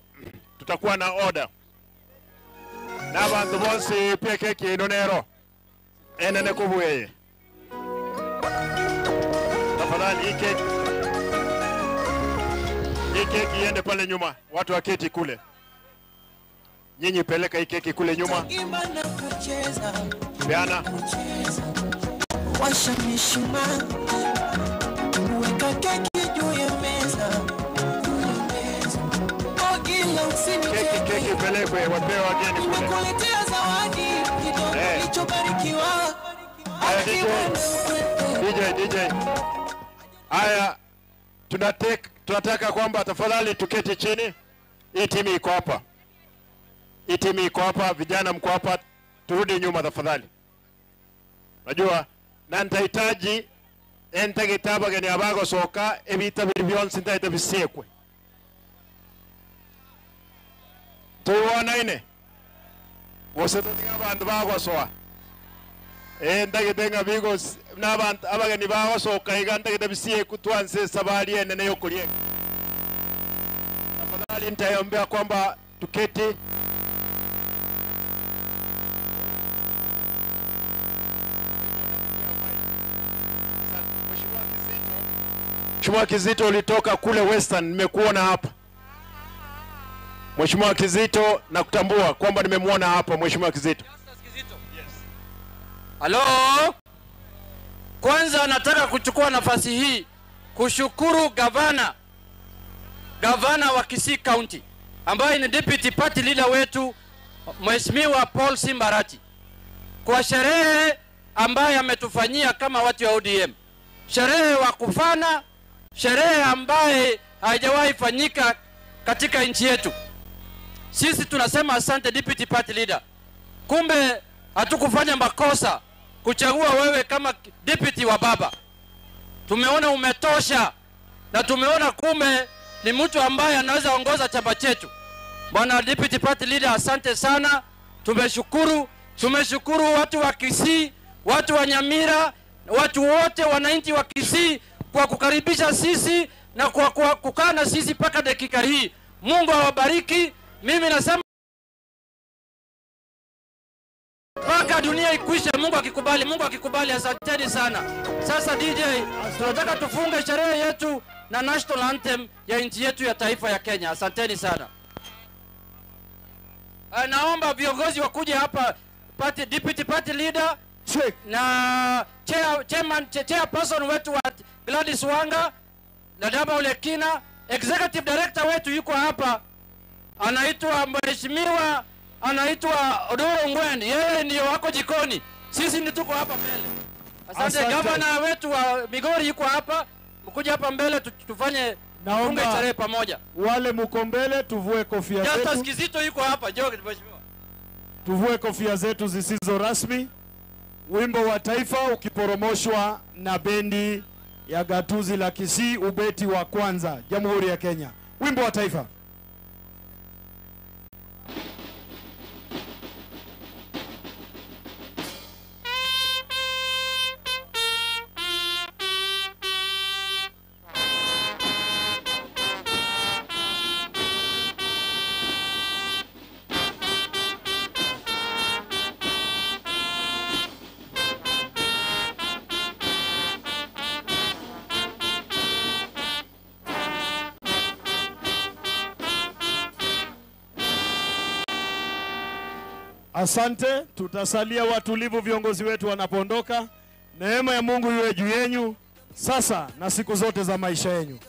[SPEAKER 8] tutakuwa na order. Na bantu bonsi pia keki inonero enene kubweye. Tafadhali hii keki, hii keki iende pale nyuma, watu waketi kule. Nyinyi peleka hii keki kule nyuma.
[SPEAKER 16] Imba na kucheza,
[SPEAKER 8] Peana.
[SPEAKER 16] washa mishumaa, weka keki juu ya meza, juu ya meza. Oh, ila usinicheke.
[SPEAKER 8] Keki ipelekwe, wapewe wageni kule.
[SPEAKER 16] Nimekuletea zawadi kidogo
[SPEAKER 8] Eh.
[SPEAKER 16] nilichobarikiwa.
[SPEAKER 8] Haya, DJ. DJ, DJ. Haya, tunataka kwamba tafadhali tuketi chini. Hii timu iko hapa, hii timu iko hapa, vijana mko hapa, turudi nyuma tafadhali. Najua na nitahitaji entagitaba geni abagosoka ebita biri byonse ntaita bisiekwe tuwonaine gose tutiga abandu bagosoa ndagite ng'a bigos n'abantu abageni bagosoka iga ndagite bisieku twanse sabari enene yokuria. Tafadhali nitaombea kwamba tuketi. Mheshimiwa Kizito, ulitoka kule Western, nimekuona hapa. Mheshimiwa Kizito, nakutambua kwamba nimemwona hapa Mheshimiwa Kizito.
[SPEAKER 10] Halo. Kwanza nataka kuchukua nafasi hii kushukuru gavana wa Kisii County ambaye ni deputy party leader wetu Mheshimiwa Paul Simbarati kwa sherehe ambaye ametufanyia kama watu wa ODM, sherehe wa kufana, sherehe ambaye haijawahi fanyika katika nchi yetu. Sisi tunasema asante deputy party leader. Kumbe hatukufanya makosa kuchagua wewe kama deputy wa baba. Tumeona umetosha na tumeona kumbe ni mtu ambaye anaweza ongoza chama chetu. Bwana deputy party leader, asante sana. Tumeshukuru, tumeshukuru watu wa Kisii, watu wa Nyamira, watu wote wananchi wa Kisii kwa kukaribisha sisi na kwa kukaa na sisi mpaka dakika hii. Mungu awabariki. Mimi nasema mpaka dunia ikwishe, Mungu akikubali, Mungu akikubali. Asanteni sana. Sasa DJ, tunataka tufunge sherehe yetu na national anthem ya nchi yetu ya taifa ya Kenya. Asanteni sana. Naomba viongozi wakuje hapa, party, deputy party leader na chairman, chairperson wetu wa Gladys Wanga na Daba Olekina, executive director wetu yuko hapa, anaitwa mheshimiwa, anaitwa Odoro Ngwen, yeye ndio wako jikoni, sisi ni tuko hapa mbele. Asante.
[SPEAKER 17] Asante.
[SPEAKER 10] Gavana wetu wa Migori yuko hapa, mkuje hapa mbele tufanye
[SPEAKER 17] Naomba
[SPEAKER 10] tufunge sherehe pamoja.
[SPEAKER 17] Wale muko mbele tuvue kofia
[SPEAKER 10] Justus
[SPEAKER 17] zetu.
[SPEAKER 10] Kizito yuko hapa, njoo mheshimiwa.
[SPEAKER 17] Tuvue kofia zetu zisizo rasmi. Wimbo wa taifa ukiporomoshwa na bendi ya Gatuzi la Kisii, ubeti wa kwanza, Jamhuri ya Kenya. Wimbo wa taifa. Asante, tutasalia watulivu viongozi wetu wanapoondoka. Neema ya Mungu iwe juu yenu sasa na siku zote za maisha yenu.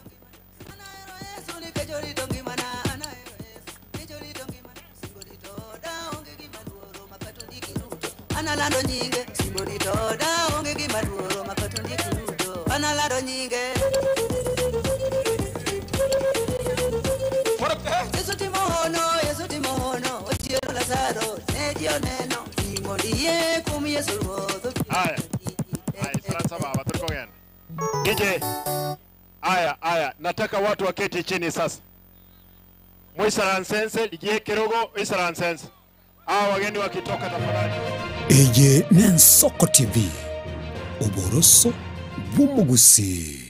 [SPEAKER 6] Analando nyinge simborito da onge gima luoro makato ndiki duto analando nyinge Yesu timo hono Yesu timo hono ochiero Lazaro ne ji oneno ting'o yie kuom Yesu Ruoth
[SPEAKER 8] Haya. Haya, sasa baba tulikogenda. DJ. Aya, aya, nataka watu waketi chini sasa. Mwisaransense ligie kirogo isaransense. Hawa wageni wakitoka tafadhali.
[SPEAKER 14] Eye n'Ensoko TV oboroso bw'omugusi.